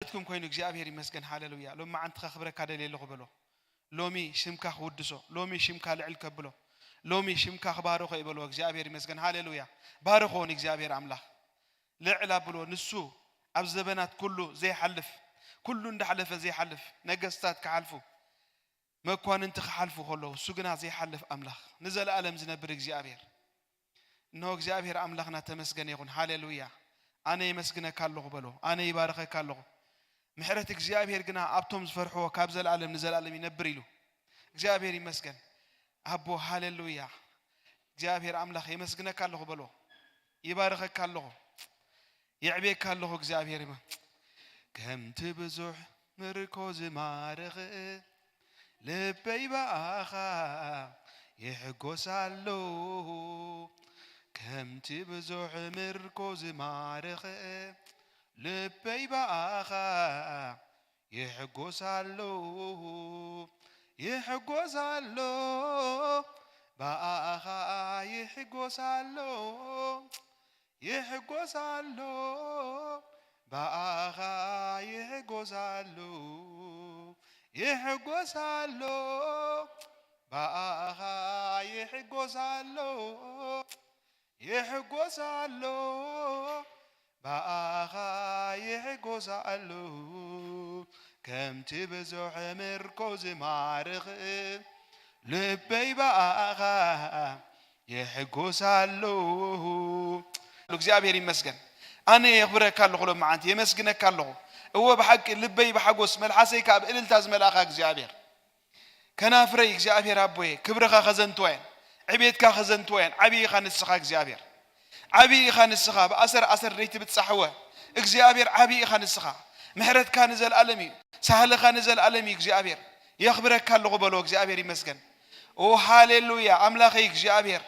ምሕረትኩም ኮይኑ እግዚኣብሔር ይመስገን። ሃሌሉያ። ሎሚ መዓንቲ ከኽብረካ ደልየ ኣለኹ በሎ። ሎሚ ሽምካ ክውድሶ፣ ሎሚ ሽምካ ልዕል ከብሎ፣ ሎሚ ሽምካ ክባርኾ ይበሎ። እግዚኣብሔር ይመስገን። ሃሌሉያ። ባርኾ ንእግዚኣብሔር ኣምላኽ። ልዕል ኣብሎ። ንሱ ኣብ ዘበናት ኩሉ ዘይሓልፍ፣ ኩሉ እንዳሕለፈ ዘይሓልፍ፣ ነገስታት ክሓልፉ፣ መኳንንቲ ክሓልፉ ከለዉ፣ እሱ ግና ዘይሓልፍ ኣምላኽ፣ ንዘለኣለም ዝነብር እግዚኣብሔር። እነሆ እግዚኣብሔር ኣምላኽና ተመስገነ ይኹን። ሃሌሉያ። ኣነ የመስግነካ ኣለኹ በሎ። ኣነ ይባርኸካ ኣለኹ። ምሕረት እግዚኣብሔር ግና ኣብቶም ዝፈርሕዎ ካብ ዘለኣለም ንዘለኣለም ይነብር ኢሉ። እግዚኣብሔር ይመስገን። ኣቦ ሃሌሉያ። እግዚኣብሔር ኣምላኽ የመስግነካ ኣለኹ በሎ። ይባርኸካ ኣለኹ። የዕቤካ ኣለኹ እግዚኣብሔር ይመ-፣ ከምቲ ብዙሕ ምርኮ ዝማርኽ ልበይ ብኣኻ ይሕጎስ ኣሎ። ከምቲ ብዙሕ ምርኮ ዝማርኽ ልበይ ብኣኻ ይሕጎስ ኣሎ፣ ይሕጎስ ኣሎ፣ ብኣኻ ይሕጎስ ኣሎ፣ ይሕጎስ ኣሎ፣ ብኣኻ ይሕጎስ ኣሎ፣ ይሕጎስ ኣሎ፣ ብኣኻ ይሕጎስ ኣሎ። ይሕጎስ ኣሎ፣ ብኣኻ ይሕጎስ ኣሎ። ከምቲ ብዙሕ ምርኮ ዝማርኽ ልበይ ብኣኻ ይሕጎስ ኣሎ። እግዚኣብሔር ይመስገን። ኣነ የኽብረካ ኣለኹ፣ ሎመዓንቲ የመስግነካ ኣለኹ። እወ ብሓቂ ልበይ ብሓጎስ መልሓሰይ ከኣ ብእልልታ ዝመልኣኻ እግዚኣብሔር። ከናፍረይ እግዚኣብሔር ኣቦየ ክብርኻ ከዘንትዋ እየን፣ ዕቤትካ ከዘንትዋ እየን። ዓብዪ ኢኻ ንስኻ እግዚኣብሔር፣ ዓብዪ ኢኻ ንስኻ። ብኣሰር ኣሰር ዘይትብጻሕ እወ እግዚኣብሔር ዓብዪ ኢኻ ንስኻ። ምሕረትካ ንዘለኣለም እዩ፣ ሳህልኻ ንዘለኣለም እዩ እግዚኣብሔር። የኽብረካ ኣለኹ በሎ እግዚኣብሔር ይመስገን። ኦ ሃሌሉያ ኣምላኸይ እግዚኣብሔር፣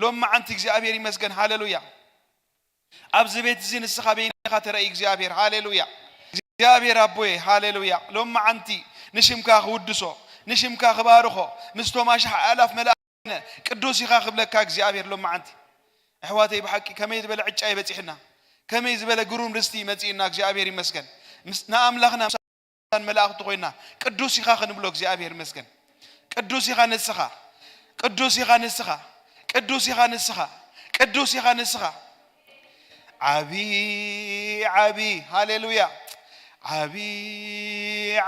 ሎመዓንቲ እግዚኣብሔር ይመስገን። ሃሌሉያ። ኣብዚ ቤት እዚ ንስኻ በይንኻ ተረኢ እግዚኣብሔር። ሃሌሉያ። እግዚኣብሔር ኣቦየ ሃሌሉያ። ሎመዓንቲ ንሽምካ ክውድሶ፣ ንሽምካ ክባርኾ፣ ምስቶም ኣሽሓት ኣእላፍ መላእክት ቅዱስ ኢኻ ክብለካ እግዚኣብሔር ሎመዓንቲ። ኣሕዋተይ ብሓቂ ከመይ ዝበለ ዕጫ ይበጺሕና፣ ከመይ ዝበለ ግሩም ርስቲ ይመጽእና እግዚኣብሔር ይመስገን። ምስ ንኣምላኽና መላእኽቱ ኮይና ቅዱስ ኢኻ ክንብሎ እግዚኣብሔር ይመስገን። ቅዱስ ኢኻ ንስኻ፣ ቅዱስ ኢኻ ንስኻ፣ ቅዱስ ኢኻ ንስኻ፣ ቅዱስ ኢኻ ንስኻ። ዓቢ ዓቢ ሃሌሉያ። ዓቢ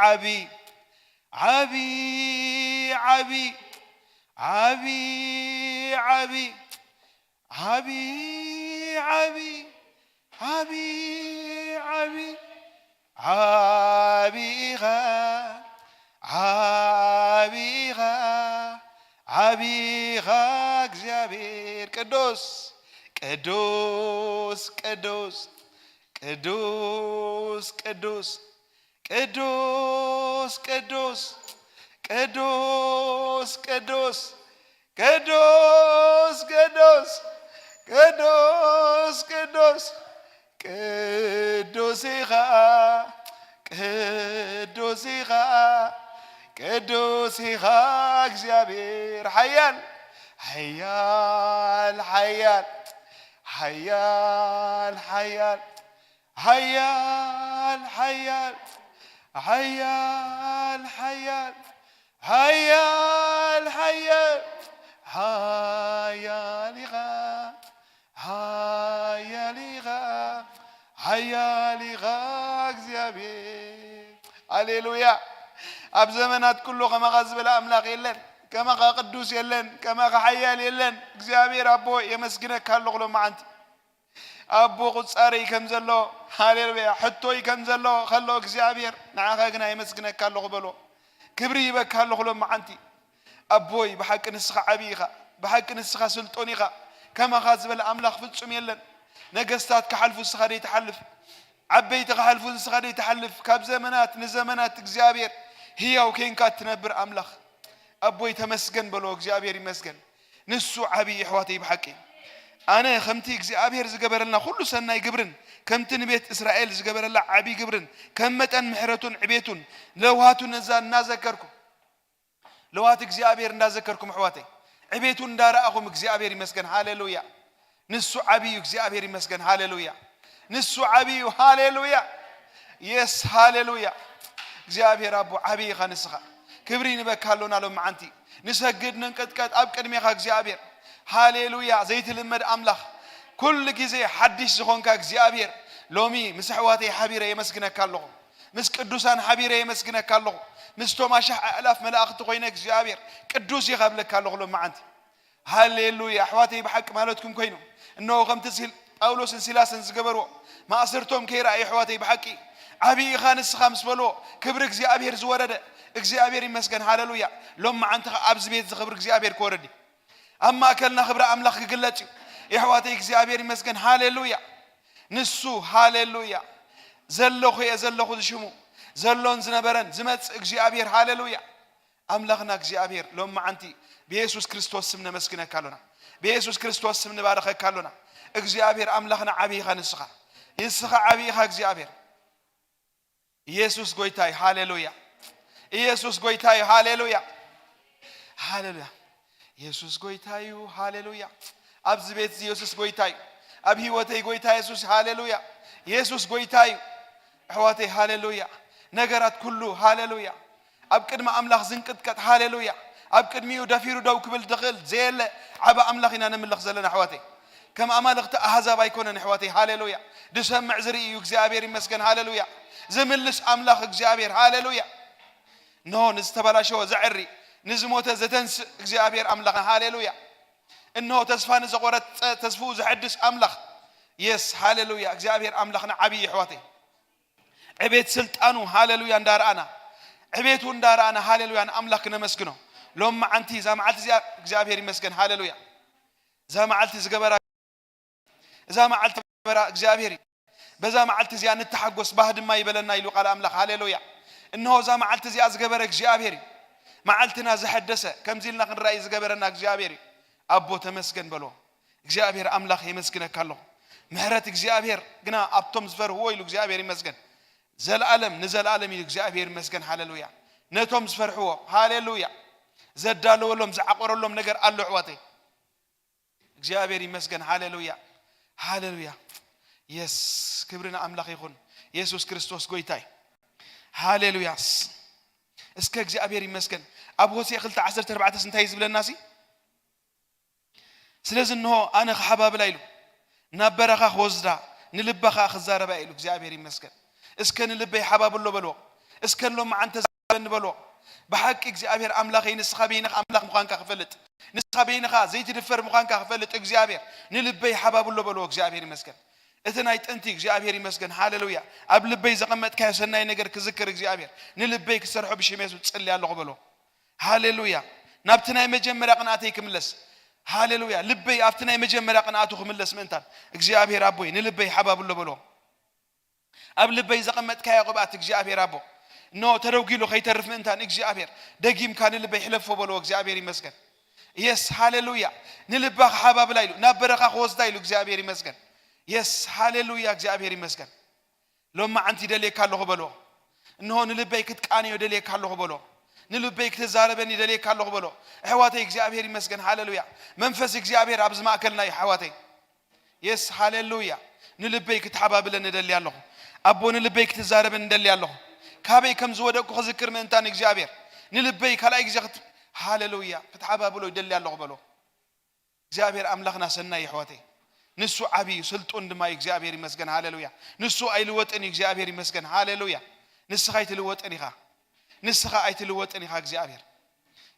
ዓቢ ዓቢ ዓቢ ዓቢ ዓቢ ዓቢ ዓቢ ዓቢ ዓቢ ዓቢ ኢኻ፣ ዓቢ ኢኻ፣ ዓቢ ኢኻ እግዚኣብሔር። ቅዱስ፣ ቅዱስ፣ ቅዱስ፣ ቅዱስ፣ ቅዱስ፣ ቅዱስ፣ ቅዱስ፣ ቅዱስ፣ ቅዱስ፣ ቅዱስ፣ ቅዱስ፣ ቅዱስ፣ ቅዱስ፣ ቅዱስ ኢኻ፣ ቅዱስ ኢኻ፣ ቅዱስ ኢኻ እግዚኣብሔር። ሓያል፣ ሓያል፣ ሓያል፣ ሓያል፣ ሓያል፣ ሓያል፣ ሓያል፣ ሓያል፣ ሓያል፣ ሓያል፣ ሓያል፣ ሓያል ኢኻ፣ ሓያል ኢኻ፣ ሓያል ኢኻ እግዚኣብሔር። ሃሌሉያ። ኣብ ዘመናት ኩሉ ከማኻ ዝበለ ኣምላኽ የለን፣ ከማኻ ቅዱስ የለን፣ ከማኻ ሓያል የለን። እግዚኣብሔር ኣቦ የመስግነካ ኣለኹ ሎመዓንቲ። ኣቦ ቁጻረይ ከም ዘሎ፣ ሃሌሉያ፣ ሕቶይ ከም ዘሎ ከሎ እግዚኣብሔር ንዓኻ ግና የመስግነካ ኣለኹ በሎ። ክብሪ ይበካ ኣለኹ ሎመዓንቲ። ኣቦይ ብሓቂ ንስኻ ዓቢ ኢኻ፣ ብሓቂ ንስኻ ስልጡን ኢኻ። ከማኻ ዝበለ ኣምላኽ ፍጹም የለን። ነገስታት ክሓልፉ ንስኻ ደይትሓልፍ፣ ዓበይቲ ክሓልፉ ንስኻ ደይትሓልፍ። ካብ ዘመናት ንዘመናት እግዚኣብሔር ህያው ኬንካ እትነብር ኣምላኽ ኣቦይ ተመስገን በሎ። እግዚኣብሔር ይመስገን። ንሱ ዓቢ እዩ ኣሕዋተይ ብሓቂ። ኣነ ከምቲ እግዚኣብሔር ዝገበረልና ኩሉ ሰናይ ግብርን ከምቲ ንቤት እስራኤል ዝገበረላ ዓቢ ግብርን ከም መጠን ምሕረቱን ዕቤቱን ለውሃቱን እዛ እናዘከርኩ ለውሃት እግዚኣብሔር እንዳዘከርኩም ኣሕዋተይ ዕቤቱ እንዳረኣኹም እግዚኣብሔር ይመስገን። ሃሌሉያ። ንሱ ዓቢ እዩ እግዚኣብሔር ይመስገን። ሃሌሉያ። ንሱ ዓቢ እዩ። ሃሌሉያ። የስ፣ ሃሌሉያ። እግዚኣብሔር ኣቦ፣ ዓብዪ ኢኻ ንስኻ። ክብሪ ንበካ ኣሎና ሎም መዓንቲ። ንሰግድ፣ ንንቅጥቀጥ ኣብ ቅድሜኻ እግዚኣብሔር። ሃሌሉያ። ዘይትልመድ ኣምላኽ፣ ኩሉ ግዜ ሓድሽ ዝኾንካ እግዚኣብሔር፣ ሎሚ ምስ ኣሕዋተይ ሓቢረ የመስግነካ ኣለኹ። ምስ ቅዱሳን ሓቢረ የመስግነካ ኣለኹ። ምስቶም ኣሽሕ ኣእላፍ መላእኽቲ ኮይነ እግዚኣብሔር ቅዱስ ኢኻ እብለካ ኣለኹ ሎም መዓንቲ። ሃሌሉያ። ኣሕዋተይ ብሓቂ ማለትኩም ኮይኑ፣ እነሆ ከምቲ ሲል-፣ ጳውሎስን ሲላስን ዝገበርዎ፣ ማእሰርቶም ከይረኣዩ ኣሕዋተይ ብሓቂ ዓብዪ ኢኻ ንስኻ ምስ በልዎ፣ ክብሪ እግዚኣብሔር ዝወረደ፣ እግዚኣብሔር ይመስገን። ሃሌሉያ። ሎም መዓንቲ ኸዓ ኣብዚ ቤት እዚ ክብሪ እግዚኣብሔር ክወርድ እዩ። ኣብ ማእከልና ክብሪ ኣምላኽ ክግለጽ እዩ። የሕዋተይ እግዚኣብሔር ይመስገን። ሃሌሉያ። ንሱ፣ ሃሌሉያ፣ ዘለኹ እየ ዘለኹ ዝሽሙ፣ ዘሎን ዝነበረን ዝመጽእ እግዚኣብሔር። ሃሌሉያ። ኣምላኽና እግዚኣብሔር፣ ሎም መዓንቲ ብየሱስ ክርስቶስ ስም ነመስግነካ ኣሎና። ብየሱስ ክርስቶስ ስም ንባረኸካ ኣሎና። እግዚኣብሔር ኣምላኽና ዓብዪ ኢኻ ንስኻ። ንስኻ ዓብዪ ኢኻ እግዚኣብሔር። ኢየሱስ ጎይታ እዩ። ሃሌሉያ። ኢየሱስ ጎይታ እዩ። ሃሌሉያ። ሃሌሉያ። ኢየሱስ ጎይታ እዩ። ሃሌሉያ። ኣብዚ ቤት እዚ ኢየሱስ ጎይታ እዩ። ኣብ ህይወተይ ጎይታ ኢየሱስ፣ ሃሌሉያ። ኢየሱስ ጎይታ እዩ። ኣሕዋተይ፣ ሃሌሉያ። ነገራት ኩሉ፣ ሃሌሉያ። ኣብ ቅድሚ ኣምላኽ ዝንቅጥቀጥ፣ ሃሌሉያ። ኣብ ቅድሚኡ ደፊሩ ደው ክብል ዝኽእል ዘየለ ዓቢ ኣምላኽ ኢና ነምልኽ ዘለና ኣሕዋተይ። ከም ኣማልኽቲ ኣህዛብ ኣይኮነን ኣሕዋተይ፣ ሃሌሉያ። ዝሰምዕ ዝርኢ እዩ፣ እግዚኣብሔር ይመስገን፣ ሃሌሉያ። ዝምልስ ኣምላኽ እግዚኣብሔር፣ ሃሌሉያ። እንሆ ንዝተበላሸወ ዘዕሪ፣ ንዝሞተ ዘተንስእ እግዚኣብሔር ኣምላኽና፣ ሃሌሉያ። እንሆ ተስፋ ንዘቖረጸ ተስፍኡ ዘሐድስ ኣምላኽ፣ የስ፣ ሃሌሉያ። እግዚኣብሔር ኣምላኽና ዓብዪ ኣሕዋተይ። ዕቤት ስልጣኑ፣ ሃሌሉያ፣ እንዳረኣና፣ ዕቤቱ እንዳረኣና፣ ሃሌሉያ፣ ንኣምላኽ ክነመስግኖ። ሎም መዓንቲ፣ እዛ መዓልቲ እዚኣ እግዚኣብሔር ይመስገን፣ ሃሌሉያ። እዛ መዓልቲ ዝገበራ፣ እዛ መዓልቲ ዝገበራ እግዚኣብሔር እዩ። በዛ መዓልቲ እዚኣ ንተሓጎስ፣ ባህ ድማ ይበለና ኢሉ ቃል ኣምላኽ፣ ሃሌሉያ። እንሆ እዛ መዓልቲ እዚኣ ዝገበረ እግዚኣብሔር እዩ። መዓልትና ዘሐደሰ፣ ከምዚ ኢልና ክንራእይ ዝገበረና እግዚኣብሔር እዩ። ኣቦ ተመስገን በሎ። እግዚኣብሔር ኣምላኽ የመስግነካ ኣለኹ። ምሕረት እግዚኣብሔር ግና ኣብቶም ዝፈርህዎ ኢሉ እግዚኣብሔር ይመስገን። ዘለኣለም ንዘለኣለም እዩ እግዚኣብሔር ይመስገን። ሃሌሉያ። ነቶም ዝፈርሕዎ፣ ሃሌሉያ። ዘዳለወሎም፣ ዝዓቆረሎም ነገር ኣሎ ኣሕዋተይ። እግዚኣብሔር ይመስገን። ሃሌሉያ። ሃሌሉያ። የስ፣ ክብሪ ንኣምላኽ ይኹን። የሱስ ክርስቶስ ጎይታ እዩ። ሃሌሉያስ። እስከ እግዚኣብሔር ይመስገን። ኣብ ሆሴዕ ክልተ ዓሰርተ ኣርባዕተ እንታይ እዩ ዝብለና ሲ? ስለዚ እንሆ ኣነ ክሓባብላ ኢሉ፣ ናብ በረኻ ክወስዳ፣ ንልባ ኸኣ ክዛረባ ኢሉ። እግዚኣብሔር ይመስገን። እስከ ንልበይ ሓባብሎ በልዎ። እስከ ሎም መዓንቲ ተዛረበኒ በልዎ። ብሓቂ እግዚኣብሔር ኣምላኸይ፣ ንስኻ በይንኻ ኣምላኽ ምዃንካ ክፈልጥ፣ ንስኻ በይንኻ ዘይትድፈር ምዃንካ ክፈልጥ፣ እግዚኣብሔር ንልበይ ሓባብሎ በልዎ። እግዚኣብሔር ይመስገን። እቲ ናይ ጥንቲ እግዚኣብሔር ይመስገን። ሃሌሉያ። ኣብ ልበይ ዘቐመጥካዮ ሰናይ ነገር ክዝክር እግዚኣብሔር ንልበይ ክሰርሖ ብሽም የሱስ ጽሊ ኣለኹ በልዎ። ሃሌሉያ። ናብቲ ናይ መጀመርያ ቅንኣተይ ክምለስ። ሃሌሉያ። ልበይ ኣብቲ ናይ መጀመርያ ቅንኣቱ ክምለስ ምእንታን እግዚኣብሔር ኣቦይ ንልበይ ሓባብሎ በልዎ። ኣብ ልበይ ዘቐመጥካዮ ቅብኣት እግዚኣብሔር ኣቦ፣ እነሆ ተደጒሉ ከይተርፍ ምእንታን እግዚኣብሔር ደጊምካ ንልበይ ሕለፎ በልዎ። እግዚኣብሔር ይመስገን። የስ፣ ሃሌሉያ። ንልባ ክሓባብላ ኢሉ፣ ናብ በረኻ ክወስዳ ኢሉ። እግዚኣብሔር ይመስገን። የስ፣ ሃሌሉያ። እግዚኣብሔር ይመስገን። ሎም መዓንቲ ይደልየካ ኣለኹ በልዎ። እንሆ ንልበይ ክትቃንዮ ደልየካ ኣለኹ በልዎ። ንልበይ ክትዛረበኒ ደልየካ ኣለኹ በልዎ። ኣሕዋተይ እግዚኣብሔር ይመስገን። ሃሌሉያ። መንፈስ እግዚኣብሔር ኣብዚ ማእከልና እዩ ኣሕዋተይ። የስ፣ ሃሌሉያ። ንልበይ ክትሓባብለኒ እደሊ ኣለኹ። ኣቦ ንልበይ ክትዛረበኒ እደሊ ኣለኹ። ካበይ ከም ዝወደቅኩ ክዝክር ምእንታን እግዚኣብሔር ንልበይ ካልኣይ ግዜ ክት-፣ ሃሌሉያ፣ ክትሓባብሎ ይደሊ ኣለኹ በሎ። እግዚኣብሔር ኣምላኽና ሰናይ እዩ ኣሕዋተይ። ንሱ ዓብዪ እዩ፣ ስልጡን ድማ እዩ። እግዚኣብሔር ይመስገን። ሃሌሉያ። ንሱ ኣይልወጥን እዩ። እግዚኣብሔር ይመስገን። ሃሌሉያ። ንስኻ ኣይትልወጥን ኢኻ። ንስኻ ኣይትልወጥን ኢኻ እግዚኣብሔር።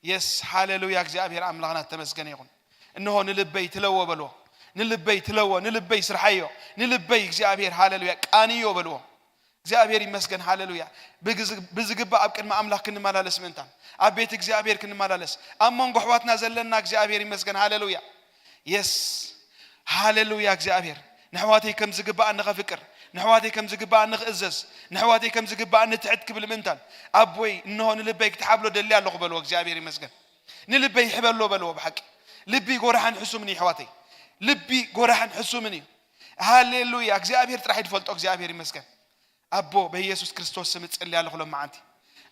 የስ፣ ሃሌሉያ። እግዚኣብሔር ኣምላኽና ተመስገነ ይኹን። እንሆ ንልበይ ትለዎ በልዎ። ንልበይ ትለዎ፣ ንልበይ ስርሓዮ፣ ንልበይ እግዚኣብሔር ሃሌሉያ ቃንዮ በልዎ። እግዚኣብሔር ይመስገን። ሃሌሉያ። ብግዝ-፣ ብዝግባእ ኣብ ቅድሚ ኣምላኽ ክንመላለስ ምእንታን፣ ኣብ ቤት እግዚኣብሔር ክንመላለስ፣ ኣብ መንጎ ኣሕዋትና ዘለና እግዚኣብሔር ይመስገን። ሃሌሉያ። የስ፣ ሃሌሉያ። እግዚኣብሔር ንኣሕዋተይ ከም ዝግባእ ንኸፍቅር፣ ንኣሕዋተይ ከም ዝግባእ ንኽእዘዝ፣ ንኣሕዋተይ ከም ዝግባእ ንትሕት ክብል ምእንታን፣ ኣቦይ እንሆ ንልበይ ክትሓብሎ ደሊ ኣለኹ በልዎ። እግዚኣብሔር ይመስገን። ንልበይ ሕበሎ በልዎ። ብሓቂ ልቢ ጎራሕን ሕሱምን እዩ ኣሕዋተይ። ልቢ ጎራሕን ሕሱምን እዩ። ሃሌሉያ። እግዚኣብሔር ጥራሕ እዩ ዝፈልጦ። እግዚኣብሔር ይመስገን። ኣቦ በኢየሱስ ክርስቶስ ስም እጽሊ ኣለኹ ሎም መዓንቲ።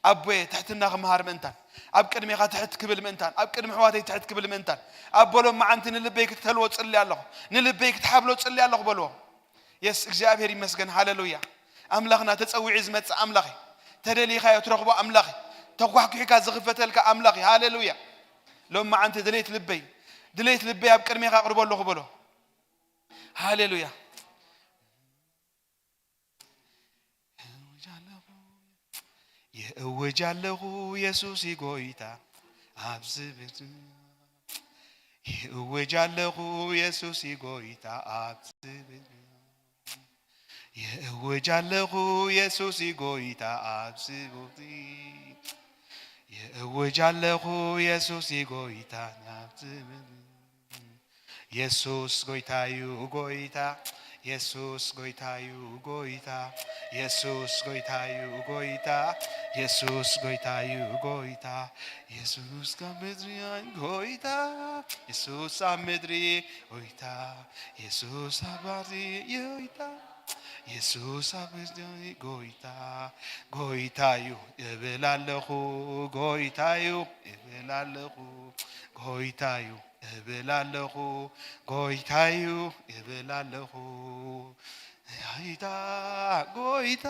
ኣቦየ ትሕትና ክመሃር ምእንታን፣ ኣብ ቅድሜኻ ትሕት ክብል ምእንታን፣ ኣብ ቅድሚ ኣሕዋተይ ትሕት ክብል ምእንታን፣ ኣቦ ሎም መዓንቲ ንልበይ ክትተልዎ ጽሊ ኣለኹ። ንልበይ ክትሓብሎ ጽሊ ኣለኹ በልዎ። የስ፣ እግዚኣብሔር ይመስገን። ሃሌሉያ። ኣምላኽና ተጸዊዑ ዝመጽእ ኣምላኽ እዩ። ተደሊኻዮ ትረኽቦ ኣምላኽ እዩ። ተኳሕኩሒካ ዝኽፈተልካ ኣምላኽ እዩ። ሃሌሉያ። ሎም መዓንቲ ድሌት ልበይ፣ ድሌት ልበይ ኣብ ቅድሜኻ ኣቕርቦ ኣለኹ በሎ። ሃሌሉያ። የእውጅ ኣለኹ፣ የእውጅ ኣለኹ፣ የሱስ እዩ ጎይታ ኣብዚ ቤት። የእውጅ ኣለኹ፣ የሱስ እዩ ጎይታ ኣብዚ ቤት። የእውጅ ኣለኹ፣ የሱስ እዩ ጎይታ ኣብዚ ቤት። የእውጅ ኣለኹ፣ የሱስ እዩ ጎይታ ኣብዚ ቤት። የሱስ ጎይታ እዩ ጎይታ፣ የሱስ ጎይታ እዩ ጎይታ፣ የሱስ ጎይታ እዩ ጎይታ፣ የሱስ ጎይታ እዩ ጎይታ። የሱስ ካብ ምድሪ ጎይታ፣ የሱስ ኣብ ምድሪ ጎይታ፣ የሱስ ኣብ ባሕሪ ጎይታ፣ የሱስ ኣብ ምድሪ ጎይታ። ጎይታ እዩ እብል ኣለኹ፣ ጎይታ እዩ እብል ኣለኹ፣ ጎይታ እዩ እብል ኣለኹ፣ ጎይታ እዩ እብል ኣለኹ። ጎይታ፣ ጎይታ፣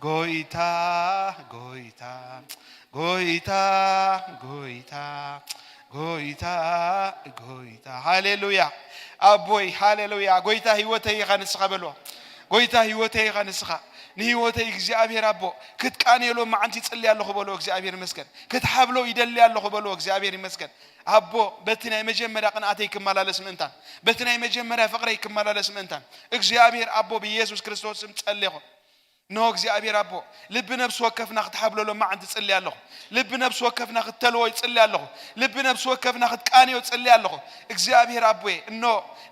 ጎይታ፣ ጎይታ፣ ጎይታ፣ ጎይታ፣ ጎይታ፣ ጎይታ። ሃሌሉያ። ኣቦይ፣ ሃሌሉያ። ጎይታ ህይወተይ ኢኻ ንስኻ በልዎ። ጎይታ ህይወተይ ኢኻ ንስኻ። ንህይወተይ እግዚኣብሔር ኣቦ ክትቃንየሎም መዓንቲ ይጽሊ ኣለኹ በልዎ። እግዚኣብሔር ይመስገን። ክትሓብሎ ይደሊ ኣለኹ በልዎ። እግዚኣብሔር ይመስገን። ኣቦ፣ በቲ ናይ መጀመርያ ቅንኣተይ ክመላለስ ምእንታን፣ በቲ ናይ መጀመርያ ፍቕረይ ክመላለስ ምእንታን፣ እግዚኣብሔር ኣቦ ብኢየሱስ ክርስቶስ ስም ጸሌኹ። ኖ እግዚኣብሔር ኣቦ፣ ልቢ ነብሲ ወከፍና ክትሓብሎ ሎማዓንቲ ጽሊ ኣለኹ። ልቢ ነብሲ ወከፍና ክትተልዎ ይጽሊ ኣለኹ። ልቢ ነብሲ ወከፍና ክትቃንዮ ጽሊ ኣለኹ። እግዚኣብሔር ኣቦየ፣ እኖ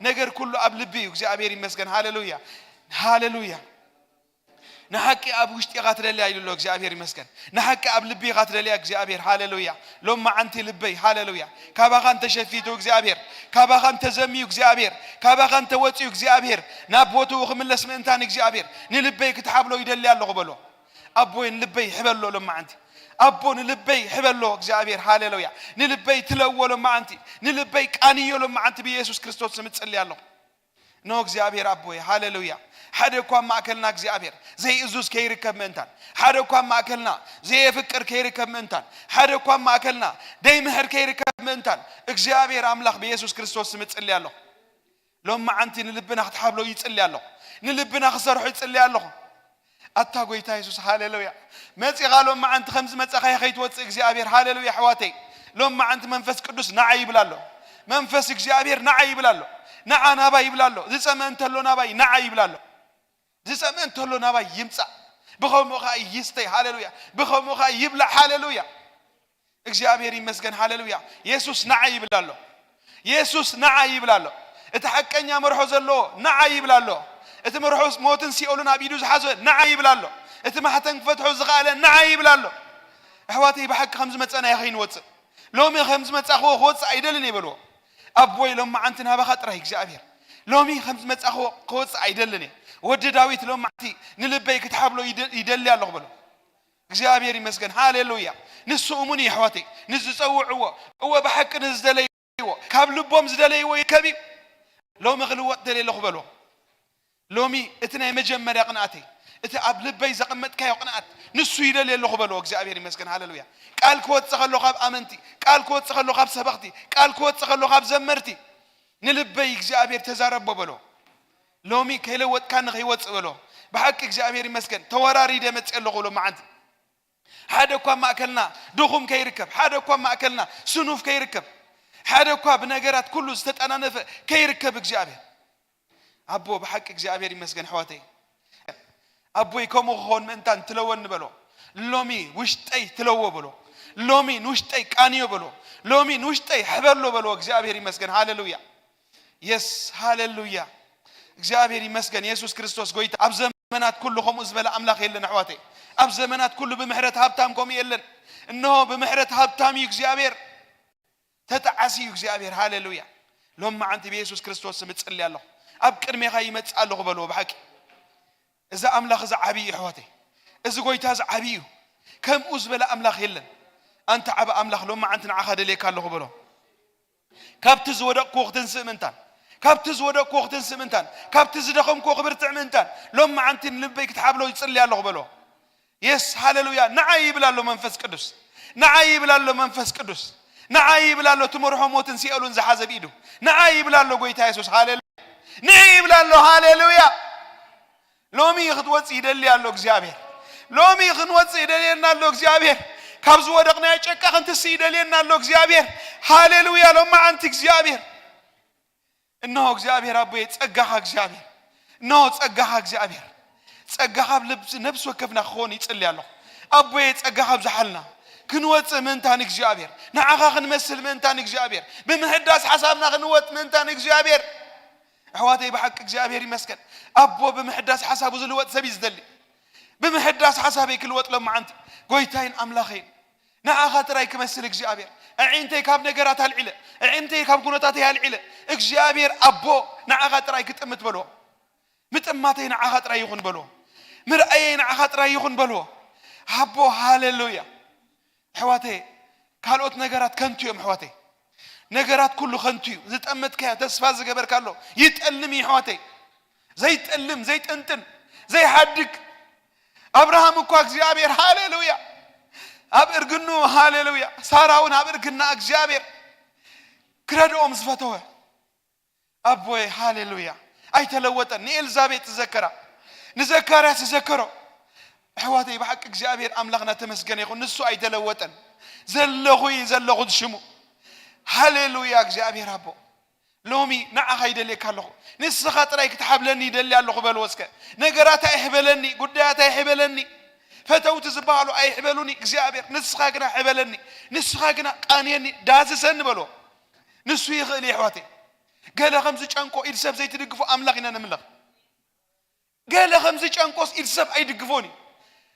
ነገር ኩሉ ኣብ ልቢ እዩ። እግዚኣብሔር ይመስገን። ሃሌሉያ፣ ሃሌሉያ። ንሓቂ ኣብ ውሽጢ ኢኻ ትደልያ ኢሉ ኣሎ። እግዚኣብሔር ይመስገን። ንሓቂ ኣብ ልቢ ኢኻ ትደልያ እግዚኣብሔር። ሃሌሉያ። ሎማዓንቲ ልበይ፣ ሃሌሉያ፣ ካባኻ እንተሸፊቱ እግዚኣብሔር፣ ካባኻ እንተዘምዩ እግዚኣብሔር፣ ካባኻ እንተወፅዩ እግዚኣብሔር፣ ናብ ቦትኡ ክምለስ ምእንታን እግዚኣብሔር ንልበይ ክትሓብሎ ይደሊ ኣለኹ በሎ። ኣቦይ ንልበይ ሕበሎ ሎማዓንቲ። ኣቦ ንልበይ ሕበሎ እግዚኣብሔር። ሃሌሉያ። ንልበይ ትለዎ ሎማዓንቲ። ንልበይ ቃንዮ ሎማዓንቲ ብኢየሱስ ክርስቶስ ስም እጽሊ ኣለኹ። ኖ እግዚኣብሔር ኣቦይ፣ ሃሌሉያ። ሓደ እኳ ኣብ ማእከልና እግዚኣብሔር ዘይእዙዝ ከይርከብ ምእንታን፣ ሓደ እኳ ኣብ ማእከልና ዘየፍቅር ከይርከብ ምእንታን፣ ሓደ እኳ ኣብ ማእከልና ደይምህር ከይርከብ ምእንታን እግዚኣብሔር ኣምላኽ ብኢየሱስ ክርስቶስ ስም እጽሊ ኣለኹ። ሎም መዓንቲ ንልብና ክትሓብሎ ይጽሊ ኣለኹ። ንልብና ክሰርሖ ይጽሊ ኣለኹ። ኣታ ጎይታ የሱስ፣ ሃሌሉያ። መጺኻ ሎም መዓንቲ ከም ዝመጻኻዮ ከይትወጽእ እግዚኣብሔር፣ ሃሌሉያ። ኣሕዋተይ፣ ሎም መዓንቲ መንፈስ ቅዱስ ንዓይ ይብል ኣሎ። መንፈስ እግዚኣብሔር ንዓይ ይብል ኣሎ። ንዓ ናባይ ይብል ኣሎ። ዝጸመ እንተሎ ናባይ ንዓ ይብል ኣሎ። ዝጸመ እንተሎ ናባይ ይምጻእ። ብኸምኡ ኸኣ ይስተይ፣ ሃሌሉያ። ብኸምኡ ኸኣ ይብላዕ፣ ሃሌሉያ። እግዚኣብሔር ይመስገን፣ ሃሌሉያ። የሱስ ንዓይ ይብል ኣሎ። የሱስ ንዓይ ይብል ኣሎ። እቲ ሓቀኛ መርሖ ዘለዎ ንዓይ ይብል ኣሎ። እቲ መርሖ ሞትን ሲኦልን ኣብ ኢዱ ዝሓዘ ንዓይ ይብል ኣሎ። እቲ ማሕተም ክፈትሖ ዝኸኣለ ንዓይ ይብል ኣሎ። ኣሕዋተይ፣ ብሓቂ ከም ዝመጸናዮ ከይንወጽእ፣ ሎሚ ከም ዝመጻኽዎ ክወጽእ ኣይደልን እየ በልዎ። ኣቦይ፣ ሎም መዓንቲ ናባኻ ጥራይ እግዚኣብሔር፣ ሎሚ ከም ዝመጻኽዎ ክወጽእ ኣይደልን እየ። ወዲ ዳዊት ሎም መዓንቲ ንልበይ ክትሓብሎ ይደ-፣ ይደሊ ኣለኹ በሎ። እግዚኣብሔር ይመስገን። ሃሌሉያ። ንሱ እሙን እዩ ኣሕዋተይ። ንዝጸውዕዎ፣ እወ፣ ብሓቂ ንዝደለይዎ፣ ካብ ልቦም ዝደለይዎ ይርከብ እዩ። ሎሚ ክልወጥ ደልየ ኣለኹ በሎ። ሎሚ እቲ ናይ መጀመርያ ቅንኣተይ፣ እቲ ኣብ ልበይ ዘቐመጥካዮ ቅንኣት፣ ንሱ ይደልየ ኣለኹ በሎ። እግዚኣብሔር ይመስገን። ሃሌሉያ። ቃል ክወጽእ ከሎ ካብ ኣመንቲ፣ ቃል ክወጽእ ከሎ ካብ ሰበኽቲ፣ ቃል ክወጽእ ከሎ ካብ ዘመርቲ፣ ንልበይ እግዚኣብሔር ተዛረቦ በሎ። ሎሚ ከይለወጥካኒ ከይወጽእ በሎ። ብሓቂ እግዚኣብሔር ይመስገን። ተወራሪደ መጽእ ኣለኹ ሎም መዓንቲ። ሓደ እኳ ኣብ ማእከልና ድኹም ከይርከብ፣ ሓደ እኳ ኣብ ማእከልና ስኑፍ ከይርከብ፣ ሓደ እኳ ብነገራት ኩሉ ዝተጠናነፈ ከይርከብ እግዚኣብሔር። ኣቦ፣ ብሓቂ እግዚኣብሔር ይመስገን ኣሕዋተይ። ኣቦይ፣ ከምኡ ክኸውን ምእንታን ትለወኒ በሎ። ሎሚ ውሽጠይ ትለዎ በሎ። ሎሚ ንውሽጠይ ቃንዮ በሎ። ሎሚ ንውሽጠይ ሕበሎ በሎ። እግዚኣብሔር ይመስገን። ሃሌሉያ። የስ፣ ሃሌሉያ። እግዚኣብሔር ይመስገን። የሱስ ክርስቶስ ጎይታ። ኣብ ዘመናት ኩሉ ከምኡ ዝበለ ኣምላኽ የለን ኣሕዋተይ። ኣብ ዘመናት ኩሉ ብምሕረት ሃብታም ከምኡ የለን። እነሆ ብምሕረት ሃብታም እዩ እግዚኣብሔር። ተጣዓሲ እዩ እግዚኣብሔር። ሃሌሉያ። ሎም መዓንቲ ብየሱስ ክርስቶስ ስም እጽሊ ኣለኹ። ኣብ ቅድሜኻ ይመጽእ ኣለኹ በልዎ። ብሓቂ እዚ ኣምላኽ እዚ ዓብዪ እዩ ኣሕዋተይ። እዚ ጎይታ እዚ ዓብዪ እዩ። ከምኡ ዝበለ ኣምላኽ የለን። ኣንታ ዓቢ ኣምላኽ፣ ሎም መዓንቲ ንዓኻ ደልየካ ኣለኹ በሎ። ካብቲ ዝወደቕክዎ ክትንስእ ምእንታን፣ ካብቲ ዝወደቅኩዎ ክትንስእ ምእንታን፣ ካብቲ ዝደኸምኩዎ ክብርትዕ ምእንታን፣ ሎም መዓንቲ ንልበይ ክትሓብሎ ይጽሊ ኣለኹ በሎ። የስ፣ ሃሌሉያ። ንዓይ ይብል ኣሎ መንፈስ ቅዱስ። ንዓይ ይብል ኣሎ መንፈስ ቅዱስ። ንዓይ ይብል ኣሎ ትመርሖ ሞትን ሲኦልን ዝሓዘ ብኢዱ። ንዓይ ይብል ኣሎ ጎይታ የሱስ። ሃሌሉያ። ንዒ ይብል ኣሎ። ሃሌሉያ። ሎሚ ክትወጽእ ይደሊ ኣሎ እግዚኣብሔር። ሎሚ ክንወጽእ ይደልየና ኣሎ እግዚኣብሔር። ካብ ዝወደቕናዮ ጨቃ ክንትስእ ይደልየና ኣሎ እግዚኣብሔር። ሃሌሉያ። ሎም መዓንቲ እግዚኣብሔር እነሆ እግዚኣብሔር ኣቦየ ጸጋኻ እግዚኣብሔር፣ እነሆ ጸጋኻ እግዚኣብሔር፣ ጸጋኻ ኣብ ልብ-፣ ነብሲ ወከፍና ክኾን ይጽሊ ኣለኹ። ኣቦየ ጸጋኻ ኣብዝሓልና፣ ክንወጽእ ምእንታን እግዚኣብሔር፣ ንዓኻ ክንመስል ምእንታን እግዚኣብሔር፣ ብምሕዳስ ሓሳብና ክንወጥ ምእንታን እግዚኣብሔር። ኣሕዋተይ ብሓቂ እግዚኣብሔር ይመስገን። ኣቦ ብምሕዳስ ሓሳቡ ዝልወጥ ሰብ እዩ ዝደሊ። ብምሕዳስ ሓሳበይ ክልወጥ ሎመዓንቲ ጎይታይን ኣምላኸይን ንዓኻ ጥራይ ክመስል እግዚኣብሔር። ኣዒንተይ ካብ ነገራት ኣልዒለ፣ ኣዒንተይ ካብ ኩነታተይ ኣልዒለ፣ እግዚኣብሔር ኣቦ ንዓኻ ጥራይ ክጥምት በልዎ። ምጥማተይ ንዓኻ ጥራይ ይኹን በልዎ። ምርኣየይ ንዓኻ ጥራይ ይኹን በልዎ። ኣቦ ሃሌሉያ። ኣሕዋተይ ካልኦት ነገራት ከንቱ እዮም ኣሕዋተይ። ነገራት ኩሉ ከንቱ እዩ። ዝጠመትካዮ ተስፋ ዝገበርካሎ ይጠልም እዩ ኣሕዋተይ። ዘይጠልም፣ ዘይጥንጥን፣ ዘይሓድግ። ኣብርሃም እኳ እግዚኣብሔር ሃሌሉያ ኣብ እርግኑ ሃሌሉያ ሳራ እውን ኣብ እርግና እግዚኣብሔር ክረድኦም ዝፈተወ ኣቦይ ሃሌሉያ ኣይተለወጠን። ንኤልዛቤጥ ዝዘከራ ንዘካርያስ ዝዘከሮ ኣሕዋተይ ብሓቂ እግዚኣብሔር ኣምላኽና ተመስገነ ይኹን። ንሱ ኣይተለወጠን። ዘለኹ እዩ ዘለኹ ሽሙ። ሃሌሉያ እግዚኣብሔር ኣቦ ሎሚ ንዓኻ ይደልየካ ኣለኹ። ንስኻ ጥራይ ክትሓብለኒ ይደሊ ኣለኹ በልዎ እስከ። ነገራት ኣይሕበለኒ፣ ጉዳያት ኣይሕበለኒ፣ ፈተውቲ ዝበሃሉ ኣይሕበሉኒ እግዚኣብሔር፣ ንስኻ ግና ሕበለኒ፣ ንስኻ ግና ቃንየኒ፣ ዳስሰኒ በልዎ። ንሱ ይኽእል እዩ ኣሕዋተይ። ገለ ከም ዝጨንቆ ኢድ ሰብ ዘይትድግፎ ኣምላኽ ኢና ነምልኽ። ገለ ከም ዝጨንቆስ ኢድ ሰብ ኣይድግፎን እዩ።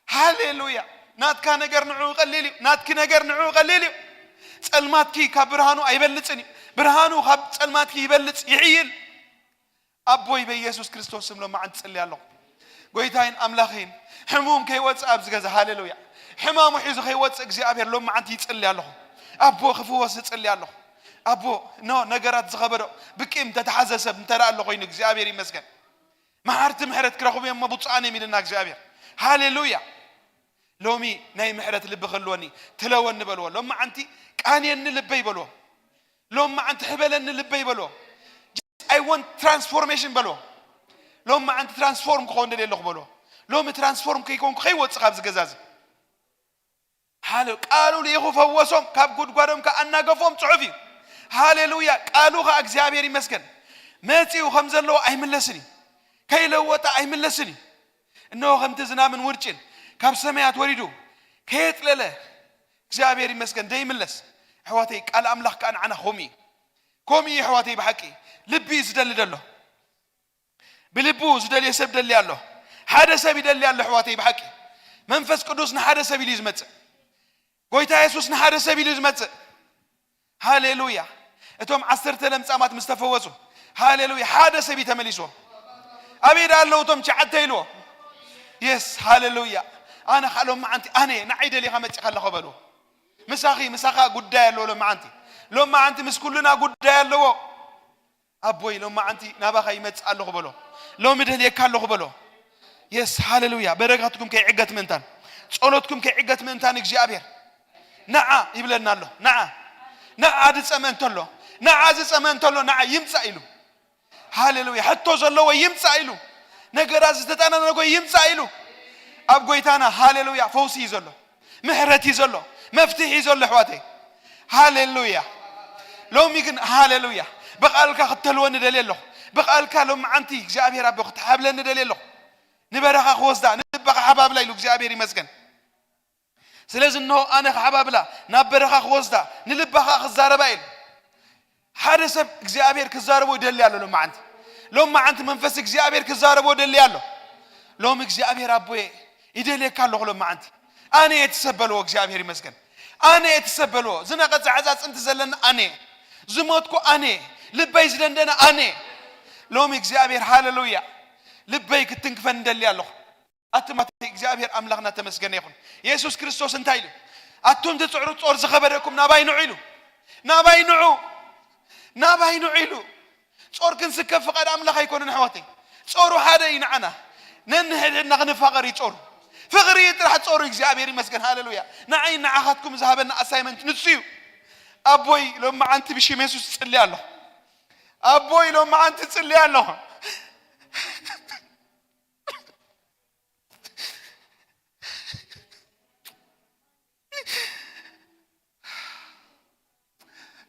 ሃሌሉያ። ናትካ ነገር ንዕኡ ቀሊል እዩ። ናትኪ ነገር ንዕኡ ቀሊል እዩ። ጸልማትኪ ካብ ብርሃኑ ኣይበልጽን እዩ። ብርሃኑ ካብ ጸልማትኪ ይበልጽ፣ ይሕይል። ኣቦይ በኢየሱስ ክርስቶስ ስም ሎመዓንቲ ጽሊ ኣለኹ። ጎይታይን ኣምላኸይን ሕሙም ከይወጽእ ኣብዚ ገዛ ሃሌሉያ። ሕማሙ ሒዙ ከይወጽእ እግዚኣብሔር ሎመዓንቲ ይጽሊ ኣለኹ። ኣቦ ክፍወስ እጽሊ ኣለኹ። ኣቦ ኖ ነገራት ዝኸበዶ ብቂም ተተሓዘ ሰብ እንተ ደኣ ኣሎ ኮይኑ እግዚኣብሔር ይመስገን። መሓርቲ ምሕረት ክረኽቡ እዮም እሞ ብፁዓን እዮም ኢልና እግዚኣብሔር። ሃሌሉያ። ሎሚ ናይ ምሕረት ልቢ ክህልወኒ ትለወኒ በልዎ። ሎመዓንቲ ቃንየኒ ልበይ በልዎ። ሎመዓንቲ ሕበለኒ ልበይ በልዎ። I want transformation በልዎ። ሎመዓንቲ ትራንስፎርም ክኸውን ደልየ ኣለኹ በልዎ። ሎሚ ትራንስፎርም ከይኮንኩ ከይወፅእ ካብዚ ገዛ እዚ። ሃሌ-፣ ቃሉ ልኢኹ ፈወሶም፣ ካብ ጉድጓዶም ከኣ ኣናገፎም ጽሑፍ እዩ። ሃሌሉያ። ቃሉ ኸኣ እግዚኣብሔር ይመስገን። መጺኡ ከም ዘለዎ ኣይምለስን እዩ። ከይለወጠ ኣይምለስን እዩ። እነሆ ከምቲ ዝናምን ውርጭን ካብ ሰማያት ወሪዱ ከየጥለለ እግዚኣብሔር ይመስገን ደይምለስ። ኣሕዋተይ ቃል ኣምላኽ ከኣ ንዓና ከምኡ እዩ። ከምኡ እዩ ኣሕዋተይ ብሓቂ። ልቢ እዩ ዝደሊ ደሎ። ብልቡ ዝደልዮ ሰብ ደሊ ኣሎ። ሓደ ሰብ ይደሊ ኣሎ ኣሕዋተይ ብሓቂ። መንፈስ ቅዱስ ንሓደ ሰብ ኢሉ እዩ ዝመጽእ። ጎይታ የሱስ ንሓደ ሰብ ኢሉ እዩ ዝመጽእ። ሃሌሉያ። እቶም ዓሰርተ ለምጻማት ምስ ተፈወሱ፣ ሃሌሉያ፣ ሓደ ሰብ እዩ ተመሊስዎ። ኣበይ ደኣ ኣለዉ እቶም ትሽዓተ ኢልዎ? የስ፣ ሃሌሉያ። ኣነ ኸኣ ሎመዓንቲ ኣነ ንዓይ ደሊኻ መጺኻ ኣለኹ በልዎ። ምሳኺ፣ ምሳኻ ጉዳይ ኣለዎ ሎመዓንቲ። ሎመዓንቲ ምስ ኩልና ጉዳይ ኣለዎ። ኣቦይ ሎመዓንቲ ናባኻ ይመጽእ ኣለኹ በሎ። ሎሚ ደልየካ ኣለኹ በሎ። የስ፣ ሃሌሉያ። በረከትኩም ከይዕገት ምእንታን፣ ጸሎትኩም ከይዕገት ምእንታን እግዚኣብሔር ንዓ ይብለና ኣሎ። ንዓ፣ ንዓ ዝጸመ እንተሎ፣ ንዓ ዝጸመ እንተሎ ንዓ ይምጻእ ኢሉ። ሃሌሉያ። ሕቶ ዘለዎ ይምጻእ ኢሉ። ነገራት ዝተጠናነጎ ይምጻእ ኢሉ። ኣብ ጎይታና ሃሌሉያ ፈውሲ እዩ ዘሎ። ምሕረት እዩ ዘሎ። መፍትሒ እዩ ዘሎ ኣሕዋተይ። ሃሌሉያ። ሎሚ ግን ሃሌሉያ ብቓልካ ክተልወኒ ደልየ ኣለኹ። ብቓልካ ሎመዓንቲ እግዚኣብሔር ኣቦ ክትሓብለኒ ደልየ ኣለኹ። ንበረኻ ክወስዳ፣ ንልባ ክሓባብላ ኢሉ እግዚኣብሔር ይመስገን። ስለዚ እንሆ ኣነ ክሓባብላ፣ ናብ በረኻ ክወስዳ፣ ንልባ ኸኣ ክዛረባ ኢሉ። ሓደ ሰብ እግዚኣብሔር ክዛረቦ ይደሊ ኣሎ ሎመዓንቲ። ሎመዓንቲ መንፈስ እግዚኣብሔር ክዛረቦ ይደሊ ኣሎ። ሎሚ እግዚኣብሔር ኣቦየ ይደልየካ ኣለኹ ሎመዓንቲ። ኣነ እየ እቲ ሰብ በልዎ እግዚኣብሔር ይመስገን። ኣነ እየ እቲ ሰብ በልዎ። ዝነቐጸ ሕጻጽንቲ ዘለኒ ኣነ እየ። ዝሞትኩ ኣነ እየ። ልበይ ዝደንደነ ኣነ እየ። ሎሚ እግዚኣብሔር ሃሌሉያ ልበይ ክትንክፈኒ ይደሊ ኣለኹ። ኣቱም ኣቲ እግዚኣብሔር ኣምላኽና ተመስገነ ይኹን። የሱስ ክርስቶስ እንታይ ኢሉ? ኣቱም ትጽዕሩ ጾር ዝኸበደኩም ናባይ ንዑ ኢሉ። ናባይ ንዑ። ናባይ ንዑ ኢሉ። ጾር ክንስከብ ፍቓድ ኣምላኽ ኣይኮነን ኣሕዋተይ። ጾሩ ሓደ እዩ ንዓና። ነንሕድሕድና ክንፋቐር እዩ ጾሩ። ፍቕሪ እዩ ጥራሕ ጾሩ። እግዚኣብሔር ይመስገን፣ ሃሌሉያ። ንዓይ ንዓኻትኩም ዝሃበና ኣሳይመንት ንሱ እዩ። ኣቦይ፣ ሎመዓንቲ ብሽም የሱስ እጽሊ ኣለኹ። ኣቦይ፣ ሎመዓንቲ እጽሊ ኣለኹ።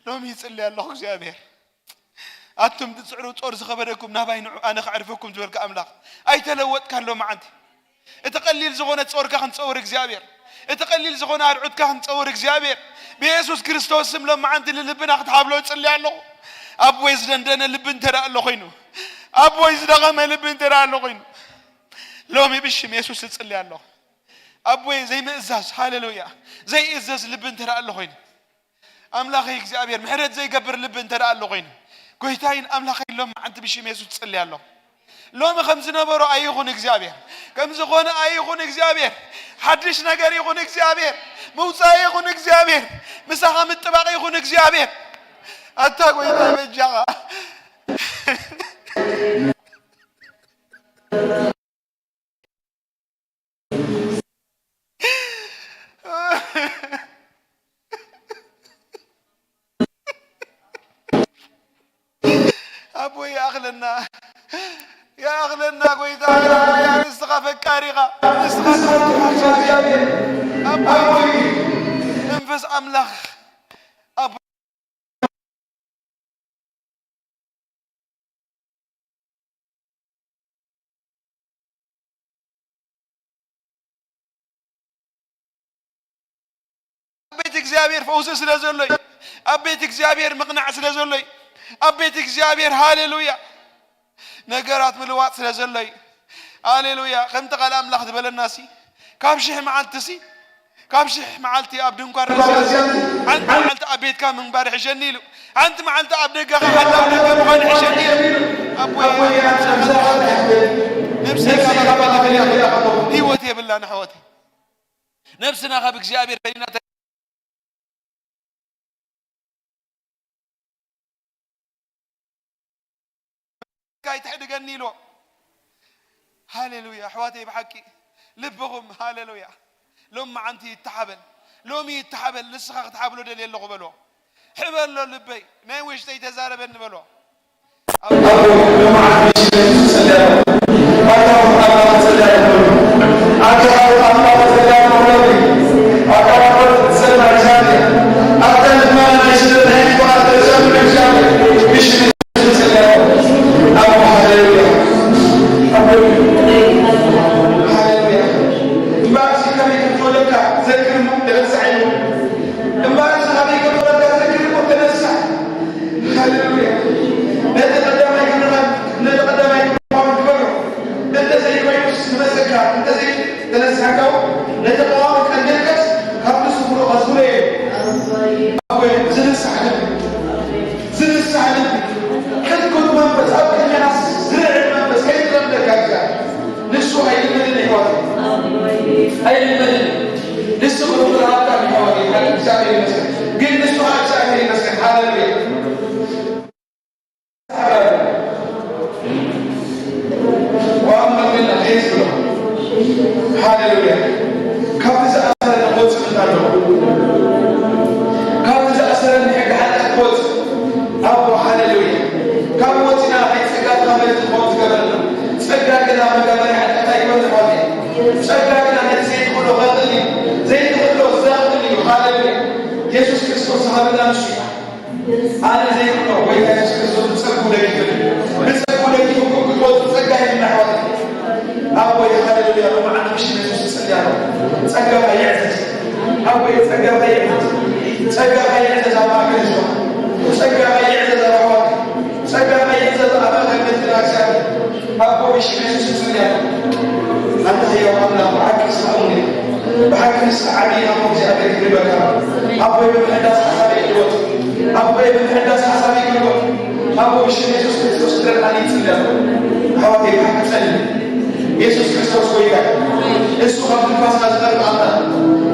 ሎሚ ይጽሊ ኣለኹ እግዚኣብሔር። ኣቱም ትጽዕሩ ጾር ዝኸበደኩም ናባይ ንዑ ኣነ ከዕርፈኩም ዝበልካ ኣምላኽ ኣይተለወጥካን ሎመዓንቲ። እቲ ቀሊል ዝኾነ ጾርካ ክንጸውር እግዚኣብሔር፣ እቲ ቀሊል ዝኾነ ኣርዑትካ ክንጸውር እግዚኣብሔር ብየሱስ ክርስቶስ ስም ሎመዓንቲ ንልብና ክትሃብሎ እጽሊ ኣለኹ። ኣቦይ ዝደንደነ ልቢ እንተ ደኣ ኣሎ ኮይኑ፣ ኣቦይ ዝደኸመ ልቢ እንተ ደኣ ኣሎ ኮይኑ፣ ሎሚ ብሽም የሱስ እጽሊ ኣለኹ። ኣቦይ ዘይምእዛዝ፣ ሃሌሉያ፣ ዘይእዘዝ ልቢ እንተ ደኣ ኣሎ ኮይኑ፣ ኣምላኸይ እግዚኣብሔር ምሕረት ዘይገብር ልቢ እንተ ደኣ ኣሎ ኮይኑ፣ ጎይታይን ኣምላኸይ ሎመዓንቲ ብሽም የሱስ እጽሊ ኣለኹ። ሎሚ ከም ዝነበሮ ኣይኹን እግዚኣብሔር፣ ከም ዝኾነ ኣይኹን እግዚኣብሔር፣ ሓድሽ ነገር ይኹን እግዚኣብሔር፣ ምውጻእ ይኹን እግዚኣብሔር፣ ምሳኻ ምጥባቕ ይኹን እግዚኣብሔር። ኣታ ጎይታ በጃኻ። ኣቦይ ይኣኽለና፣ ይኣኽለና ጎይታ፣ ንስኻ ፈቃሪኻ፣ ንስኻ ኣቦይ፣ መንፈስ ኣምላኽ፣ ኣቦይ ኣብ ቤት እግዚኣብሔር ፈውሲ ስለ ዘሎ እዩ። ኣብ ቤት እግዚኣብሔር ምቕናዕ ስለ ዘሎ እዩ። ኣብ ቤት እግዚኣብሔር፣ ሃሌሉያ፣ ነገራት ምልዋጥ ስለ ዘሎ እዩ። ሃሌሉያ። ከምቲ ቃል ኣምላኽ ዝበለና ሲ፣ ካብ ሽሕ መዓልቲ ሲ፣ ካብ ሽሕ መዓልቲ ኣብ ድንኳን ርእስያ ሲ፣ ሓንቲ መዓልቲ ኣብ ቤትካ ምንባር ይሕሸኒ ኢሉ። ሓንቲ መዓልቲ ኣብ ደገኻ ሓላው ደገ ምዃን ይሕሸኒ ኢሉ። ኣቦይ፣ ነብሰይ ካባኻ ፈሊኻ፣ ህይወት የብላን ኣሕዋተይ። ነብስና ካብ እግዚኣብሔር ፈሊና ኣይትሕድገኒ ኢልዎ። ሃሌሉያ። ኣሕዋተይ ብሓቂ ልብኹም፣ ሃሌሉያ፣ ሎሚ መዓንቲ ይተሓበል፣ ሎሚ ይተሓበል። ንስኻ ክትሓብሎ ደልየ ኣለኹ በልዎ። ሕበሎ ልበይ፣ ናይ ውሽጠይ ተዛረበኒ በልዎ። ኣቦ፣ ሎመዓንቲ ብሽመይ ዝጸልያ ኣለኹ። ኣታ ኣምላኽ ዝጸልያ ኣለኹ። ኣታ ኣምላኽ ዝጸልያ ኣለኹ። ኣታ ኣምላኽ ዝጸልያ እግዚኣብሔር። ኣታ ልመና ናይ ሽደት ናይ ፍቓድ ተሰምዕ እግዚኣብሔር። ብሽመይ ዝጸልያ ኣለኹ። ኣቦ፣ ሃሌሉያ። ሃሌሉያ። እምበኣር፣ እዚ ከመይ ከም ዝወለድካ ዘክር እሞ ተረሳዕ ኢሉ። እምበኣር፣ እዚ ከመይ ከም ዝወለድካ ዘክር እሞ ተነሳዕ። ሃሌሉያ። ነቲ ቀዳማይ ግብርኻ፣ ነቲ ቀዳማይ ግብርኻ ግበሮ። እንተ ዘይኮይኑስ ንመሰካ፣ እንተ ዘይተነሳሕካ እውን ነቲ ቀዋሚ ቀንዲልካስ ካብቲ ስፍሮ ከዝብሮ እየ። ኣቦይ፣ ዝንሳሕ ልቢ፣ ዝንሳሕ ልቢ፣ ቅድኩት መንፈስ፣ ኣብ ቅድሜኻ ዝርዕድ መንፈስ ከይትለምደካ እግዚኣብሔር። ንሱ ኣይልመድን ኣሕዋተይ፣ ኣይልመድን። ንሱ ክብር ሃብታም ኣሕዋተይ፣ እግዚኣብሔር ይመስገን። ግን ንሱ ከዓ እግዚኣብሔር ይመስገን። ሃሌሉያ። ወኣመ ምን ሄዝሎ። ሃሌሉያ። ካብቲ ዝኣሰረኒ ክወጽእ ምንታ ኣለኹ። ካብቲ ዝኣሰረኒ ሕጊ ሓጢኣት ክወጽእ። ኣቦ፣ ሃሌሉያ። ካብ ወጺና ናይ ጸጋ ተኻፈልቲ ክኸውን ዝገበረና። ጸጋ ግና መጋበሪ ሓጢኣት ኣይኮነን ኣሕዋተይ። ጸጋ ግና ነቲ ዘይትኽእሎ ከኽእል እዩ። ዘይትኽእሎ ዘኽእል እዩ። ሃሌሉያ። የሱስ ክርስቶስ ዝሃበና ንሱ እዩ። ኣነ ዘይብሎ ጎይታ የሱስ ክርስቶስ ብጸግኡ ደጊፉኒ። ብጸግኡ ደጊፉ ክወጽእ ጸጋ ይህብና ኣሕዋተይ። ኣቦይ ሃሌሉያ፣ ሎመዓንቲ ብሽም የሱስ እጽሊ ኣለኹ። ጸጋኻ ይዕዘዝ። ኣቦይ ጸጋኻ ይዕዘዝ። ጸጋኻ ይዕዘዝ ኣብ ማእከል ህዝብኻ። ጸጋኻ ይዕዘዝ ኣብ ኣሕዋተይ። ጸጋኻ ይዕዘዝ ኣብ ማእከል ቤትና እግዚኣብሔር። ኣቦ ብሽም የሱስ እጽሊ ኣለኹ። ኣንታ ህያው ኣምላኽ ብሓቂ ንስኻ እሙን ኢኻ። ብሓቂ ንስኻ ዓቢ ኢኻ እሞ እግዚኣብሔር ይግርመካ። ኣቦይ ብምሕዳስ ሓሳበይ ይግለጽ። ኣቦይ ብምሕዳስ ሓሳበይ ይግለጽ። ኣቦ ብሽም የሱስ ክርስቶስ ክትረድኣኒ ይጽሊ ኣለኹ። ኣሕዋተይ ብሓቂ ጸልዩ። የሱስ ክርስቶስ ጎይታ እዩ። እሱ ካብ ትንፋስና ዝቐርብ ኣምላኽ።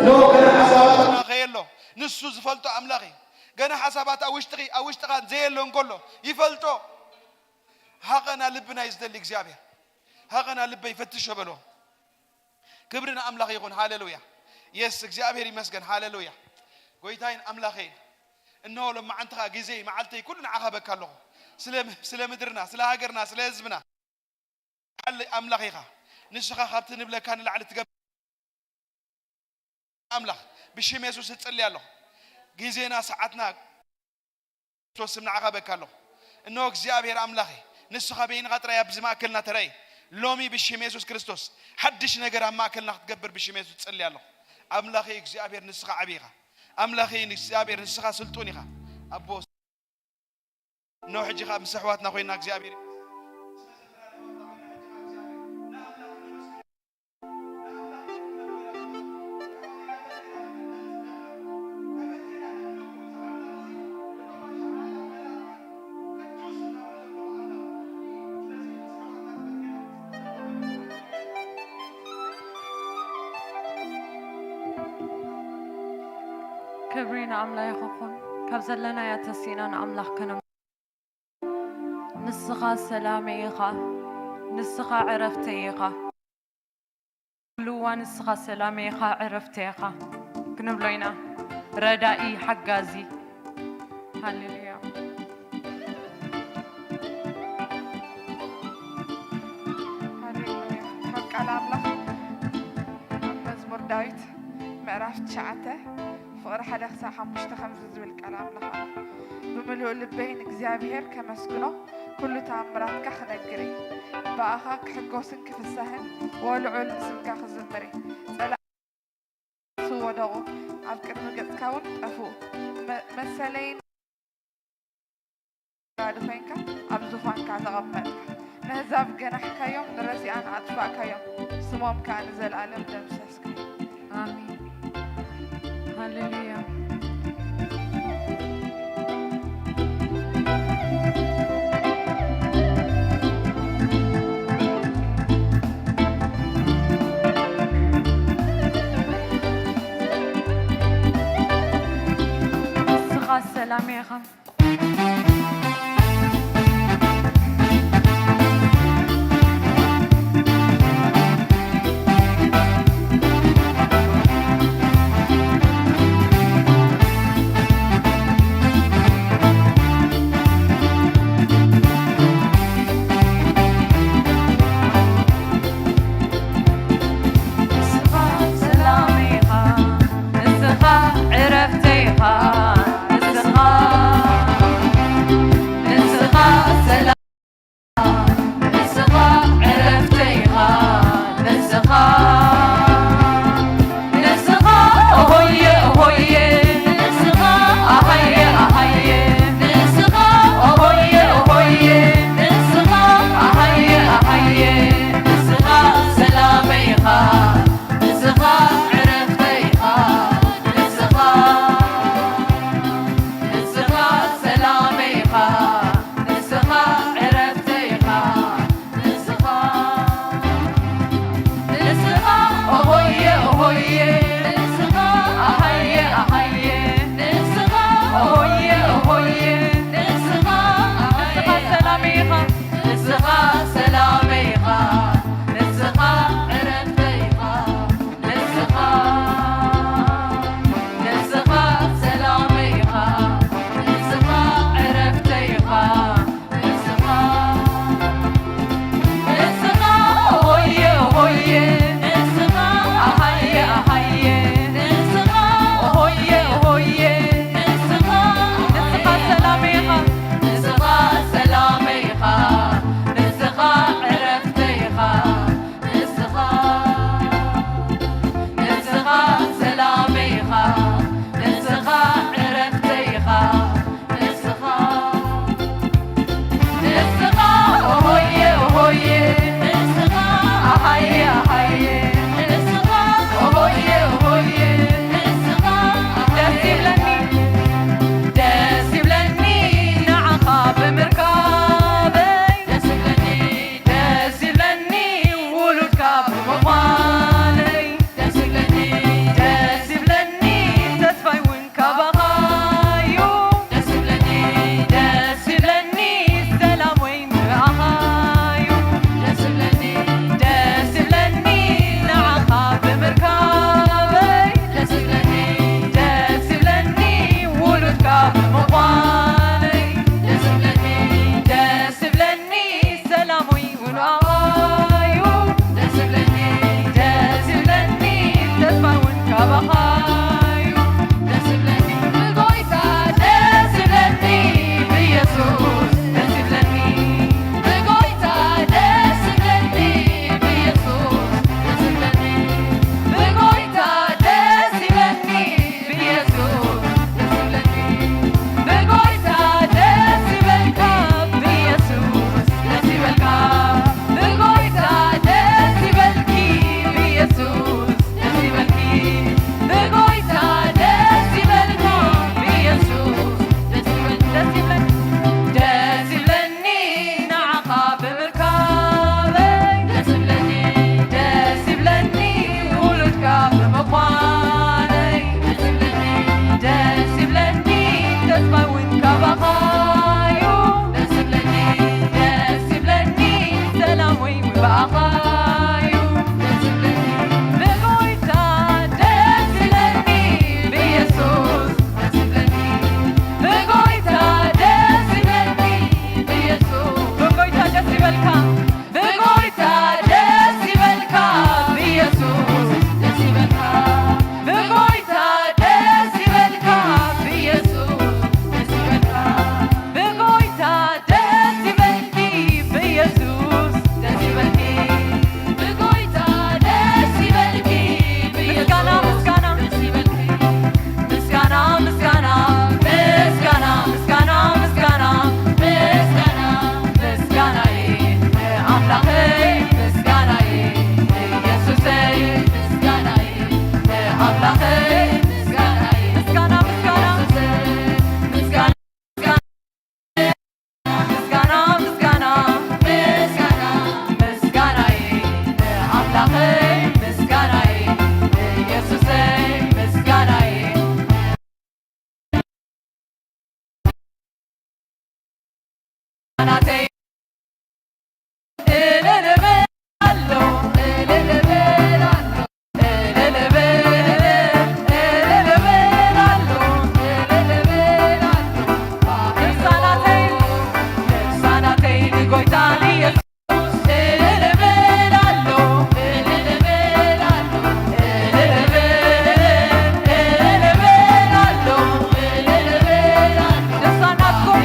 ኖ ገና ሓሳባትና ከየሎ ንሱ ዝፈልጦ ኣምላኽ እዩ። ገና ሓሳባት ኣብ ውሽጥኺ ኣብ ውሽጥኻ ዘየሎ እንከሎ ይፈልጦ። ሃቐና ልብና እዩ ዝደሊ እግዚኣብሔር። ሃቐና ልበይ ፈትሾ በሎ። ክብሪ ንኣምላኽ ይኹን። ሃሌሉያ። የስ እግዚኣብሔር ይመስገን። ሃሌሉያ። ጎይታይን ኣምላኸይን፣ እነሆ ሎማዓንቲ ኸኣ ግዜይ መዓልተይ ኩሉ ንዓኻ በካ ኣለኹ። ስለ፣ ስለ ምድርና፣ ስለ ሃገርና፣ ስለ ህዝብና። በዓል ኣምላኽ ኢኻ። ንስኻ ካብቲ ንብለካ ንላዕሊ ትገብር ኣምላኽ። ብሽም የሱስ እጽሊ ኣለኹ። ግዜና፣ ሰዓትና፣ ክርስቶስ ስም ንዓኻ በካ ኣለኹ። እነሆ እግዚኣብሔር ኣምላኸ፣ ንስኻ በይንኻ ጥራይ ኣብዚ ማእከልና ተራእየ። ሎሚ ብሽም የሱስ ክርስቶስ ሓድሽ ነገር ኣብ ማእከልና ክትገብር ብሽም የሱስ እጽሊ ኣለኹ። ኣምላኸይ እግዚኣብሔር ንስኻ ዓቢ ኢኻ። ኣምላኸይ እግዚኣብሔር ንስኻ ስልጡን ኢኻ። ኣቦ፣ እነሆ ሕጂ ኸኣ ምስ ኣሕዋትና ኮይና እግዚኣብሔር ክብሪ ንኣምላኽ ይኹን። ካብ ዘለናዮ ተሲእና ንኣምላኽ ከነ-፣ ንስኻ ሰላመይ ኢኻ፣ ንስኻ ዕረፍተይ ኢኻ። ኩሉ እዋን ንስኻ ሰላመይ ኢኻ፣ ዕረፍተይ ኢኻ ክንብሎ ኢና። ረዳኢ፣ ሓጋዚ። ሃሌሉያ። ሃሌሉያ። ካብ ቃል ኣምላኽ ኣብ መዝሙር ዳዊት ምዕራፍ ትሽዓተ ፍቕሪ ሓደ ክሳብ ሓሙሽተ ከምዚ ዝብል ቃል ኣምላኽ ኣሎ። ብምሉእ ልበይ ንእግዚኣብሔር ከመስግኖ፣ ኩሉ ተኣምራትካ ክነግር እየ። ብኣኻ ክሕጎስን ክፍሳህን፣ ወልዑል ንስምካ ክዝምር እየ። ጸላእቲ ወደቑ፣ ኣብ ቅድሚ ገጽካ እውን ጠፍኡ። መ-፣ መሰለይን ባዕዲ ኮይንካ ኣብ ዙፋንካ ተቐመጥካ። ነህዛብ ገናሕካዮም፣ ንረሲኣን ኣጥፋእካዮም፣ ስሞም ከኣ ንዘለኣለም ደምሰስካ። ኣሜን። ሃሌሉያ። ንስኻ ሰላም ኢኻ። ንስኻ ሰላም ኢኻ፣ ንስኻ ዕረፍተይ ኢኻ፣ ንስኻ እውን ካባኻ እዩ። ደስ ይብለኒ ብጎይታ፣ ደስ ይብለኒ ብየሱስ፣ ደስ ይብለኒ ብጎይታ፣ ደስ ይብለኒ ብየሱስ፣ ደስ ይብለኒ ብጎይታ፣ ደስ ይብለኒ ብየሱስ፣ ደስ ይብለኒ ብጎይታ፣ ደስ ይበልካ ብየሱስ፣ ደስ ይበልካ ብጎይታ፣ ደስ ይበልኪ ብየሱስ፣ ደስ ይበልኪ ብጎይታ፣ ደስ ይበልካ ብየሱስ፣ ደስ ይበል-፣ ደስ ይብለኒ፣ ደስ ይብለኒ ንዓኻ ብምርካበይ፣ ደስ ይብለኒ፣ ደስ ይብለኒ ውሉድካ ብምዃነይ፣ ደስ ይብለኒ፣ ደስ ይብለኒ ተስፋይ እውን ካባኻዩ፣ ደስ ይብለኒ፣ ደስ ይብለኒ ሰላም ወይ ብኣኻዩ፣ ደስ ይብለኒ ብጎይታ፣ ደስ ይብለኒ ብየሱስ፣ ደስ ይብለኒ ብጎይታ፣ ደስ ይብለኒ ብየሱስ፣ ብጎይታ ደስ ይበልካ፣ ብጎይታ ደስ ይበልካ ብየሱስ፣ ደስ ይበልካ ብጎይታ፣ ደስ ይበልካ ብየሱስ፣ ደስ ይበልካ ብጎይታ፣ ደስ ይበልኪ ብየሱስ፣ ደስ ይበልኪ ብጎይታ፣ ደስ ይበልኪ ብየሱስ፣ ምስጋና፣ ምስጋና፣ ደስ ይበልኪ ምስጋና፣ ምስጋና፣ ምስጋና፣ ምስጋና፣ ምስጋና፣ ምስጋና፣ ምስጋናዬ ንኣምላኸይ፣ ምስጋናዬ ንኢየሱሰይ፣ ምስጋናዬ ንኣምላኸይ፣ ምስጋናዬ ምስጋና፣ ምስጋና፣ ኢየሱሰይ፣ ምስጋና፣ ምስጋና፣ ምስጋና፣ ምስጋና፣ ምስጋናዬ ንኣምላኸይ፣ ምስጋናዬ ንኢየሱሰይ፣ ምስጋናዬ ናተይ እልል እብል ኣሎ፣ እልል እብል ኣሎ፣ እልል እብል፣ እልል እብል ኣሎ፣ እልል እብል ኣሎ። ልሳናተይ፣ ልሳናተይ ንጎይታ ንየሱስ እልል እብል ኣሎ፣ እልል እብል ኣሎ፣ እልል እብል፣ እልል እብል ኣሎ፣ እልል እብል ኣሎ። ልሳናትኩም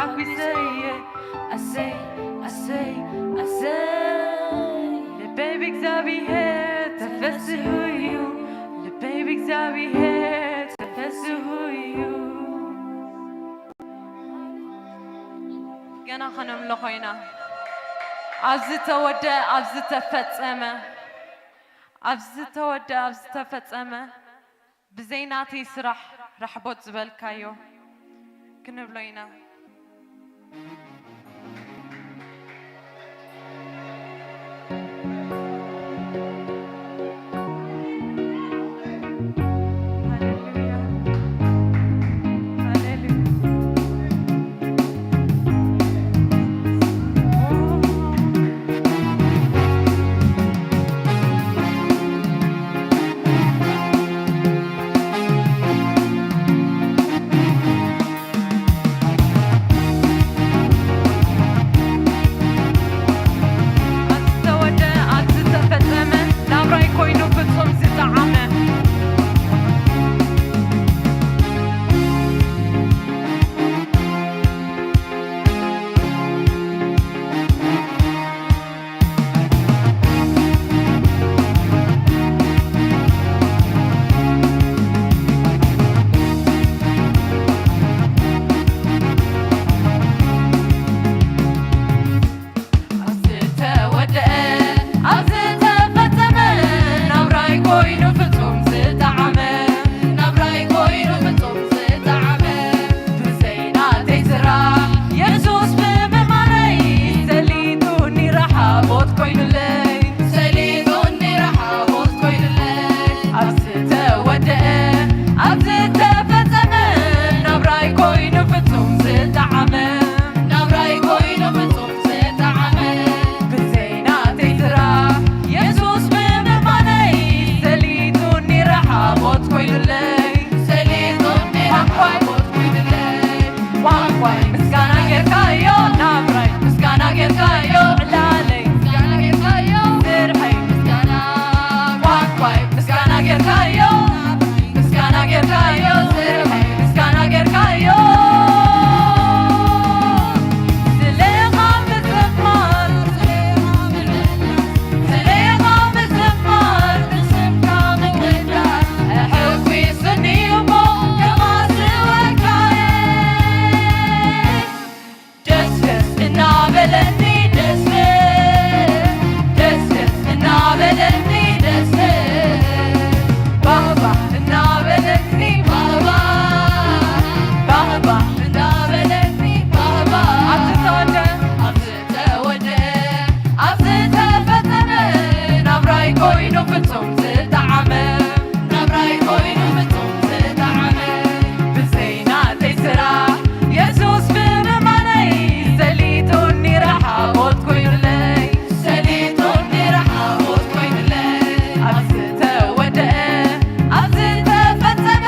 ሓጒሰየ ኣሰይ ኣሰይ ኣሰይ። ልበይ ብእግዚኣብሔር ተፈሲሑ እዩ። ልበይ ብእግዚኣብሔር ተፈሲሑ እዩ። ገና ከነምልኾ ኢና። ኣብ ዝተወደአ ኣብ ዝተፈጸመ፣ ኣብ ዝተወደአ ኣብ ዝተፈጸመ፣ ብዘይ ናተይ ስራሕ ራሕቦት ዝበልካዮ ክንብሎ ኢና። ዝተወደ ኣብ ዝተፈጸመ ናብራይ ኮይኑ ፍጹም ዝጠዓመ። ዝተወደአ ኣብ ዝተፈጸመ ናብራይ ኮይኑ ፍጹም ዝጠዓመ። ናብራይ ኮይኑ ፍጹም ዝጠዓመ። ብዘይ ናተይ ስራሕ የሱስ ብምማረይ ሰሊጡኒ ረሓቦት ኮይኑለይ። ሰሊጡኒ ረሓቦት ኮይኑለይ። ኣብ ዝተወደአ ኣብ ዝተፈጸመ ናብራይ ኮይኑ ፍጹም ዝጠዓመ። ናብራይ ኮይኑ ፍጹም ዝጠዓመ። ብዘይ ናተይ ስራሕ የሱስ ብምማነይ ሰሊጡኒ ረሓቦት ኮይኑለይ። ሰሊጡኒ ረሓቦት ኮይኑለይ። ቋንቋይ ምስጋና ጌርካዮ ናብራይ ምስጋና ጌርካዮ ዕላለይ ምስጋና ጌርካዮ ስርሐይ ምስጋና ቋንቋይ ምስጋና ጌርካዮ ምስጋና ጌርካዮ ስርሐይ ምስጋና ጌርካዮ ስለኻ ምዝማር ስለኻ ምዝማር ንስምካ ምውዳስ ኣሕጒሱኒ እሞ ከማስወካየ ደስደስ እናበለኒ ደስደስ ደስደስ እናበለኒ ደስደስ ባህባህ እናበለኒ ባህባህ ባህባህ እናበለኒ ባህባህ ኣብ ዝተወደ ኣብ ዝተወደ ኣብ ዝተፈጸመ ናብራይ ኮይኑ ፍጹም ዝጠዓመ ናብራይ ኮይኑ ፍጹም ዝጠዓመ ብዘይ ናተይ ስራሕ የሱስ ብምማነይ ሰሊጡኒ ረሓቦት ኮይኑለይ ሰሊጡኒ ረሓቦት ኮይኑለይ ኣብ ዝተወደአ ኣብ ዝተፈጸመ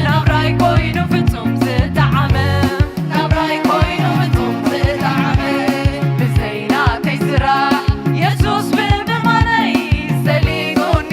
ናብራይ ኮይኑ ፍጹም ዝጠዓመ ናብራይ ኮይኑ ፍጹም ዝጠዓመ ብዘይ ናተይ ስራሕ የሱስ ብምማነይ ሰሊጡኒ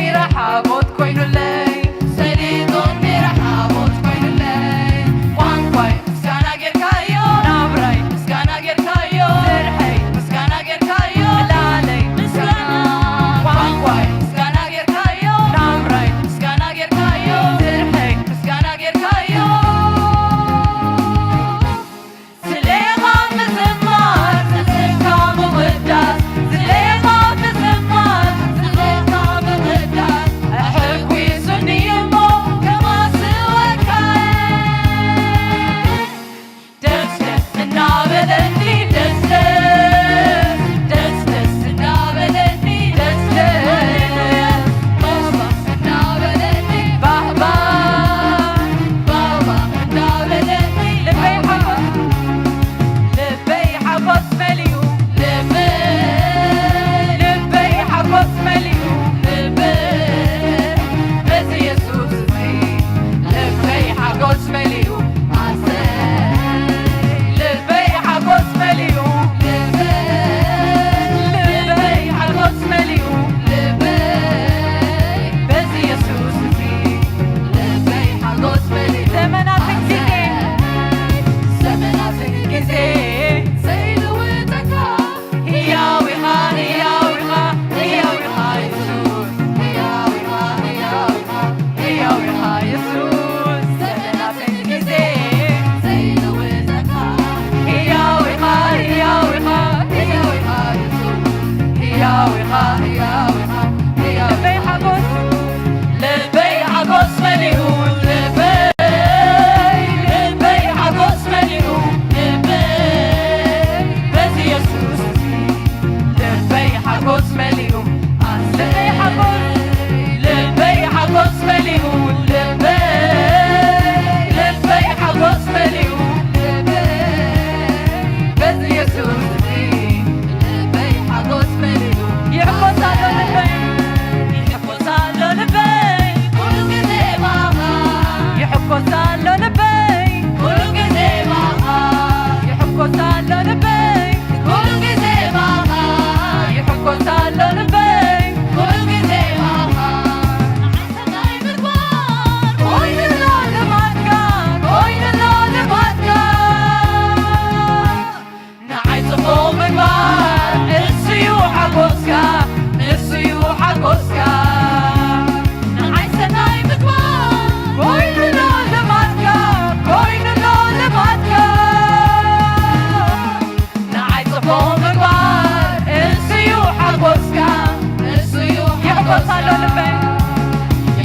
ይሕጎስ ኣሎ ልበይ፣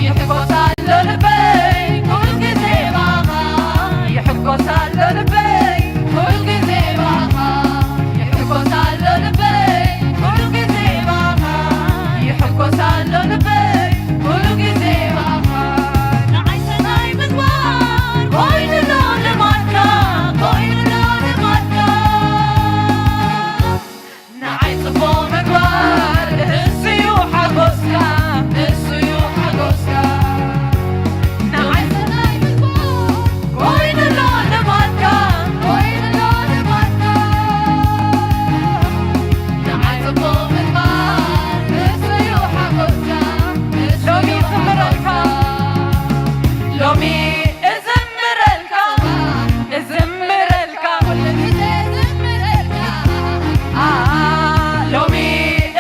ይሕጎስ ኣሎ ልበይ፣ ኩሉ ግዜ ባኻ። ይሕጎስ ኣሎ ልበይ፣ ኩሉ ግዜ ባኻ። ይሕጎስ ኣሎ ልበይ፣ ኩሉ ግዜ ባኻ። ይሕጎስ ኣሎ ልበይ፣ ኩሉ ግዜ ባኻ። ንዓይ ሰናይ ምግባር ኮይኑሎ ልማድካ፣ ኮይኑሎ ልማድካ። ንዓይ ጽቡቕ ምግባር ንሱ እዩ ሓጎስካ፣ ንሱ እዩ ሓጎስካ። ንዓይ ሰናይ ምግባር ኮይኑሎ ልማድካ፣ ኮይኑሎ ልማድካ። ንዓይ ጽቡቕ ምግባር ንሱ እዩ ሓጎስካ፣ ንሱ ሎሚ እዩ ይዝምረልካ። ሓጎስካ። ሎሚ እዝምረልካ፣ እዝምረልካ፣ ኩሉ ግዜ እዝምረልካ። አ፣ ሎሚ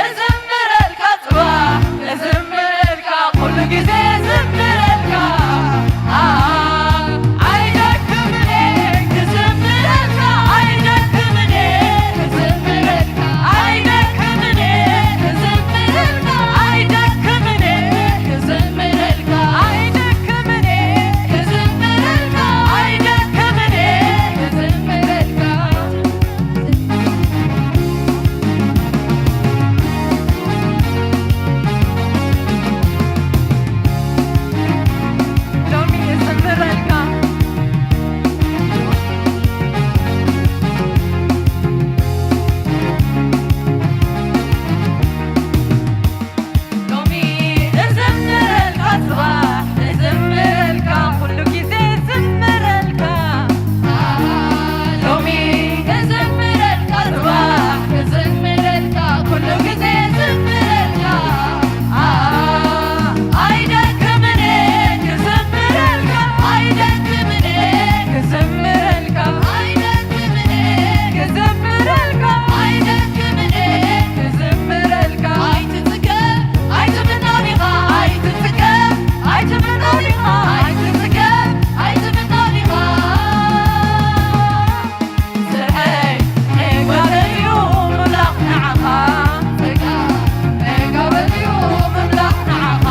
እዝምረልካ፣ ጽባሕ እዝምረልካ፣ ኩሉ ግዜ እዝምረልካ። አ፣ ኣይደክምን እየ ክዝምረልካ፣ ኣይደክምን እየ ክዝምረልካ። ሎሚ እዝምረልካ። ሎሚ እዝምረልካ፣ ጽባሕ እዝምረልካ፣ ኩሉ ግዜ እዝምረልካ። ሎሚ እዝምረልካ፣ ጽባሕ እዝምረልካ፣ ኩሉ ግዜ እዝምረልካ። ኣይደክምን ክዝምረልካ፣ ኣይደክምን ክዝምረልካ፣ ኣይደክምን ክዝምረልካ፣ ኣይደክምን ክዝምረልካ። ኣይትጽገብ ኣይትምኖ ዲኻ፣ ኣይትጽገብ ኣይትምኖ ዲኻ፣ ኣይትጽገብ ኣይትምኖ ዲኻ። ስርሐይ ዕጋበይ እዩ ምምላኽ ንዓኻ። ጸጋ ዕጋበይ እዩ ምምላኽ ንዓኻ።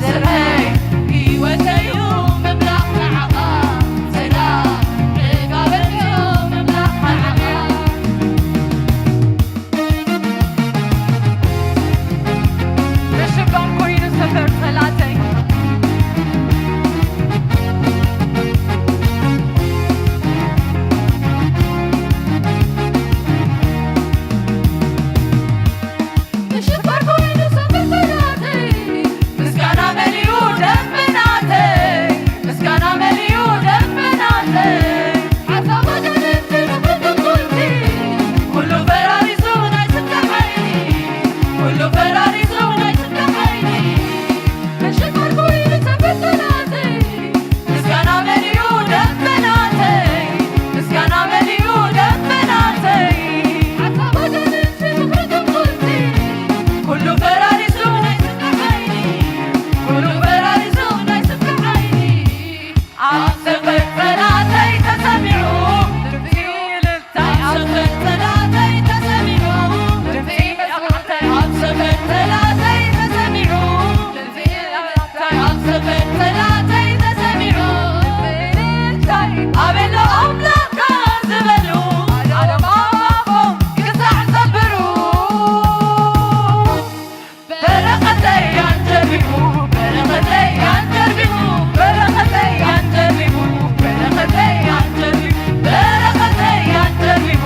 ስርሐይ ህይወተይ እዩ ምምላኽ ንዓኻ። ጸጋ ዕጋበይ እዩ ምምላኽ ንዓኻ። ምሽባር ኮይኑ ሰፈር ጸላተይ። ምሽባር ኮይኑ ሰፈር ጸላተይ። ምስጋና መሊኡ ደመናተይ። ምስጋና መሊኡ ደመናተይ። ሓሳብ ኣጋንንቲ ንኽትኩልቲ። ኩሉ ፈራሪሱ ናይ ስምካ ሓይሊ። ኩሉ ፈራሪሱ ናይ ስምካ ሓይሊ። ምሽባር ኮይኑ ሰፈር ጸላተይ። ምስጋና መሊኡ ደመናተይ፣ ምስጋና መሊኡ ደመናተይ። ሓሳብ ኣጋንንቲ ምኽሪ ትንኮልቲ፣ ኩሉ ፈራሪሱ ናይ ስምካ ሓይሊ፣ ኩሉ ፈራሪሱ ናይ ስምካ ሓይሊ። ኣብ ሰፈር ጸላተይ ተሰሚዑ ድምጺ እልልታይ፣ ኣብ ሰፈር ጸላተይ ተሰሚዑ ድምጺ መጽናዕተይ፣ ኣብ ሰፈር ጸላተይ ተሰሚዑ ኣብ ሰፈር ጸላተይ ተሰሚዑ፣ ኣበሎ ኣምላኽካ ዝበሉ፣ ኣደባባፎም ክሳዕ ዘብሩ። በረኸተይ ኣንጀርቢቡ፣ በረኸተይ ኣንጀርቢቡ፣ በረኸተይ ኣንጀርቢቡ፣ በረኸተይ ኣንጀርቢቡ፣ በረኸተይ ኣንጀርቢቡ፣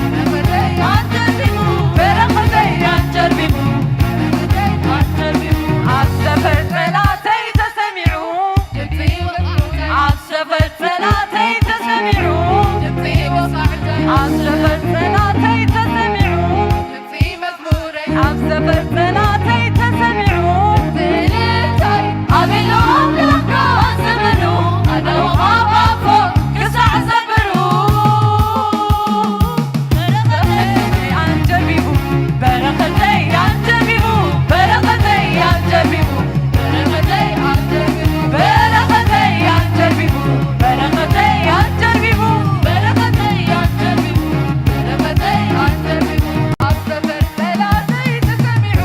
በረኸተይ ኣንጀርቢቡ፣ በረኸተይ ኣንጀርቢቡ፣ በረኸተይ ኣንጀርቢቡ። ኣብ ሰፈር ጸላተይ ተሰሚዑ፣ ኣብ ሰፈር ጸላተይ ተሰሚዑ፣ ኣብ ሰፈር ጸላተይ ተሰሚዑ፣ ኣብ ሰፈር ጸላተይ ተሰሚዑ፣ ኣቤሎ ኣምላኽካ ዝበሉ፣ ኣደባባፎም ክሳዕ ዘብሩ። በረኸተይ ኣንጀርቢቡ፣ በረኸተይ ኣንጀርቢቡ፣ በረኸተይ ኣንጀርቢቡ፣ በረኸተይ ኣንጀርቢቡ፣ በረኸተይ ኣንጀርቢቡ፣ በረኸተይ ኣንጀርቢቡ፣ በረኸተይ ኣንጀርቢቡ፣ በረኸተይ ኣንጀርቢቡ። ኣብ ሰፈር ጸላተይ ተሰሚዑ፣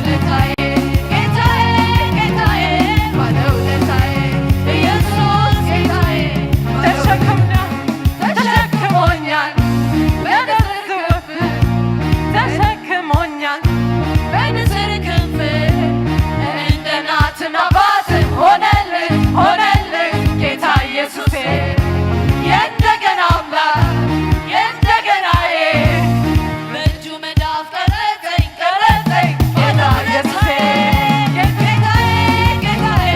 ጌታዬ፣ ጌታዬ፣ ጌታዬ፣ ባለውለታዬ፣ ኢየሱስ ጌታዬ፣ ተሸክሞኛል፣ ተሸክሞኛል፣ በንስር ክንፍ ተሸክሞኛል፣ በንስር ክንፍ እንደ እናትም አባትም ሆነልኝ፣ ሆነልኝ ጌታ ኢየሱሴ፣ የእንደገና አምላክ፣ የእንደገናዬ፣ በእጁ መዳፍ ቀረጸኝ፣ ቀረጸኝ ጌታ ኢየሱሴ። ጌታዬ፣ ጌታዬ፣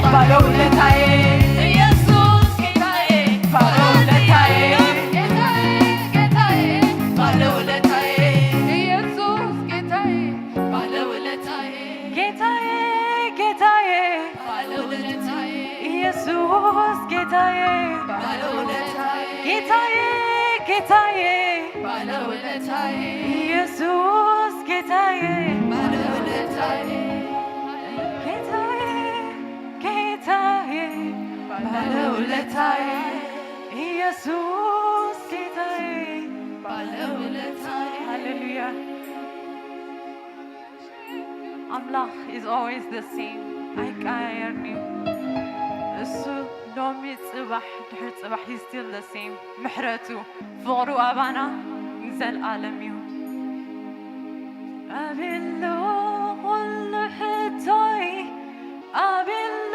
ባለውለታዬ፣ ኢየሱስ ጌታዬ፣ ባለውለታዬ፣ ጌታዬ፣ ጌታዬ፣ ባለውለታዬ፣ ኢየሱስ ጌታዬ፣ ባለውለታዬ፣ ጌታዬ፣ ጌታዬ፣ ባለውለታዬ፣ ኢየሱስ ጌታዬ፣ ባለውለታዬ፣ ጌታዬ፣ ጌታዬ፣ ባለውለታዬ፣ ኢየሱስ ጌታዬ፣ ባለውለታዬ፣ ጌታዬ፣ ጌታዬ፣ ባለውለታዬ፣ ኢየሱስ ጌታዬ፣ ባለውለታዬ። ሃሌሉያ። ኣምላኽ is always the same፣ ኣይቀያየርን እዩ። እሱ ሎሚ፣ ጽባሕ፣ ድሕሪ ጽባሕ he's still the same። ምሕረቱ፣ ፍቕሩ ኣባና ንዘለኣለም እዩ። ኣቤሎ ኩሉ ሕቶይ፣ ኣቤሎ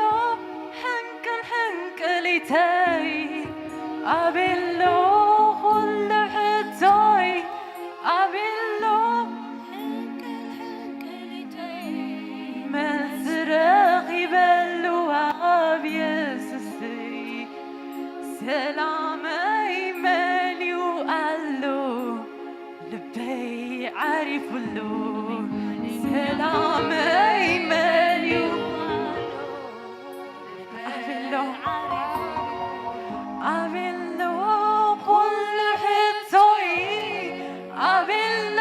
ሕንቅል ሕንቅሊተይ፣ ኣቤሎ ኩሉ ሕቶይ፣ ኣቤሎ መልሲ ረኺበሉ ኣብ የሱሰይ። ሰላመይ መሊኡ ኣሎ፣ ልበይ ዓሪፉሉ። ሰላመይ መሊኡ ኣቤሎ፣ ኣቤሎ ኩሉ ሕቶይ፣ ኣቤሎ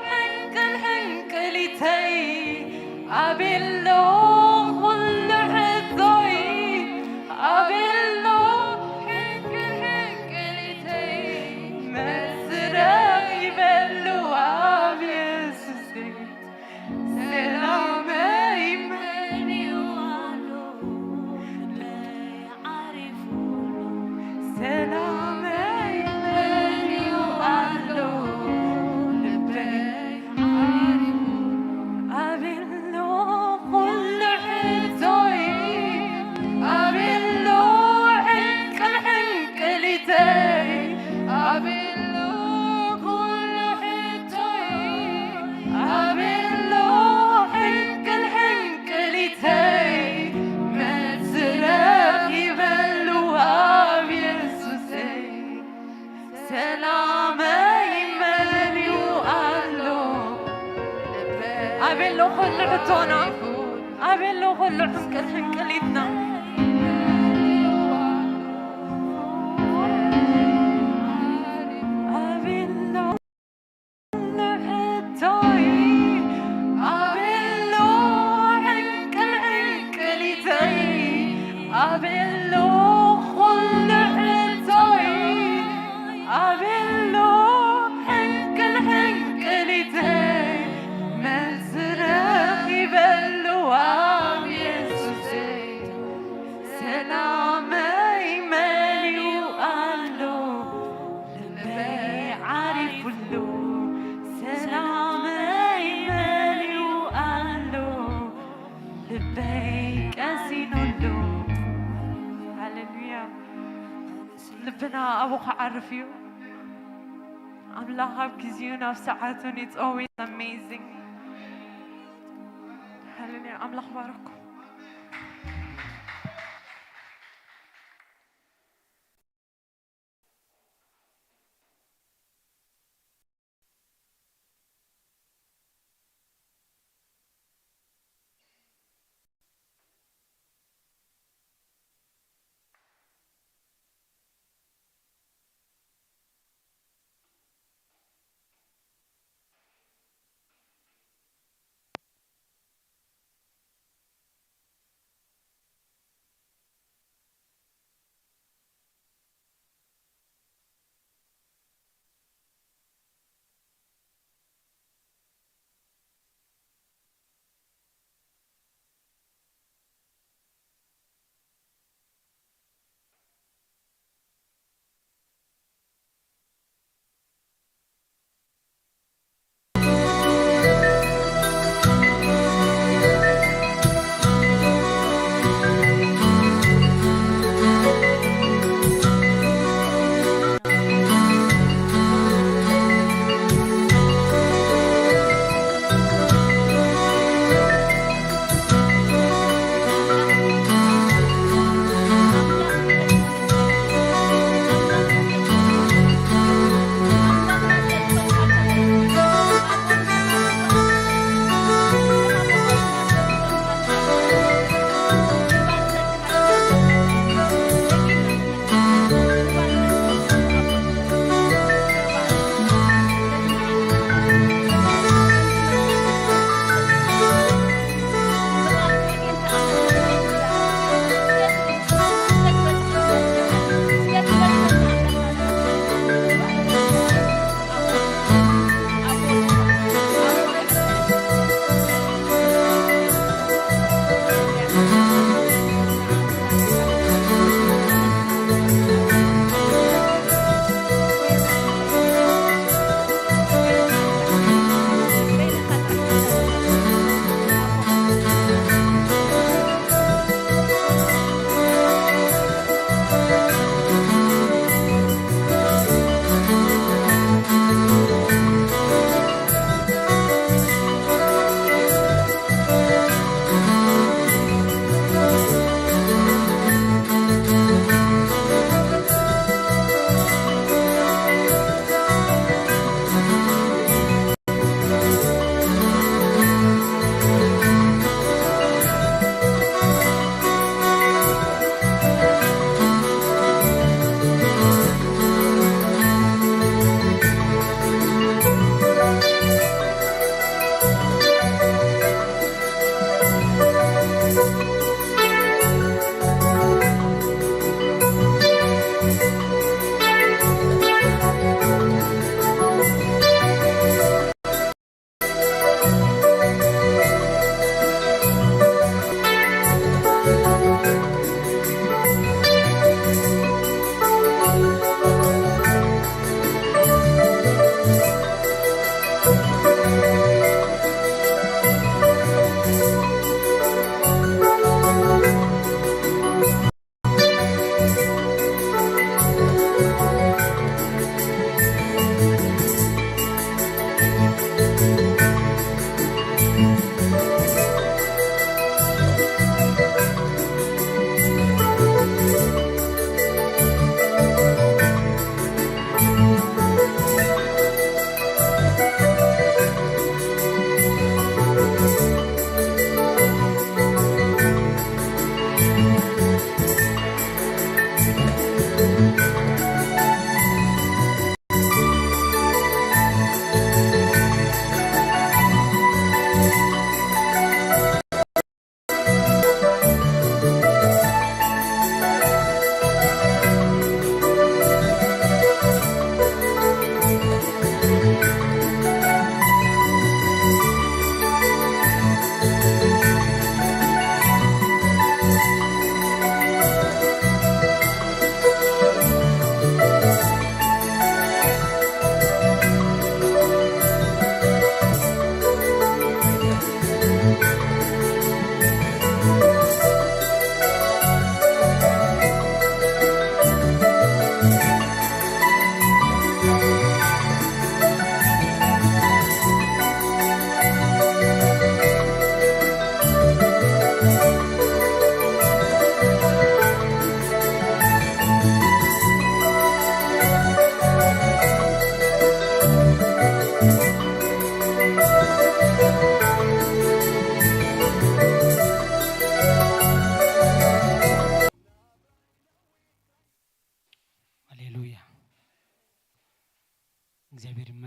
ሕንቅል ሕንቅሊተይ፣ ኣቤሎ ኩሉ ሕቶይ፣ ኣቤሎ ሕንቅል ሕንቅሊተይ፣ መልሲ ረኺበሉ ኣብ የሱሰይ። ሰላመይ መሊኡ ኣሎ፣ ልበይ ዓሪፉ። ሰላመይ መሊኡ ኣሎ፣ ልበይ ዓሪፉ። ኣቤሎ ኩሉ ሕቶይ፣ ኣቤሎ ሕንቅል ሕንቅሊተይ፣ ኣቤሎ ኩሉ ሕቶይ፣ ኣቤሎ ሕንቅል ሕንቅሊተይ፣ መልሲ ረኺበሉ ኣብ የሱሰይ። ሰላመይ መሊኡ ኣሎ። ኣቤሎ ኩሉ ሕቶና፣ ኣቤሎ ኩሉ ሕንቅል ሕንቅሊትና። ኣቤሎ ኩሉ ሕቶይ፣ ኣቤሎ ሕንቅል ሕንቅሊተይ፣ ኣቤሎ ኩሉ ሕቶይ፣ ኣቤሎ ሕንቅል ሕንቅሊተይ፣ መልሲ ረኺበሉ ኣብ የሱሰይ። ሰላመይ መሊኡ ኣሎ፣ ልበይ ዓሪፉሉ። ሰላመይ መሊኡ ኣሎ፣ ልበይ ቀሲኑሉ። ሃሌሉያ። ልብና ኣብኡ ክዓርፍ እዩ። ኣምላኽ ኣብ ግዜኡን ኣብ ሰዓቱን፣ it's always amazing። ሃሌሉያ። ኣምላኽ ባረኩም።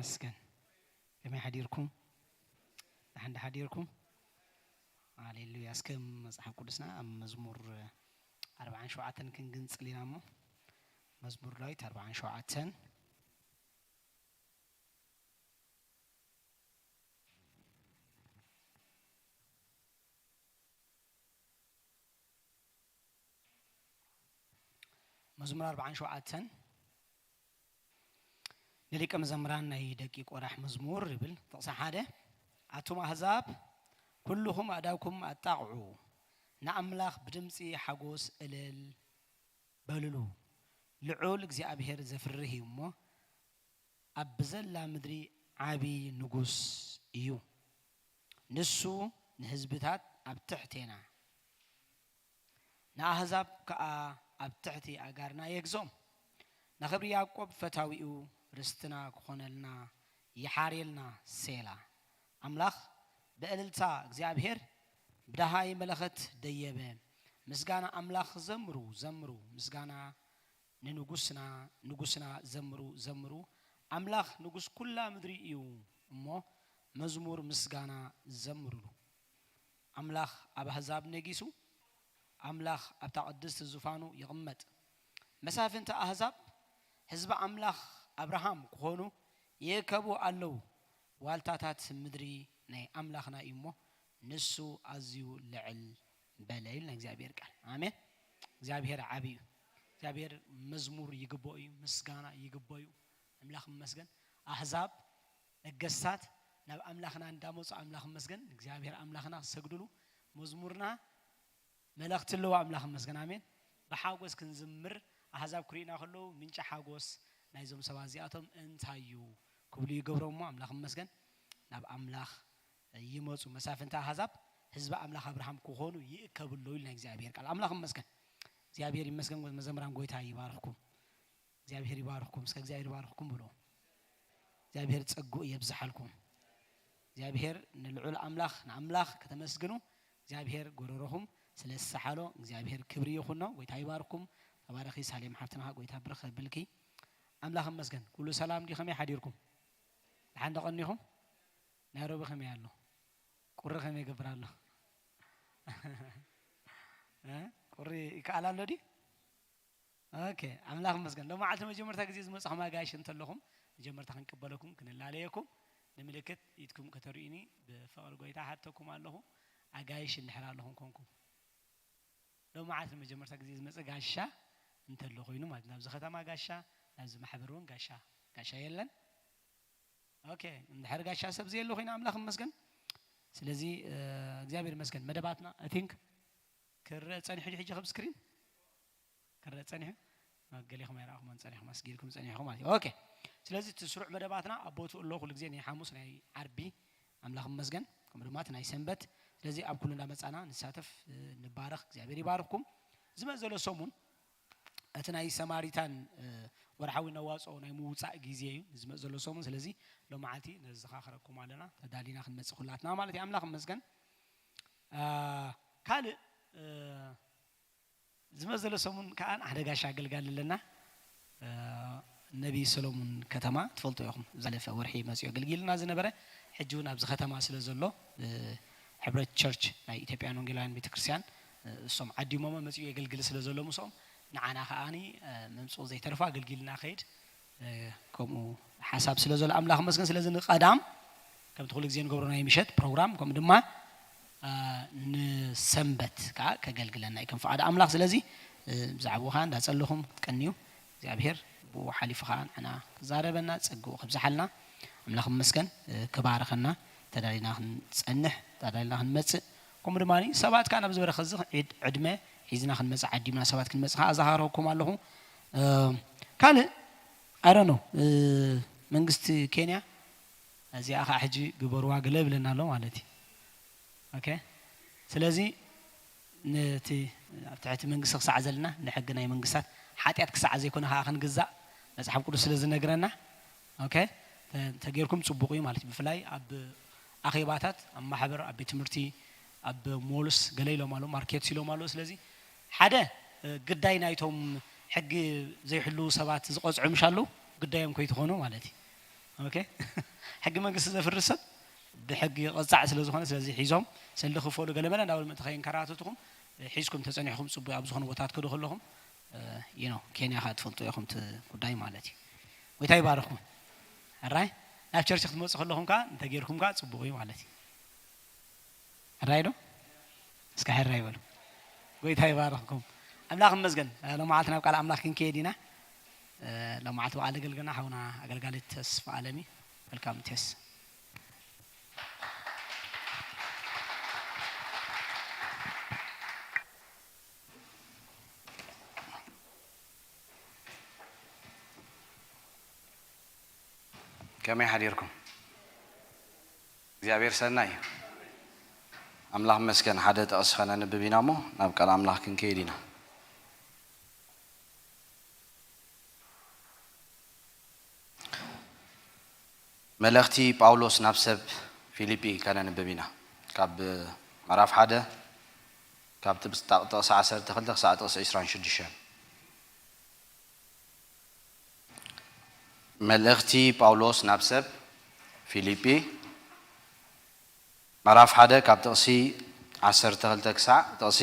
ይመስገን። ከመይ ሓዲርኩም? ደሓን ዶ ሓዲርኩም? ሃሌሉያ። እስከ መጽሓፍ ቅዱስና ኣብ መዝሙር ኣርባዓን ሸውዓተን ክንግንጽል ኢና እሞ፣ መዝሙር ዳዊት ኣርባዓን ሸውዓተን። መዝሙር ኣርባዓን ሸውዓተን ንሊቀ መዘምራን ናይ ደቂ ቆራሕ መዝሙር ይብል። ጥቕሲ ሓደ፣ ኣቱም ኣህዛብ ኩልኹም ኣእዳውኩም ኣጣቕዑ፣ ንኣምላኽ ብድምጺ ሓጎስ እልል በልሉ። ልዑል እግዚኣብሔር ዘፍርህ እዩ እሞ፣ ኣብ ብዘላ ምድሪ ዓቢ ንጉስ እዩ። ንሱ ንህዝብታት ኣብ ትሕቴና፣ ንኣህዛብ ከኣ ኣብ ትሕቲ ኣእጋርና የግዞም። ንኽብሪ ያዕቆብ ፈታዊኡ ርስትና ክኾነልና ይሓርየልና። ሴላ። ኣምላኽ ብእልልታ እግዚኣብሔር ብደሃይ መለኸት ደየበ። ምስጋና ኣምላኽ ዘምሩ፣ ዘምሩ፣ ምስጋና ንንጉስና፣ ንጉስና ዘምሩ፣ ዘምሩ። ኣምላኽ ንጉስ ኩላ ምድሪ እዩ እሞ መዝሙር ምስጋና ዘምሩሉ። ኣምላኽ ኣብ ኣህዛብ ነጊሱ፣ ኣምላኽ ኣብታ ቅድስቲ ዙፋኑ ይቕመጥ። መሳፍንቲ ኣህዛብ ህዝቢ ኣምላኽ ኣብርሃም ክኾኑ ይእከቡ ኣለዉ። ዋልታታት ምድሪ ናይ ኣምላኽና እዩ እሞ ንሱ ኣዝዩ ልዕል በለ ይብል ናይ እግዚኣብሔር ቃል። ኣሜን። እግዚኣብሔር ዓቢ እዩ። እግዚኣብሔር መዝሙር ይግብኦ እዩ፣ ምስጋና ይግብኦ እዩ። ኣምላኽ ይመስገን። ኣህዛብ ነገስታት ናብ ኣምላኽና እንዳመጹ ኣምላኽ ይመስገን፣ እግዚኣብሔር ኣምላኽና ክሰግዱሉ መዝሙርና መልእኽቲ ኣለዎ። ኣምላኽ ይመስገን። ኣሜን። ብሓጎስ ክንዝምር ኣህዛብ ክርእዩና ከለዉ ምንጪ ሓጎስ ናይዞም ሰባት እዚኣቶም እንታይ እዩ ክብሉ ይገብሮም እሞ ኣምላኽ ይመስገን። ናብ ኣምላኽ ይመጹ። መሳፍንቲ ኣህዛብ ህዝቢ ኣምላኽ ኣብርሃም ክኾኑ ይእከቡ ኣለዉ ኢልና እግዚኣብሔር ቃል። ኣምላኽ ይመስገን። እግዚኣብሔር ይመስገን። መዘምራን ጎይታ ይባርኽኩም። እግዚኣብሔር ይባርኽኩም። እስከ እግዚኣብሔር ይባርኽኩም ብሎ። እግዚኣብሔር ጸግኡ የብዝሓልኩም። እግዚኣብሔር ንልዑል ኣምላኽ፣ ንኣምላኽ ከተመስግኑ እግዚኣብሔር ጎረሮኹም ስለ ዝሰሓሎ እግዚኣብሔር ክብሪ ይኹኖ። ጎይታ ይባርኽኩም። ተባረኺ ሳሌም ሓፍትና፣ ጎይታ ብርኽ ከብልኪ። ኣምላኽ ይመስገን። ኩሉ ሰላም ድዩ? ከመይ ሓዲርኩም? ደሓን ዶ ቀኒኹም? ናይሮቢ ከመይ ኣሎ? ቁሪ ከመይ ይገብር ኣሎ? እ? ቁሪ ይከኣል ኣሎ ድዩ? ኦኬ፣ ኣምላኽ ይመስገን። ሎማዓልቲ መጀመርታ ግዜ ዝመጻኹም ኣጋይሽ እንተለኹም፣ መጀመርታ ክንቅበለኩም፣ ክንላለየኩም፣ ንምልክት ኢድኩም ከተርእዩኒ ብፍቕሪ ጎይታ ሓተኩም ኣለኹ። ኣጋይሽ እንድሕር ኣለኹም ኮንኩም፣ ሎማዓልቲ መጀመርታ ግዜ ዝመጸ ጋሻ እንተሎ ኮይኑ ማለት፣ ናብዚ ከተማ ጋሻ፣ ናብዚ ማሕበር እውን ጋሻ፣ ጋሻ የለን። ኦኬ፣ እንድሕር ጋሻ ሰብ ዘየሎ ኮይኑ ኣምላኽ ይመስገን። ስለዚ፣ እ፣ እግዚኣብሔር ይመስገን። መደባትና፣ I think፣ ክረአ ጸኒሑ ድዩ ሕጂ ከብ ስክሪን? ክረአ ጸኒሑ? ገሊኹም ኣይረኣኹሞን ጸኒሕኩም፣ ኣስጊድኩም ጸኒሕኩም ማለት እዩ። ኦኬ። ስለዚ እቲ ስሩዕ መደባትና ኣብ ቦትኡ ኣሎ፣ ኩሉ ግዜ ናይ ሓሙስ፣ ናይ ዓርቢ፣ ኣምላኽ ይመስገን። ከምኡ ድማ እቲ ናይ ሰንበት። ስለዚ ኣብ ኩሉ እንዳመጻና ንሳተፍ፣ እ፣ ንባረኽ፣ እግዚኣብሔር ይባርኽኩም። ዝመጽእ ዘሎ ሰሙን እቲ ናይ ሰማሪታን፣ እ፣ ወርሓዊ ነዋጽኦ ናይ ምውጻእ ግዜ እዩ፣ ዝመጽእ ዘሎ ሰሙን። ስለዚ ሎማዓልቲ ነዘኻኽረኩም ኣለና፣ ተዳሊና ክንመጽእ ኩላትና ማለት እዩ። ኣምላኽ ይመስገን። እ፣ ካልእ፣ እ፣ ዝመጽእ ዘሎ ሰሙን ከኣ ሓደ ጋሻ ኣገልጋሊ ኣለና። እ፣ ነቢ ሰሎሙን ከተማ ትፈልጡ ኢኹም። ዝሓለፈ ወርሒ መጺኡ ኣገልጊልና ዝነበረ፣ ሕጂ እውን ኣብዚ ከተማ ስለ ዘሎ፣ እ፣ ሕብረት ቸርች ናይ ኢትዮጵያን ወንጌላውያን ቤተክርስትያን፣ እ፣ እሶም ዓዲሞሞ መጺኡ የገልግል ስለ ዘሎ ምስኦም፣ ንዓና ከኣኒ፣ እ፣ ምምጽኡ ዘይተርፎ ኣገልጊልና ከይድ፣ እ፣ ከምኡ ሓሳብ ስለ ዘሎ ኣምላኽ ይመስገን። ስለዚ ንቐዳም ከምቲ ኩሉ ግዜ ንገብሮ ናይ ምሸት ፕሮግራም፣ ከምኡ ድማ፣ እ፣ ንሰንበት ከኣ ከገልግለና እዩ ከም ፍቓድ ኣምላኽ። ስለዚ፣ እ፣ ብዛዕባኡ ከኣ እንዳጸለኹም ክትቀንዩ፣ እግዚኣብሔር ብኡ ሓሊፉ ከኣ ንዓና ክዛረበና፣ ጸግኡ ከብዝሓልና፣ ኣምላኽ ይመስገን። እ፣ ክባርኸና፣ ተዳሊና ክንጸንሕ፣ ተዳሊና ክንመጽእ፣ ከምኡ ድማ ሰባት ከኣ ናብ ዝበረኸ እዚ ዕድ-፣ ዕድመ ሒዝና ክንመጽእ ዓዲምና ሰባት ክንመጽእ ከኣ ኣዘኻኽረኩም ኣለኹ። እ፣ ካልእ፣ I don't know፣ እ፣ መንግስቲ ኬንያ እዚኣ ኸዓ ሕጂ ግበርዋ ገለ ይብለና ኣሎ ማለት እዩ። ኦኬ። ስለዚ ነቲ ኣብ ትሕቲ መንግስቲ ክሳዕ ዘለና ንሕጊ ናይ መንግስታት ሓጢኣት ክሳዕ ዘይኮነ ኸዓ ክንግዛእ መጽሓፍ ቅዱስ ስለ ዝነግረና፣ ኦኬ፣ ተ-፣ ተጌርኩም ጽቡቕ እዩ ማለት እዩ። ብፍላይ ኣብ ኣኼባታት፣ ኣብ ማሕበር፣ ኣብ ቤት ትምህርቲ፣ ኣብ ሞልስ ገለ ኢሎም ኣለዉ፣ ማርኬትስ ኢሎም ኣለዉ። ስለዚ ሓደ፣ እ፣ ግዳይ ናይቶም ሕጊ ዘይሕልዉ ሰባት ዝቐጽዑ ምሽ ኣለዉ፣ ግዳዮም ከይትኾኑ ማለት እዩ። ኦኬ። ሕጊ መንግስቲ ዘፍርስ ሰብ ብሕጊ ቅጻዕ ስለ ዝኾነ፣ ስለዚ ሒዞም ሰልዲ ክፈሉ ገለመለ እንዳበሉ ምእንቲ ከይንከራተትኹም፣ ሒዝኩም ተጸኒሕኩም ጽቡቕ። ኣብ ዝኾነ ቦታ ትከዱ ከለኹም፣ ዩ ኖ፣ ኬንያ ከኣ ትፈልጡ ኢኹም እቲ ጉዳይ ማለት እዩ። ጎይታ ይባርኽኩም። ሕራይ ናብ ቸርች ክትመጹ ከለኹም ከኣ እንተጌርኩም ከኣ ጽቡቕ እዩ ማለት እዩ። ሕራይ ዶ? እስከ ሕራይ በሉ። ጎይታ ይባርኽኩም። ኣምላኽ ይመስገን። ሎማዓልቲ ናብ ቃል ኣምላኽ ክንከይድ ኢና። ሎማዓልቲ በዓል ኣገልግልና ሓውና ኣገልጋሊ ተስፋ ኣለሚ። ወልካም ቴስ። ከመይ ሓዲርኩም? እግዚኣብሔር ሰናይ እዩ። ኣምላኽ መስገን። ሓደ ጥቕሲ ከነንብብ ኢና እሞ ናብ ቃል ኣምላኽ ክንከይድ ኢና። መልእኽቲ ጳውሎስ ናብ ሰብ ፊልጲ ከነንብብ ኢና። ካብ ምዕራፍ ሓደ ካብ ጥቕሲ ዓሰርተ ክልተ ክሳዕ ጥቕሲ ዕስራን ሽዱሽተን። መልእኽቲ ጳውሎስ ናብ ሰብ ፊልጲ ምዕራፍ ሓደ ካብ ጥቕሲ ዓሰርተ ክልተ ክሳዕ ጥቕሲ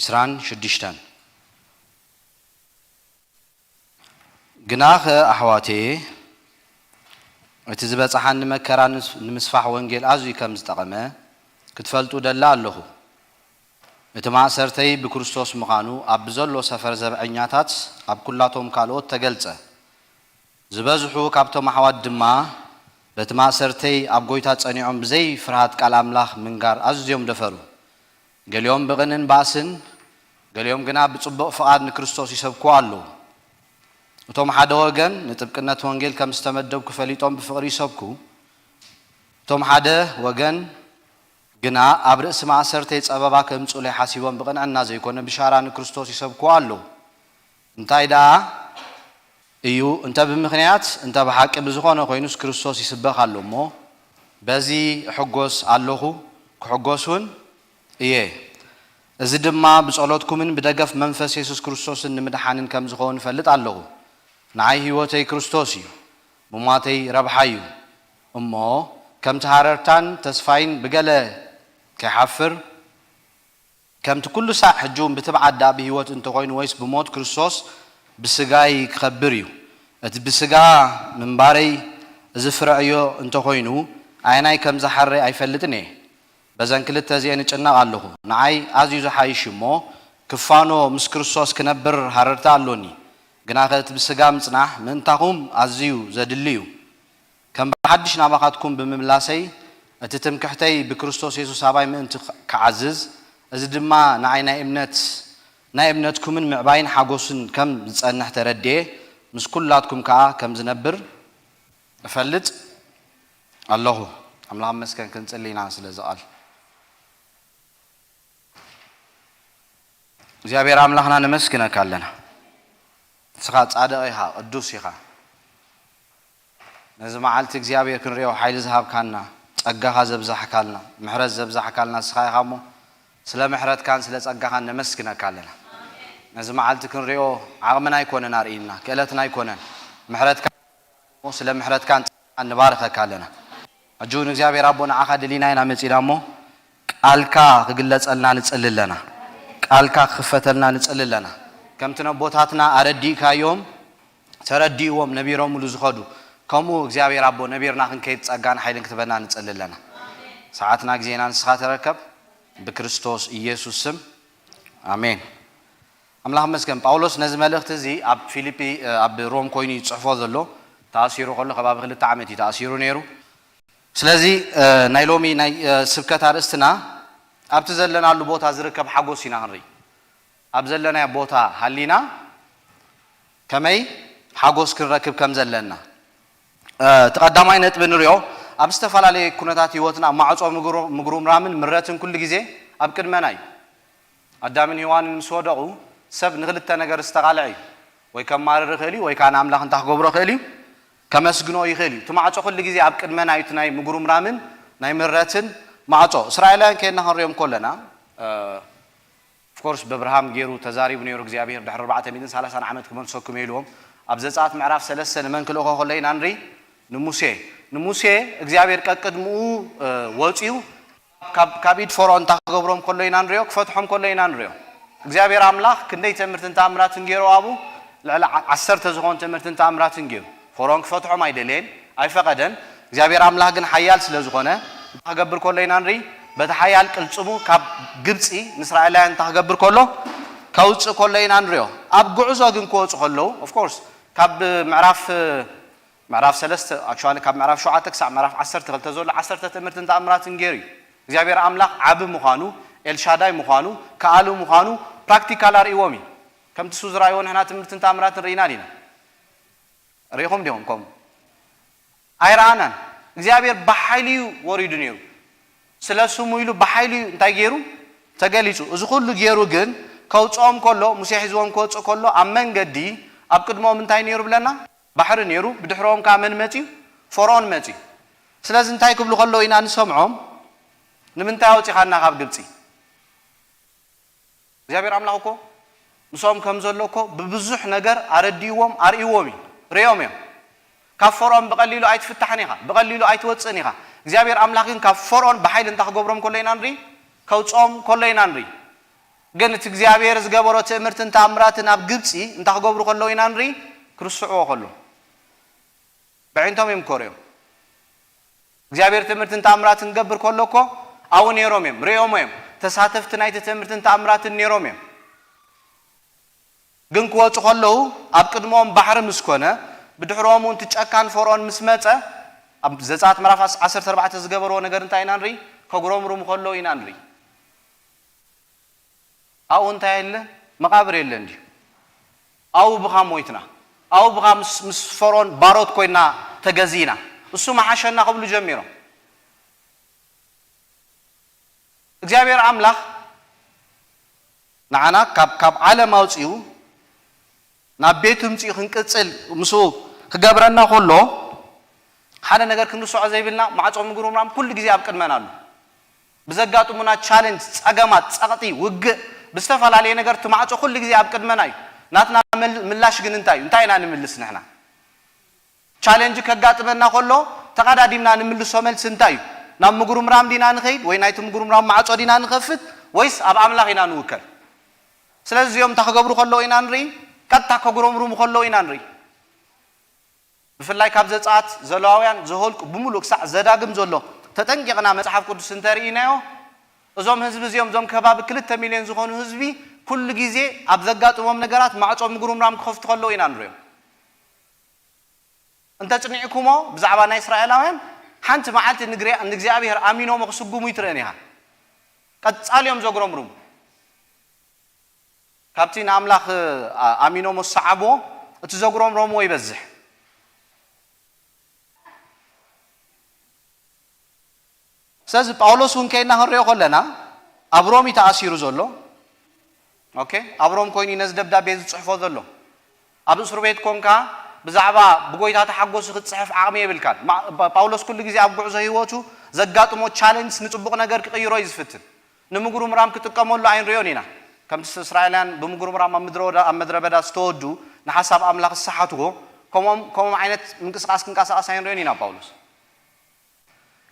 ዕስራን ሽዱሽተን። ግናኸ ኣሕዋተየ፣ እቲ ዝበጽሓኒ መከራ ንምስፋሕ ወንጌል ኣዝዩ ከም ዝጠቐመ ክትፈልጡ ደላ ኣለኹ። እቲ ማእሰርተይ ብክርስቶስ ምዃኑ ኣብ ብዘሎ ሰፈር ዘብዐኛታት ኣብ ኩላቶም ካልኦት ተገልጸ። ዝበዝሑ ካብቶም ኣሕዋት ድማ በቲ ማእሰርተይ ኣብ ጐይታ ጸኒዖም ብዘይ ፍርሃት ቃል ኣምላኽ ምንጋር ኣዝዮም ደፈሩ። ገሊኦም ብቕንን ባእስን፣ ገሊኦም ግና ብጽቡቕ ፍቓድ ንክርስቶስ ይሰብኩ ኣለዉ። እቶም ሓደ ወገን ንጥብቅነት ወንጌል ከም ዝተመደብኩ ፈሊጦም ብፍቕሪ ይሰብኩ። እቶም ሓደ ወገን ግና ኣብ ርእሲ ማእሰርተይ ጸበባ ከምጽኡለይ ሓሲቦም ብቕንዕና ዘይኮነ ብሻራ ንክርስቶስ ይሰብኩ ኣለዉ። እንታይ ደኣ እዩ? እንተ ብምኽንያት እንተ ብሓቂ ብዝኾነ ኮይኑስ ክርስቶስ ይስበኽ ኣሎ እሞ በዚ እሕጎስ ኣለኹ፣ ክሕጎስ እውን እየ። እዚ ድማ ብጸሎትኩምን ብደገፍ መንፈስ የሱስ ክርስቶስን ንምድሓንን ከም ዝኸውን እፈልጥ ኣለኹ። ንዓይ ህይወተይ ክርስቶስ እዩ፣ ምሟተይ ረብሓ እዩ። እሞ ከምቲ ሃረርታን ተስፋይን ብገለ ከይሓፍር፣ ከምቲ ኩሉ ሳዕ ሕጂ እውን ብትብዓት ደኣ ብህይወት እንተኾይኑ ወይስ ብሞት ክርስቶስ ብስጋይ ክኸብር እዩ። እቲ ብስጋ ምንባረይ እዚ ፍረ ዕዮ እንተኾይኑ ኣየናይ ከም ዝሓረ ኣይፈልጥን እየ። በዘን ክልተ እዚኤን እጭነቕ ኣለኹ። ንዓይ ኣዝዩ ዝሓይሽ እሞ ክፋኖ ምስ ክርስቶስ ክነብር ሃረርታ ኣሎኒ። ግናኸ እቲ ብስጋ ምጽናሕ ምእንታኹም ኣዝዩ ዘድሊ እዩ። ከም ብሓድሽ ናባኻትኩም ብምምላሰይ እቲ ትምክሕተይ ብክርስቶስ የሱስ ኣባይ ምእንቲ ክዓዝዝ፣ እዚ ድማ ንዓይ ናይ እምነት ናይ እምነትኩምን ምዕባይን ሓጎስን ከም ዝጸንሕ ተረድኤ፣ ምስ ኩላትኩም ከኣ ከም ዝነብር እፈልጥ ኣለኹ። ኣምላኽ መስገን። ክንጽሊ ኢና ስለዚ ቃል። እግዚኣብሔር ኣምላኽና ነመስግነካ ኣለና። ንስኻ ጻድቕ ኢኻ፣ ቅዱስ ኢኻ። ነዚ መዓልቲ እግዚኣብሔር ክንሪኦ ሓይሊ ዝሃብካና፣ ጸጋኻ ዘብዛሕካልና፣ ምሕረት ዘብዛሕካልና ንስኻ ኢኻ እሞ፣ ስለ ምሕረትካን ስለ ጸጋኻን ነመስግነካ ኣለና። ነዚ መዓልቲ ክንሪኦ ዓቕምና ኣይኮነን ኣርኢና፣ ክእለትና ኣይኮነን፣ ምሕረትካ እሞ፣ ስለ ምሕረትካን ጸጋኻን ንባርኸካ ኣለና። ሕጂ እውን እግዚኣብሔር ኣቦ ንዓኻ ደሊና ኢና መጺና እሞ፣ ቃልካ ክግለጸልና ንጽሊ ኣለና። ቃልካ ክኽፈተልና ንጽሊ ኣለና። ከምቲ ነቦታትና ኣረዲእካዮም፣ ተረዲእዎም፣ ነቢሮምሉ ዝኸዱ፣ ከምኡ እግዚኣብሔር ኣቦ ነቢርና ክንከይድ ጸጋን ሓይልን ክትበና ንጽሊ ኣለና። ሰዓትና ግዜና ንስኻ ተረከብ። ብክርስቶስ ኢየሱስ ስም፣ ኣሜን። ኣምላኽ መስገን። ጳውሎስ ነዚ መልእኽቲ እዚ ኣብ ፊልጲ፣ ኣብ ሮም ኮይኑ እዩ ዝጽሕፎ ዘሎ። ተኣሲሩ ከሎ ከባቢ ክልተ ዓመት እዩ ተኣሲሩ ነይሩ። ስለዚ፣ እ፣ ናይ ሎሚ ናይ፣ እ፣ ስብከት ኣርእስትና ኣብቲ ዘለናሉ ቦታ ዝርከብ ሓጎስ ኢና ክንርኢ። ኣብ ዘለናዮ ቦታ ሃሊና ከመይ ሓጎስ ክንረክብ ከም ዘለና። እ፣ እቲ ቀዳማይ ነጥቢ ንሪኦ፣ ኣብ ዝተፈላለየ ኩነታት ህይወትና ማዕጾ ምግሩ-፣ ምግሩምራምን ምረትን ኩሉ ግዜ ኣብ ቅድመና እዩ። ኣዳምን ሄዋንን ምስ ወደቑ፣ ሰብ ንኽልተ ነገር ዝተቓልዐ እዩ። ወይ ከማርር ይኽእል እዩ፣ ወይ ከኣ ንኣምላኽ እንታይ ክገብሮ ይኽእል እዩ? ከመስግኖ ይኽእል እዩ። እቲ ማዕጾ ኩሉ ግዜ ኣብ ቅድመና እዩ፣ እቲ ናይ ምጉርምራምን ናይ ምረትን ማዕጾ። እስራኤላውያን ከይድና ክንሪኦም ከለና፣ እ፣ ኦፍኮርስ፣ በብርሃም ገይሩ ተዛሪቡ ነይሩ እግዚኣብሔር፣ ድሕሪ ኣርባዕተ ሚእትን ሰላሳን ዓመት ክመልሰኩም እየ ኢልዎም። ኣብ ዘጸኣት ምዕራፍ ሰለስተ ንመን ክልእኾ ከሎ ኢና ንርኢ? ንሙሴ። ንሙሴ እግዚኣብሔር ቀቅድምኡ፣ እ፣ ወጺኡ ካብ፣ ካብ ኢድ ፈርዖን እንታይ ክገብሮም ከሎ ኢና ንሪኦ? ክፈትሖም ከሎ ኢና ንሪኦ። እግዚኣብሔር ኣምላኽ ክንደይ ትእምርትን ተኣምራትን ገይሩ ኣብኡ? ልዕሊ ዓ-፣ ዓሰርተ ዝኾኑ ትእምርትን ተኣምራትን ገይሩ። ፈርዖን ክፈትሖም ኣይደለየን፣ ኣይፈቐደን። እግዚኣብሔር ኣምላኽ ግን ሓያል ስለ ዝኾነ እንታይ ክገብር ከሎ ኢና ንርኢ? በቲ ሓያል ቅልጽሙ ካብ ግብጺ ንእስራኤላውያን እንታይ ክገብር ከሎ? ከውጽእ ከሎ ኢና ንሪኦ። ኣብ ጉዕዞ ግን ክወጹ ከለዉ፣ of course፣ ካብ ምዕራፍ፣ ምዕራፍ ሰለስተ፣ actually ካብ ምዕራፍ ሸውዓተ ክሳዕ ምዕራፍ ዓሰርተ ክልተ ዘሎ ዓሰርተ ትእምርትን ተኣምራትን ገይሩ እዩ። እግዚኣብሔር ኣምላኽ ዓቢ ምዃኑ፣ ኤልሻዳይ ምዃኑ፣ ከኣሉ ምዃኑ ፕራክቲካል ኣርእይዎም እዩ። ከምቲ እሱ ዝረኣይዎ ንሕና ትምህርትን ተኣምራትን ርኢና ዲና? ርኢኹም ዲኹም ከምኡ? ኣይረኣናን። እግዚኣብሔር ብሓይሊ እዩ ወሪዱ ነይሩ። ስለ ስሙ ኢሉ ብሓይሊ እዩ እንታይ ገይሩ? ተገሊጹ። እዚ ኩሉ ገይሩ ግን ከውጽኦም ከሎ፣ ሙሴ ሒዝዎም ክወጽእ ከሎ፣ ኣብ መንገዲ ኣብ ቅድሞም እንታይ ነይሩ ብለና? ባሕሪ ነይሩ። ብድሕሮም ከኣ መን መጺኡ? ፈርዖን መጺኡ። ስለዚ እንታይ ክብሉ ከለዉ ኢና ንሰምዖም? ንምንታይ ኣውጺኻና ካብ ግብጺ? እግዚኣብሔር ኣምላኽ እኮ ምስኦም ከም ዘሎ እኮ ብብዙሕ ነገር ኣረዲእዎም፣ ኣርእይዎም እዩ። ርእዮም እዮም። ካብ ፈርዖን ብቐሊሉ ኣይትፍታሕን ኢኻ፣ ብቐሊሉ ኣይትወጽእን ኢኻ። እግዚኣብሔር ኣምላኽ ግን ካብ ፈርዖን ብሓይሊ እንታይ ክገብሮም ከሎ ኢና ንርኢ? ከውጽኦም ከሎ ኢና ንርኢ። ግን እቲ እግዚኣብሔር ዝገበሮ ትእምርትን ተኣምራትን ኣብ ግብጺ እንታይ ክገብሩ ከለዉ ኢና ንርኢ? ክርስዕዎ ከሎ። ብዕንቶም እዮም ኮርዮም። እግዚኣብሔር ትምህርትን ተኣምራትን ክገብር ከሎ እኮ ኣብኡ ነይሮም እዮም፣ ርእዮም እዮም። ተሳተፍቲ ናይቲ ትምህርትን ተኣምራትን ነይሮም እዮም። ግን ክወጹ ከለዉ ኣብ ቅድሞም ባሕሪ ምስ ኮነ፣ ብድሕሮም እውን እቲ ጨካን ፈርዖን ምስ መጸ፣ ኣብ ዘጸኣት ምዕራፍ ዓሰርተ ኣርባዕተ ዝገበርዎ ነገር እንታይ ኢና ንርኢ? ከጉረምርሙ ከለዉ ኢና ንርኢ። ኣብኡ እንታይ የለ? መቓብር የለን ድዩ? ኣብኡ ብኻ ሞይትና። ኣብኡ ብኻ ምስ፣ ምስ ፈርዖን ባሮት ኮይና ተገዚእና። እሱ መሓሸና ክብሉ ጀሚሮም። እግዚኣብሔር ኣምላኽ ንዓና ካብ፣ ካብ ዓለም ኣውጺኡ ናብ ቤቱ ምጺኡ ክንቅጽል ምስኡ ክገብረና ከሎ፣ ሓደ ነገር ክንርስዖ ዘይብልና፣ ማዕጾ ምጉርምራም ኩሉ ግዜ ኣብ ቅድመና ኣሎ። ብዘጋጥሙና ቻለንጅ፣ ጸገማት፣ ጸቕጢ፣ ውግእ፣ ብዝተፈላለየ ነገር እቲ ማዕጾ ኩሉ ግዜ ኣብ ቅድመና እዩ። ናትና መል-፣ ምላሽ ግን እንታይ እዩ? እንታይ ኢና ንምልስ ንሕና? ቻለንጅ ከጋጥመና ከሎ ተቐዳዲምና ንምልሶ መልሲ እንታይ እዩ? ናብ ምጉርምራም ዲና ንኸይድ ወይ ናይቲ ምጉርምራም ማዕጾ ዲና ንኸፍት ወይስ ኣብ ኣምላኽ ኢና ንውከል? ስለዚ እዚኦም እንታይ ክገብሩ ከለዉ ኢና ንርኢ? ቀጥታ ከጉረምርሙ ከለዉ ኢና ንርኢ። ብፍላይ ካብ ዘጸኣት፣ ዘለዋውያን፣ ዘኍልቁ ብምሉእ ክሳዕ ዘዳግም ዘሎ ተጠንቂቕና መጽሓፍ ቅዱስ እንተርኢናዮ፣ እዞም ህዝቢ እዚኦም፣ እዞም ከባቢ ክልተ ሚልዮን ዝኾኑ ህዝቢ ኩሉ ግዜ ኣብ ዘጋጥሞም ነገራት ማዕጾ ምጉርምራም ክኸፍቱ ከለዉ ኢና ንሪኦም። እንተጽኒዕኩሞ ብዛዕባ ናይ እስራኤላውያን ሓንቲ መዓልቲ ንግሪ-፣ ንእግዚኣብሔር ኣሚኖሞ ክስጉሙ ይትርእን ኢኻ። ቀጻሊ እዮም ዘጉረምርሙ። ካብቲ ንኣምላኽ፣ ኣ-፣ ኣሚኖሞ ዝሰዓብዎ፣ እቲ ዘጉረምረምዎ ይበዝሕ። ስለዚ ጳውሎስ እውን ከይና ክንሪኦ ከለና፣ ኣብ ሮም እዩ ተኣሲሩ ዘሎ። ኦኬ? ኣብ ሮም ኮይኑ እዩ ነዚ ደብዳቤ ዝጽሕፎ ዘሎ። ኣብ እስር ቤት ኮንካ ብዛዕባ ብጎይታ ተሓጎሱ ክትጽሕፍ ዓቕሚ የብልካን። ማ-፣ ባ-፣ ጳውሎስ ኩሉ ግዜ ኣብ ጉዕዞ ህይወቱ ዘጋጥሞ ቻለንጅስ ንጽቡቕ ነገር ክቕይሮ እዩ ዝፍትን። ንምጉርምራም ክጥቀመሉ ኣይንሪኦን ኢና። ከምቲ እስራኤላውያን ብምጉርምራም ኣብ ምድረ ወዳ-፣ ኣብ ምድረ በዳ ዝተወዱ ንሓሳብ ኣምላኽ ዝሰሓትዎ፣ ከምኦም፣ ከምኦም ዓይነት ምንቅስቓስ ክንቀሳቐስ ኣይንሪኦን ኢና ጳውሎስ።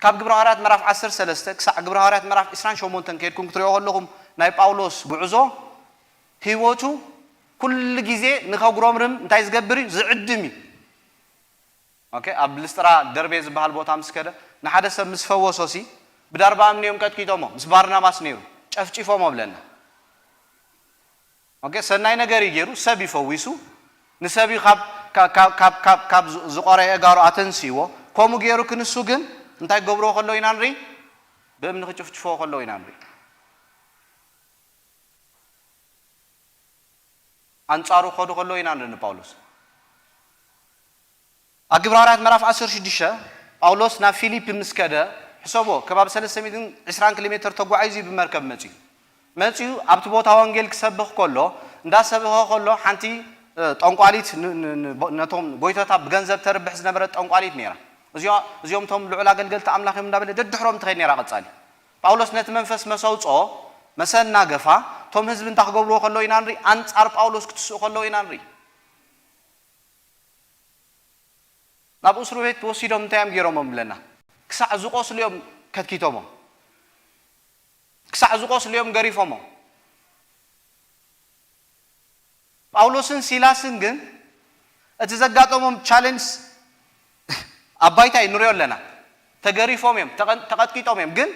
ካብ ግብረ ሃዋርያት ምዕራፍ ዓሰርተ ሰለስተ ክሳዕ ግብረ ሃዋርያት ምዕራፍ ዕስራን ሸሞንተን ከይድኩም ክትሪኦ ከለኹም ናይ ጳውሎስ ጉዕዞ ህይወቱ ኩሉ ግዜ ንኸጉረምርም እንታይ ዝገብር እዩ? ዝዕድም እዩ። ኦኬ፣ ኣብ ልስጥራ ደርቤ ዝበሃል ቦታ ምስ ከደ ንሓደ ሰብ ምስ ፈወሶ ሲ ብዳርባ እምኒ እዮም ቀጥቂጦሞ፣ ምስ ባርናባስ ነይሩ ጨፍጪፎሞ ብለና። ኦኬ፣ ሰናይ ነገር እዩ ገይሩ፣ ሰብ እዩ ፈዊሱ፣ ንሰብ እዩ ካብ፣ ካብ፣ ካብ፣ ካብ፣ ካብ፣ ካብ ዝ-፣ ዝቖረየ ኣእጋሩ ኣተንስይዎ። ከምኡ ገይሩ ክንሱ ግን እንታይ ክገብርዎ ከለዉ ኢና ንርኢ? ብእምኒ ክጭፍጭፍዎ ከለዉ ኢና ንርኢ። ኣንጻሩ ክኸዱ ከለዉ ኢና ንርኢ ንጳውሎስ። ኣብ ግብረ ሃዋርያት ምዕራፍ ዓሰርተ ሽዱሽተ ጳውሎስ ናብ ፊሊፒ ምስ ከደ፣ ሕሰቦ፣ ከባቢ ሰለስተ ሚእትን ዕስራን ኪሎ ሜትር ተጓዒዙ እዩ ብመርከብ መጺኡ። መጺኡ ኣብቲ ቦታ ወንጌል ክሰብኽ ከሎ፣ እንዳሰብኸ ከሎ ሓንቲ፣ እ፣ ጠንቋሊት ን-፣ ን-፣ ን-፣ ነቶም ጎይቶታ ብገንዘብ ተርብሕ ዝነበረት ጠንቋሊት ነይራ። እዚኦ-፣ እዚኦም እቶም ልዑል ኣገልገልቲ ኣምላኽ እዮም እንዳበለ ደድሕሮም ትኸይድ ነይራ ቀጻሊ። ጳውሎስ ነቲ መንፈስ መስ ኣውጽኦ፣ መሰ እናገፋ፣ እቶም ህዝቢ እንታይ ክገብርዎ ከለዉ ኢና ንርኢ? ኣንጻር ጳውሎስ ክትስኡ ከለዉ ኢና ንርኢ። ናብ እስሩ ቤት ወሲዶም እንታይ እዮም ገይሮሞም ብለና? ክሳዕ ዝቆስሉ እዮም ከትኪቶሞም። ክሳዕ ዝቆስሉ እዮም ገሪፎሞም። ጳውሎስን ሲላስን ግን እቲ ዘጋጠሞም ቻለንጅ ኣብ ባይታ እዩ ንሪኦ ኣለና። ተገሪፎም እዮም፣ ተቐን- ተቐጥቂጦም እዮም። ግን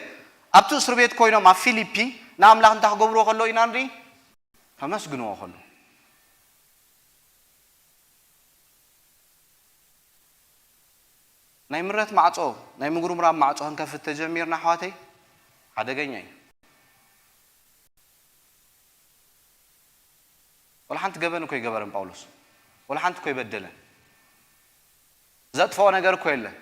ኣብቲ እስሩ ቤት ኮይኖም ኣብ ፊሊፒ ንኣምላኽ እንታይ ክገብርዎ ከለዉ ኢና ንርኢ? ከመስግንዎ ከለዉ። ናይ ምረት ማዕጾ፣ ናይ ምጉርምራም ማዕጾ ክንከፍት ተጀሚርና ኣሕዋተይ፣ ሓደገኛ እዩ። ወላ ሓንቲ ገበን እኮ ኣይገበረን ጳውሎስ። ወላ ሓንቲ እኮ ኣይበደለን። ዘጥፍኦ ነገር እኮ የለን።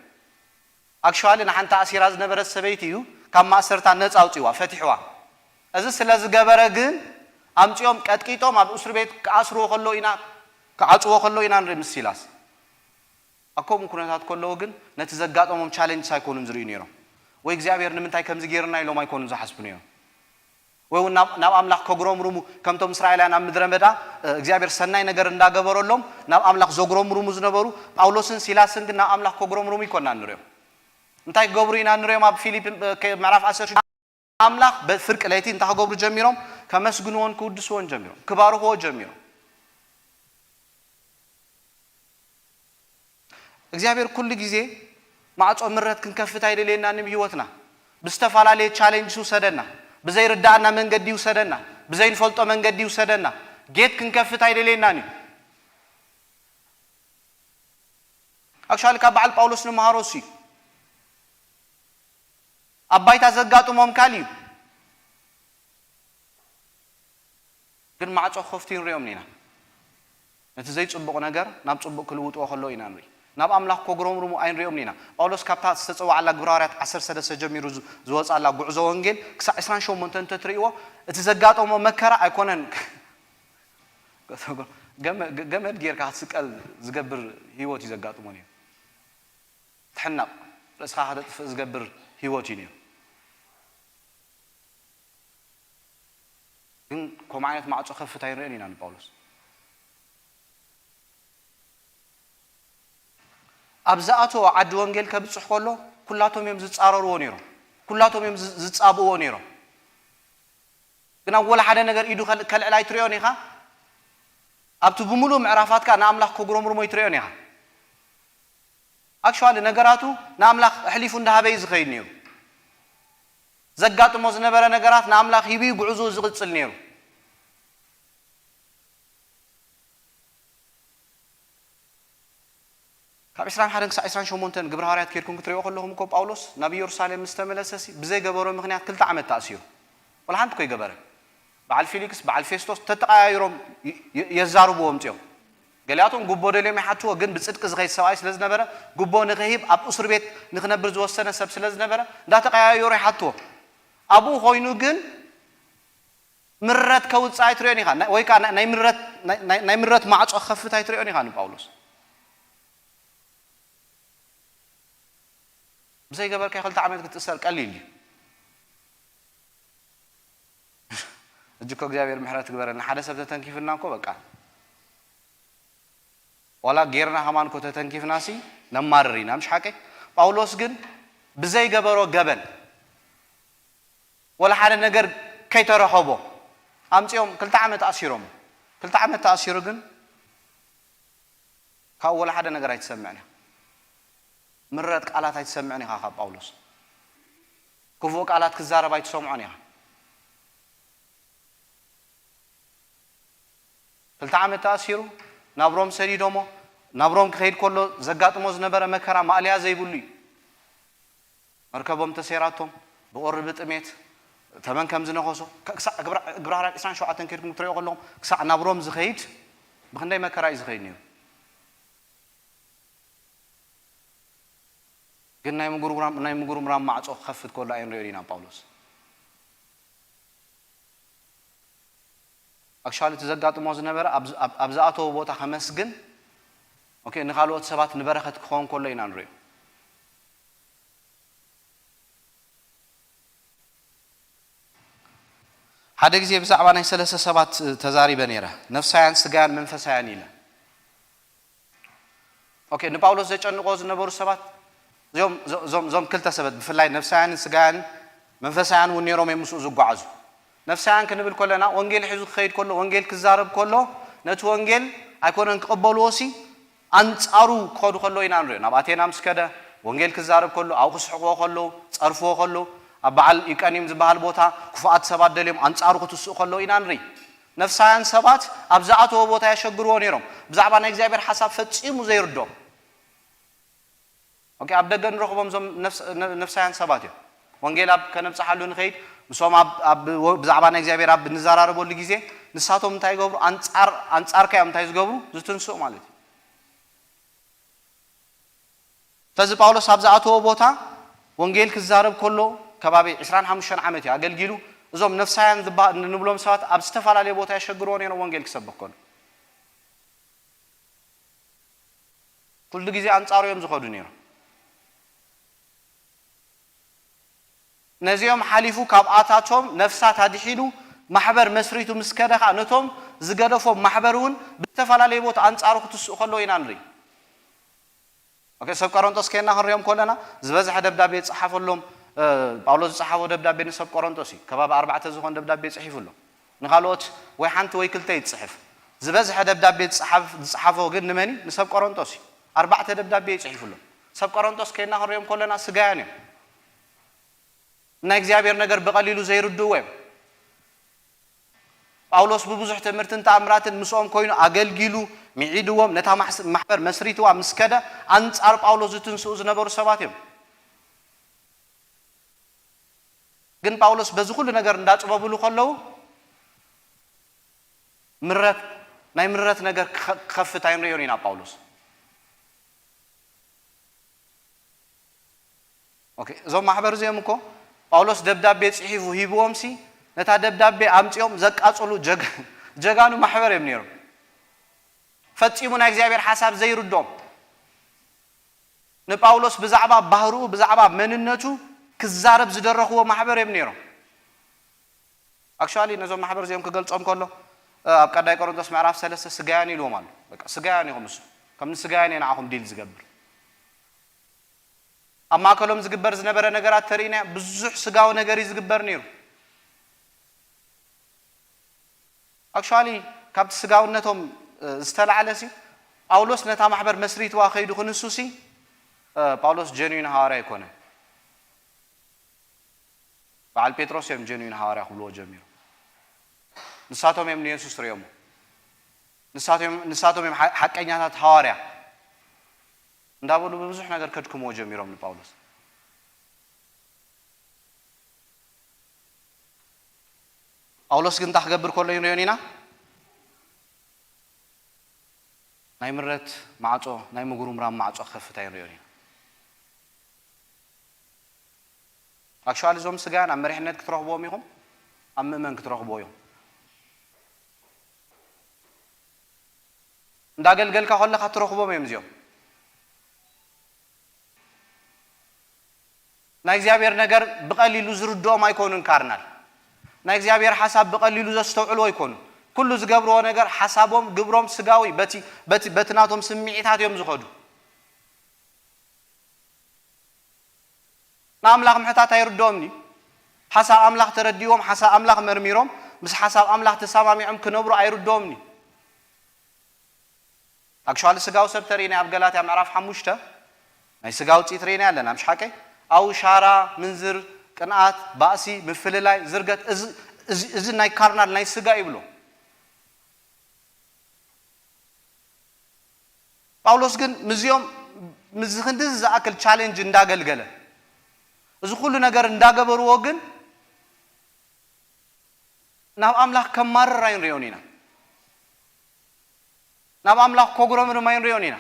ኣክሽዋሊ ንሓንቲ ኣሲራ ዝነበረት ሰበይቲ እዩ ካብ ማእሰርታ ነጻ ኣውጺዋ፣ ፈቲሕዋ። እዚ ስለ ዝገበረ ግን ኣምጺኦም ቀጥቂጦም ኣብ እስር ቤት ክኣስርዎ ከሎ ኢና፣ ክዓጽዎ ከሎ ኢና ንርኢ ምስ ሲላስ። ኣብ ከምኡ ኩነታት ከለዉ ግን ነቲ ዘጋጠሞም ቻለንጅስ ኣይኮኑን ዝርእዩ ነይሮም። ወይ እግዚኣብሔር ንምንታይ ከምዚ ገይርና ኢሎም ኣይኮኑን ዝሓስቡ ነይሮም። ወይ እውን ናብ ናብ ኣምላኽ ከጉረምርሙ፣ ከምቶም እስራኤላውያን ኣብ ምድረ በዳ እግዚኣብሔር ሰናይ ነገር እንዳገበረሎም ናብ ኣምላኽ ዘጉረምርሙ ዝነበሩ ጳውሎስን ሲላስን ግን ናብ ኣምላኽ ከጉረምርሙ ኣይኮናን ንሪኦም። እንታይ ክገብሩ ኢና ንሪኦም? ኣብ ፊሊፕ ምዕራፍ ዓሰርተ ኣምላኽ በፍርቂ ለይቲ እንታይ ክገብሩ ጀሚሮም? ከመስግንዎን ክውድስዎን ጀሚሮም፣ ክባርኽዎ ጀሚሮም። እግዚኣብሔር ኩሉ ግዜ ማዕጾ ምረት ክንከፍት ኣይደልየናን። ብህይወትና ብዝተፈላለየ ቻሌንጅ ይውሰደና፣ ብዘይርዳእና መንገዲ ይውሰደና፣ ብዘይንፈልጦ መንገዲ ይውሰደና፣ ጌት ክንከፍት ኣይደልየናን እዩ። ኣክቹዋሊ ካብ በዓል ጳውሎስ ንመሃሮ እሱ እዩ። ኣብ ባይታ ዘጋጥሞም ካልእ እዩ። ግን ማዕጾ ክኸፍቱ ንሪኦም ኢና። ነቲ ዘይጽቡቕ ነገር ናብ ጽቡቕ ክልውጥዎ ከለዉ ኢና ንርኢ። ናብ ኣምላኽ ከጉረምርሙ ኣይንሪኦም ኢና። ጳውሎስ ካብታ ዝተጸዋዓላ ግብረ ሃዋርያት ዓሰርተ ሰለስተ ጀሚሩ ዝወጻላ ጉዕዞ ወንጌል ክሳዕ ዕስራን ሸሞንተን እንተትርእይዎ፣ እቲ ዘጋጠሞ መከራ ኣይኮነን። ገመድ ጌርካ ክትስቀል ዝገብር ህይወት እዩ ዘጋጥሞ ነይሩ። ትሕነቕ፣ ርእስኻ ከተጥፍእ ዝገብር ህይወት እዩ ነይሩ። ግን ከምኡ ዓይነት ማዕጾ ከፍት ኣይንርእን ኢና ንጳውሎስ። ኣብ ዝኣተዎ ዓዲ ወንጌል ከብጽሕ ከሎ ኩላቶም እዮም ዝጻረርዎ ነይሮም። ኩላቶም እዮም ዝ- ዝጻብእዎ ነይሮም። ግን ኣብ ወላ ሓደ ነገር ኢዱ ከል- ከልዕል ኣይትርእዮን ኢኻ። ኣብቲ ብምሉእ ምዕራፋት ከኣ ንኣምላኽ ከጉረምርሞ ኣይትርእዮን ኢኻ። ኣክቹዋሊ ነገራቱ ንኣምላኽ ኣሕሊፉ እንዳሃበ እዩ ዝኸይድ ነይሩ። ዘጋጥሞ ዝነበረ ነገራት ንኣምላኽ ሂቡ እዩ ጉዕዞኡ ዝቕጽል ነይሩ። ካብ ዕስራን ሓደን ክሳዕ ዕስራን ሸሞንተን ግብረ ሃዋርያት ኬድኩም ክትሪኦ ከለኹም እኮ ጳውሎስ ናብ ኢየሩሳሌም ምስ ተመለሰሲ ብዘይገበሮ ምኽንያት ክልተ ዓመት ተኣሲሩ። ወላ ሓንቲ እኮ ኣይገበረን። በዓል ፊሊክስ በዓል ፌስቶስ ተተቐያይሮም ይ- ይ- የዛርብዎ ኣምጺኦም። ገሊኣቶም ጉቦ ደልዮም ይሓትዎ፣ ግን ብጽድቂ ዝኸይድ ሰብኣይ ስለ ዝነበረ ጉቦ ንኽሂብ ኣብ እስር ቤት ንኽነብር ዝወሰነ ሰብ ስለ ዝነበረ እንዳተቐያየሩ ይሓትዎ። ኣብኡ ኮይኑ ግን ምረት ከውጽእ ኣይትርእዮን ኢኻ፣ ናይ- ወይ ከዓ ናይ- ናይ ምረት ናይ- ናይ- ናይ ምረት ማዕጾ ክኸፍት ኣይትርእዮን ኢኻ ንጳውሎስ። ብዘይገበርካዮ ክልተ ዓመት ክትእሰር ቀሊል እዩ። እጅ እኮ እግዚኣብሔር ምሕረት ግበረልና። ሓደ ሰብ ተተንኪፍና እኮ በቃ ዋላ ጌርና ከማን እኮ ተተንኪፍና ሲ ነማርር ኢና፣ ምሽ ሓቀይ? ጳውሎስ ግን ብዘይገበሮ ገበን ወላ ሓደ ነገር ከይተረኸቦ ኣምጺኦም ክልተ ዓመት ኣሲሮም። ክልተ ዓመት ተኣሲሩ ግን ካብኡ ወላ ሓደ ነገር ኣይትሰምዕን ኢኻ። ምረት ቃላት ኣይትሰምዕን ኢኻ ካብ ጳውሎስ። ክፉእ ቃላት ክዛረብ ኣይትሰምዖን ኢኻ። ክልተ ዓመት ተኣሲሩ ናብ ሮም ሰዲዶሞ። ናብ ሮም ክኸይድ ከሎ ዘጋጥሞ ዝነበረ መከራ ማእለያ ዘይብሉ እዩ። መርከቦም ተሰይራቶም፣ ብቑሪ ብጥሜት ተመን ከም ዝነኸሶ፣ ክሳዕ ግብረ ሃዋርያት ዕስራን ሸውዓተን ከድኩም ክትሪኦ ከለኹም ክሳዕ ናብ ሮም ዝኸይድ ብክንደይ መከራ እዩ ዝኸይድ ነይሩ። ግን ናይ ምጉርምራም ናይ ምጉርምራም ማዕጾ ክኸፍት ከሎ ኣይንሪኦ ኢና ጳውሎስ። ኣክቹዋሊ እቲ ዘጋጥሞ ዝነበረ ኣብ ዝኣተዎ ቦታ ከመስግን፣ ኦኬ፣ ንኻልኦት ሰባት ንበረኸት ክኸውን ከሎ ኢና ንሪኦ። ሓደ ግዜ ብዛዕባ ናይ ሰለስተ ሰባት ተዛሪበ ነይረ፣ ነፍሳያን ስጋያን መንፈሳያን ኢለ። ኦኬ፣ ንጳውሎስ ዘጨንቆ ዝነበሩ ሰባት እዚኦም፣ እዞም፣ እዞም ክልተ ሰባት፣ ብፍላይ ነፍሳውያንን ስጋውያንን፣ መንፈሳውያን እውን ነይሮም እዮም ምስኡ ዝጓዓዙ። ነፍሳውያን ክንብል ከለና፣ ወንጌል ሒዙ ክኸይድ ከሎ፣ ወንጌል ክዛረብ ከሎ፣ ነቲ ወንጌል ኣይኮነን ክቕበልዎ ሲ፣ ኣንጻሩ ክኸዱ ከሎ ኢና ንሪኦ። ናብ ኣቴና ምስ ከደ፣ ወንጌል ክዛረብ ከሎ፣ ኣብኡ ክስሕቕዎ ከሎ፣ ጸርፍዎ ከሎ፣ ኣብ በዓል ኢቀኒም ዝበሃል ቦታ ክፉኣት ሰባት ደልዮም ኣንጻሩ ክትስኡ ከሎ ኢና ንርኢ። ነፍሳውያን ሰባት ኣብ ዝኣተዎ ቦታ የሸግርዎ ነይሮም። ብዛዕባ ናይ እግዚኣብሔር ሓሳብ ፈጺሙ ዘይርድኦም። ኦኬ፣ ኣብ ደገ ንረኽቦም እዞም ነፍስ-፣ ነ-፣ ነፍሳውያን ሰባት እዮም። ወንጌል ኣብ ከነብጽሓሉ ንኸይድ፣ ምስኦም ኣብ፣ ኣብ ወ-፣ ብዛዕባ ናይ እግዚኣብሔር ኣብ ንዘራረበሉ ግዜ፣ ንሳቶም እንታይ ይገብሩ? ኣንጻር፣ ኣንጻርካ እዮም እንታይ ዝገብሩ? ዝትንስኡ ማለት እዩ። ስለዚ ጳውሎስ ኣብ ዝኣተዎ ቦታ ወንጌል ክዛረብ ከሎ፣ ከባቢ ዕስራን ሓሙሽተን ዓመት እዩ ኣገልጊሉ። እዞም ነፍሳውያን ዝባ-፣ ንብሎም ሰባት ኣብ ዝተፈላለየ ቦታ የሸግርዎ ነይሮም ወንጌል ክሰብኽ ከሎ። ኩሉ ግዜ ኣንጻሩ እዮም ዝኸዱ ነይሮም። ነዚኦም ሓሊፉ ካብኣታቶም ነፍሳት ኣድሒኑ ማሕበር መስሪቱ ምስ ከደ ኸኣ ነቶም ዝገደፎም ማሕበር እውን ብዝተፈላለየ ቦታ ኣንጻሩ ክትስኡ ከለዉ ኢና ንርኢ። ኦኬ፣ ሰብ ቆሮንጦስ ከይና ክንሪኦም ከለና ዝበዝሐ ደብዳቤ ዝጸሓፈሎም፣ እ፣ ጳውሎስ ዝጸሓፎ ደብዳቤ ንሰብ ቆሮንጦስ እዩ። ከባቢ ኣርባዕተ ዝኾን ደብዳቤ ጽሒፉሎም። ንኻልኦት ወይ ሓንቲ ወይ ክልተ እዩ ዝጽሕፍ። ዝበዝሐ ደብዳቤ ዝጸሓፍ-፣ ዝጸሓፎ ግን ንመን እዩ? ንሰብ ቆሮንጦስ እዩ። ኣርባዕተ ደብዳቤ እዩ ጽሒፉሎም። ሰብ ቆሮንጦስ ከይና ክንሪኦም ከለና ስጋያን እዮም። ናይ እግዚኣብሔር ነገር ብቐሊሉ ዘይርድእዎ እዮም። ጳውሎስ ብብዙሕ ትምህርትን ተኣምራትን ምስኦም ኮይኑ ኣገልጊሉ፣ ምዒድዎም፣ ነታ ማሕስ-፣ ማሕበር መስሪትዋ ምስ ከደ፣ ኣንጻር ጳውሎስ ዝትንስኡ ዝነበሩ ሰባት እዮም። ግን ጳውሎስ በዚ ኩሉ ነገር እንዳጽበብሉ ከለዉ፣ ምረት፣ ናይ ምረት ነገር ክኸ-፣ ክኸፍት ኣይንሪኦን ኢና ጳውሎስ። ኦኬ፣ እዞም ማሕበር እዚኦም እኮ ጳውሎስ ደብዳቤ ጽሒፉ ሂብዎም ሲ፣ ነታ ደብዳቤ ኣምጺኦም ዘቃጽሉ ጀግ-፣ ጀጋኑ ማሕበር እዮም ነይሮም። ፈጺሙ ናይ እግዚኣብሔር ሓሳብ ዘይርድኦም፣ ንጳውሎስ ብዛዕባ ባህርኡ፣ ብዛዕባ መንነቱ ክዛረብ ዝደረኽዎ ማሕበር እዮም ነይሮም። ኣክቹዋሊ ነዞም ማሕበር እዚኦም ክገልጾም ከሎ፣ እ፣ ኣብ ቀዳይ ቆሮንቶስ ምዕራፍ ሰለስተ ስጋያን ኢልዎም ኣሎ። በቃ ስጋያን ኢኹም፣ እሱ ከም ንስጋያን እየ ንዓኹም ዲል ዝገብር። ኣብ ማእከሎም ዝግበር ዝነበረ ነገራት ተርእይና፣ ብዙሕ ስጋዊ ነገር እዩ ዝግበር ነይሩ። ኣክቹዋሊ ካብቲ ስጋውነቶም፣ እ፣ ዝተላዕለ ሲ፣ ጳውሎስ ነታ ማሕበር መስሪትዋ ከይዱ ክንሱ ሲ፣ እ፣ ጳውሎስ ጀንዊን ሃዋርያ ኣይኮነን። በዓል ጴጥሮስ እዮም ጀንዊን ሃዋርያ ክብልዎ ጀሚሮም። ንሳቶም እዮም ንየሱስ ርእዮሞ። ንሳቶም እዮም፣ ንሳቶም እዮም ሓ-፣ ሓቀኛታት ሃዋርያ እንዳበሉ ብብዙሕ ነገር ከድክምዎ ጀሚሮም ንጳውሎስ። ጳውሎስ ግን እንታይ ክገብር ከሎ ንሪኦን ኢና? ናይ ምረት ማዕጾ፣ ናይ ምጉርምራም ማዕጾ ክኸፍት ኣይንሪኦን ኢና። ኣክቹዋሊ እዞም ስጋያን ኣብ መሪሕነት ክትረኽብዎም ኢኹም፣ ኣብ ምእመን ክትረኽብዎ እዮም። እንዳገልገልካ ከለኻ ትረኽቦም እዮም እዚኦም። ናይ እግዚኣብሔር ነገር ብቐሊሉ ዝርድኦም ኣይኮኑን ካርናል። ናይ እግዚኣብሔር ሓሳብ ብቐሊሉ ዘስተውዕሉ ኣይኮኑን። ኩሉ ዝገብርዎ ነገር ሓሳቦም፣ ግብሮም ስጋዊ፣ በቲ፣ በቲ፣ በቲ ናቶም ስምዒታት እዮም ዝኸዱ። ንኣምላኽ ምሕታት ኣይርድኦምኒ። ሓሳብ ኣምላኽ ተረዲዎም፣ ሓሳብ ኣምላኽ መርሚሮም፣ ምስ ሓሳብ ኣምላኽ ተሰማሚዖም ክነብሩ ኣይርድኦምኒ። ኣክቹዋሊ ስጋዊ ሰብ ተርእይና ኣብ ገላትያ ምዕራፍ ሓሙሽተ ናይ ስጋ ውጽኢት ርኢና ኣለና፣ ምሽ ሓቀይ? ኣብኡ ሻራ፣ ምንዝር፣ ቅንኣት፣ ባእሲ፣ ምፍልላይ፣ ዝርገት፣ እዚ፣ እዚ፣ እዚ ናይ ካርናል ናይ ስጋ ይብሎ። ጳውሎስ ግን ምስዚኦም፣ ምስዚ ክንድዚ ዝኣክል ቻሌንጅ እንዳገልገለ፣ እዚ ኩሉ ነገር እንዳገበርዎ ግን ናብ ኣምላኽ ከማርር ኣይንሪኦን ኢና። ናብ ኣምላኽ ከጉረምርም ኣይንሪኦን ኢና።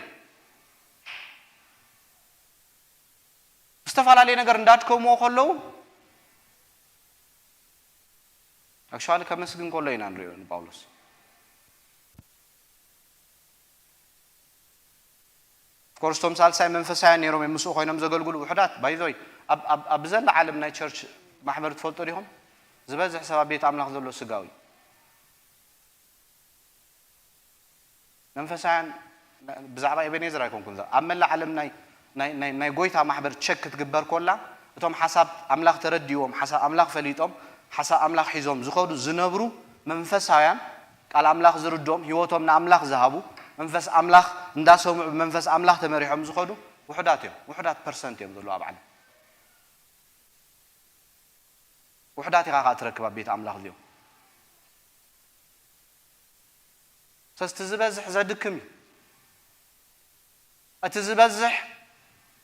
ዝተፈላለየ ነገር እንዳድከምዎ ከለዉ፣ ኣክቹዋሊ ከመስግን ከሎ ኢና ንሪኦ ንጳውሎስ። ኦፍኮርስ፣ እቶም ሳልሳይ መንፈሳውያን ነይሮም እዮም ምስኡ ኮይኖም ዘገልግሉ ውሑዳት። ባይዞይ፣ ኣብ፣ ኣብ፣ ኣብ ዘላ ዓለም ናይ ቸርች ማሕበር ትፈልጡ ዲኹም? ዝበዝሕ ሰብ ኣብ ቤት ኣምላኽ ዘሎ ስጋዊ። መንፈሳውያን ብዛዕባ ኤቤኔዘር ኣይኮንኩን፣ ኣብ መላእ ዓለም ናይ ናይ ናይ ናይ ጎይታ ማሕበር ቸክ ክትግበር ኮላ፣ እቶም ሓሳብ ኣምላኽ ተረዲዎም፣ ሓሳብ ኣምላኽ ፈሊጦም፣ ሓሳብ ኣምላኽ ሒዞም ዝኸዱ ዝነብሩ መንፈሳውያን፣ ቃል ኣምላኽ ዝርድኦም፣ ህይወቶም ንኣምላኽ ዝሃቡ፣ መንፈስ ኣምላኽ እንዳሰምዑ ብመንፈስ ኣምላኽ ተመሪሖም ዝኸዱ ውሑዳት እዮም። ውሑዳት ፐርሰንት እዮም ዘለዉ ኣብ ዓለም። ውሑዳት ኢኻ ከኣ ትረክብ ኣብ ቤት ኣምላኽ እዚኦም። ሰስቲ ዝበዝሕ ዘድክም እዩ። እቲ ዝበዝሕ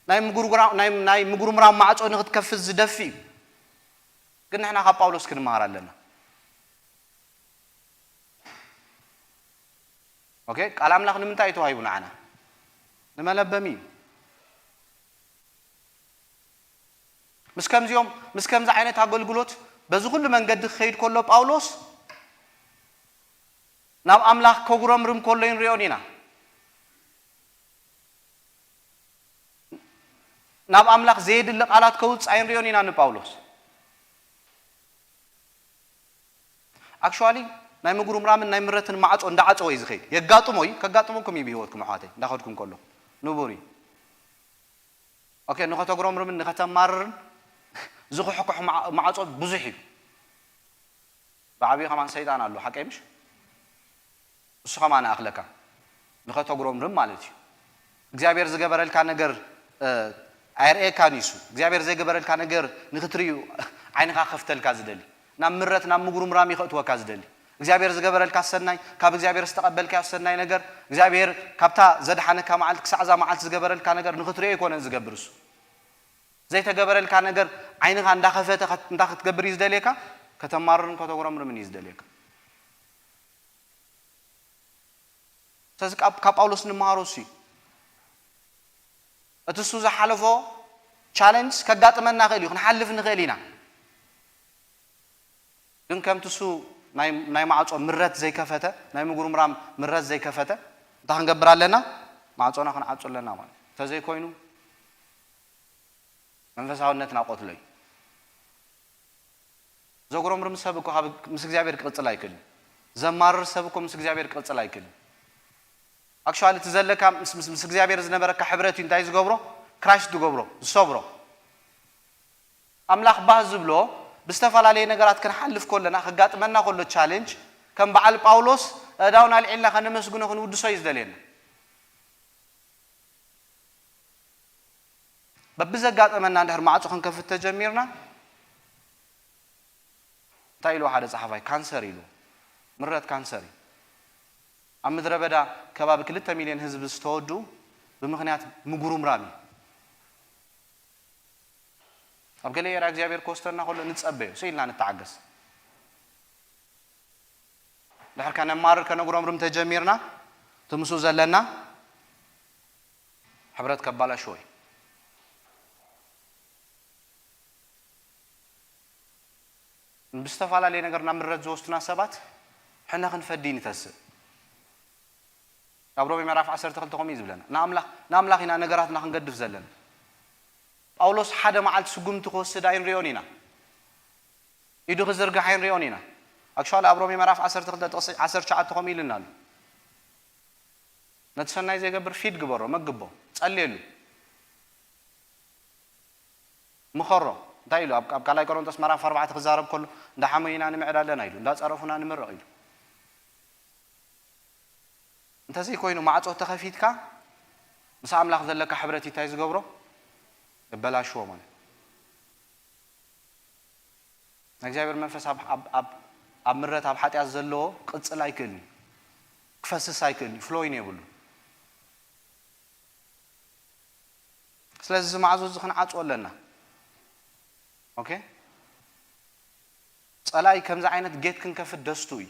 ናይ ምጉርጉራ-፣ ናይ፣ ናይ ምጉርምራም ማዕጾ ንኽትከፍት ዝደፊ እዩ። ግን ንሕና ካብ ጳውሎስ ክንመሃር ኣለና። ኦኬ፣ ቃል ኣምላኽ ንምንታይ እዩ ተዋሂቡ ንዓና? ንመለበሚ እዩ። ምስ ከምዚኦም፣ ምስ ከምዚ ዓይነት ኣገልግሎት በዚ ኩሉ መንገዲ ክኸይድ ከሎ ጳውሎስ ናብ ኣምላኽ ከጉረምርም ከሎ ይንሪኦን ኢና። ናብ ኣምላኽ ዘየድሊ ቃላት ከውጽእ ኣይንሪኦን ኢና ንጳውሎስ። ኣክቹዋሊ ናይ ምጉርምራምን ናይ ምረትን ማዕጾ እንዳዓጸወ እዩ ዝኸይድ። የጋጥሞ እዩ፣ ከጋጥመኩም እዩ ብህይወትኩም ኣሕዋተይ፣ እንዳኸድኩም ከሎ ንቡር እዩ። ኦኬ፣ ንኸተጉረምርምን ንኸተማርርን ዝኹሕኩሕ ማዕ-፣ ማዕጾ ብዙሕ እዩ። ብዓብዩ ከማን ሰይጣን ኣሎ፣ ሓቀይ ምሽ? እሱ ከማን ኣኽለካ ንኸተጉረምርም ማለት እዩ። እግዚኣብሔር ዝገበረልካ ነገር፣ እ፣ ኣየርእየካን እዩ እሱ። እግዚኣብሔር ዘይገበረልካ ነገር ንኽትርእዩ ዓይንኻ ከፍተልካ ዝደሊ፣ ናብ ምረት፣ ናብ ምጉርምራም ይኸእትወካ ዝደሊ። እግዚኣብሔር ዝገበረልካ ሰናይ፣ ካብ እግዚኣብሔር ዝተቐበልካዮ ሰናይ ነገር፣ እግዚኣብሔር ካብታ ዘድሓነካ መዓልቲ ክሳዕ እዛ መዓልቲ ዝገበረልካ ነገር ንኽትርእዮ ኣይኮነን ዝገብር እሱ። ዘይተገበረልካ ነገር ዓይንኻ እንዳኸፈተ ከት-፣ እንታይ ክትገብር እዩ ዝደልየካ? ከተማርርን ከተጉረምርምን እዩ ዝደልየካ። ስለዚ ካብ፣ ካብ ጳውሎስ ንመሃሮ እሱ እዩ። እቲ እሱ ዝሓለፎ ቻለንጅ ከጋጥመና ይኽእል እዩ፣ ክንሓልፍ ንኽእል ኢና። ግን ከምቲ እሱ ናይ፣ ናይ ማዕጾ ምረት ዘይከፈተ፣ ናይ ምጉርምራም ምረት ዘይከፈተ፣ እንታይ ክንገብር ኣለና? ማዕጾና ክንዓጹ ኣለና ማለት እዩ። እንተዘይኮይኑ መንፈሳውነትና ቆትሎ እዩ። ዘጉረምርም ሰብ እኮ ካብ፣ ምስ እግዚኣብሔር ክቕጽል ኣይክእልን። ዘማርር ሰብ እኮ ምስ እግዚኣብሔር ክቕጽል ኣይክእልን። ኣክቹዋሊ እቲ ዘለካ ምስ፣ ምስ፣ ምስ እግዚኣብሔር ዝነበረካ ሕብረት እዩ እንታይ ዝገብሮ? ክራሽ ዝገብሮ፣ ዝሰብሮ። ኣምላኽ ባህ ዝብሎ ብዝተፈላለየ ነገራት ክንሓልፍ ከለና፣ ከጋጥመና ከሎ ቻሌንጅ፣ ከም በዓል ጳውሎስ ኣእዳውና ኣልዒልና ከነመስግኖ ክንውድሶ እዩ ዝደልየና። በብዘጋጠመና እንድሕር ማዕጾ ክንከፍት ተጀሚርና፣ እንታይ ኢልዎ ሓደ ጸሓፋይ? ካንሰር ኢልዎ። ምረት ካንሰር እዩ። ኣብ ምድረ በዳ ከባቢ ክልተ ሚልዮን ህዝቢ ዝተወድኡ ብምኽንያት ምጉርምራም እዩ። ኣብ ገለ ኤራ እግዚኣብሔር ክወስደና ከሎ ንጸበዮ፣ ስኢልና ንተዓገስ። ድሕር ከነማርር ከነጉረምርም ተጀሚርና፣ እቲ ምስኡ ዘለና ሕብረት ከባላሽዎ እዩ። ብዝተፈላለየ ነገር ናብ ምረት ዝወስዱና ሰባት ሕነ ክንፈዲ ንተስእ። ኣብ ሮሜ ምዕራፍ ዓሰርተ ክልተ ከምኡ እዩ ዝብለና። ንኣምላኽ፣ ንኣምላኽ ኢና ነገራትና ክንገድፍ ዘለና። ጳውሎስ ሓደ መዓልቲ ስጉምቲ ክወስድ ኣይንሪኦን ኢና። ኢዱ ክዝርግሕ ኣይንሪኦን ኢና። ኣክቹዋሊ ኣብ ሮሜ ምዕራፍ ዓሰርተ ክልተ ጥቕሲ ዓሰርተ ትሽዓተ ከምኡ ኢሉና ኣሎ። ነቲ ሰናይ ዘይገብር ፊድ ግበሮ፣ መግቦ፣ ጸልየሉ። ምኸሮ። እንታይ ኢሉ? ኣብ፣ ኣብ ካልኣይ ቆሮንቶስ ምዕራፍ ኣርባዕተ ክዛረብ ከሎ፣ "እንዳሓመዩና ንምዕድ ኣለና" ኢሉ፣ "እንዳጸረፉና ንምረቕ" ኢሉ። እንተዘይኮይኑ ማዕጾ ተኸፊትካ፣ ምስ ኣምላኽ ዘለካ ሕብረት እንታይ ዝገብሮ? የበላሽዎ ማለት። ናይ እግዚኣብሔር መንፈስ ኣብ፣ ኣብ፣ ኣብ፣ ኣብ ምረት፣ ኣብ ሓጢኣት ዘለዎ ክቕጽል ኣይክእልን እዩ። ክፈስስ ኣይክእልን እዩ። ፍሎይን የብሉን። ስለዚ እዚ ማዕጾ እዚ ክንዓጽዎ ኣለና። ኦኬ? ጸላኢ ከምዚ ዓይነት ጌት ክንከፍት ደስቱ እዩ።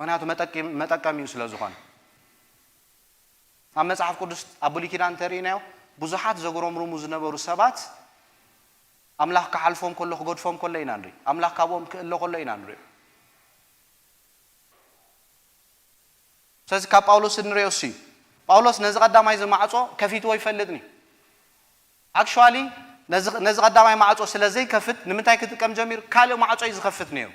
ምኽንያቱ መጠቂ-፣ መጠቀሚኡ ስለ ዝኾነ። ኣብ መጽሓፍ ቅዱስ ኣብ ብሉይ ኪዳን እንተርኢናዮ፣ ብዙሓት ዘጉረምርሙ ዝነበሩ ሰባት ኣምላኽ ክሓልፎም ከሎ፣ ክገድፎም ከሎ ኢና ንርኢ። ኣምላኽ ካብኦም ክእለ ከሎ ኢና ንርኢ። ስለዚ ካብ ጳውሎስ እንሪኦ እሱ እዩ። ጳውሎስ ነዚ ቀዳማይ እዚ ማዕጾ ከፊትዎ ይፈልጥኒ። ኣክቹዋሊ ነዚ፣ ነዚ ቀዳማይ ማዕጾ ስለ ዘይከፍት ንምንታይ ክጥቀም ጀሚሩ? ካልእ ማዕጾ እዩ ዝኸፍት ነይሩ።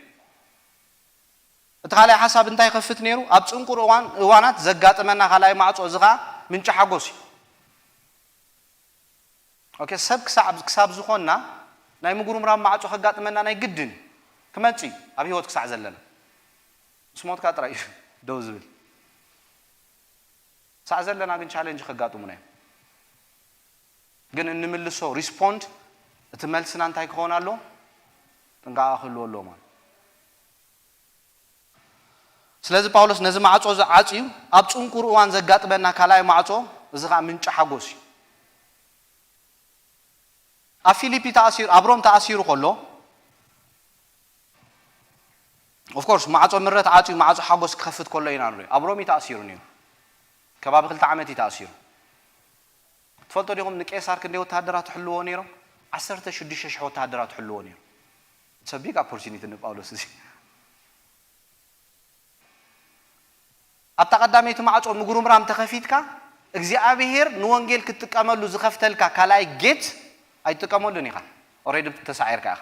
እቲ ካልኣይ ሓሳብ እንታይ ይኸፍት ነይሩ? ኣብ ጽንቁር እዋን እዋናት ዘጋጥመና ካልኣይ ማዕጾ፣ እዚ ኸኣ ምንጪ ሓጎስ እዩ። ኦኬ፣ ሰብ ክሳብ ክሳብ ዝኾንና ናይ ምጉርምራም ማዕጾ ከጋጥመና ናይ ግድን እዩ። ክመጽእ እዩ ኣብ ህይወት ክሳዕ ዘለና። ምስ ሞትካ ጥራይ እዩ ደው ዝብል። ክሳዕ ዘለና ግን ቻለንጅ ከጋጥሙና እዮም። ግን እንምልሶ ሪስፖንድ፣ እቲ መልስና እንታይ ክኸውን ኣለዎ? ጥንቃቐ ክህልዎ ኣለዎ ማለት። ስለዚ ጳውሎስ ነዚ ማዕጾ እዚ ዓጽዩ፣ ኣብ ጽንኩር እዋን ዘጋጥመና ካልኣይ ማዕጾ፣ እዚ ኸኣ ምንጪ ሓጎስ እዩ። ኣብ ፊሊፒ ተኣሲሩ፣ ኣብ ሮም ተኣሲሩ ከሎ፣ ኦፍ ኮርስ ማዕጾ ምረት ዓጽዩ ማዕጾ ሓጎስ ክኸፍት ከሎ ኢና ንሪኦ። ኣብ ሮም እዩ ተኣሲሩ ነይሩ። ከባቢ ክልተ ዓመት እዩ ተኣሲሩ። ትፈልጦ ዲኹም ንቄሳር ክንደይ ወተሃደራት ትሕልዎ ነይሮም? ዓሰርተ ሽዱሽተ ሽሕ ወተሃደራት ትሕልዎ ነይሮም። It's a big opportunity ንጳውሎስ እዚ። ኣብታ ቀዳመይቲ ማዕጾ ምጉርምራም ተኸፊትካ፣ እግዚኣብሄር ንወንጌል ክትጥቀመሉ ዝኸፍተልካ ካልኣይ ጌት ኣይትጥቀመሉን ኢኻ። ኦሬዲ ተሳዒርካ ኢኻ።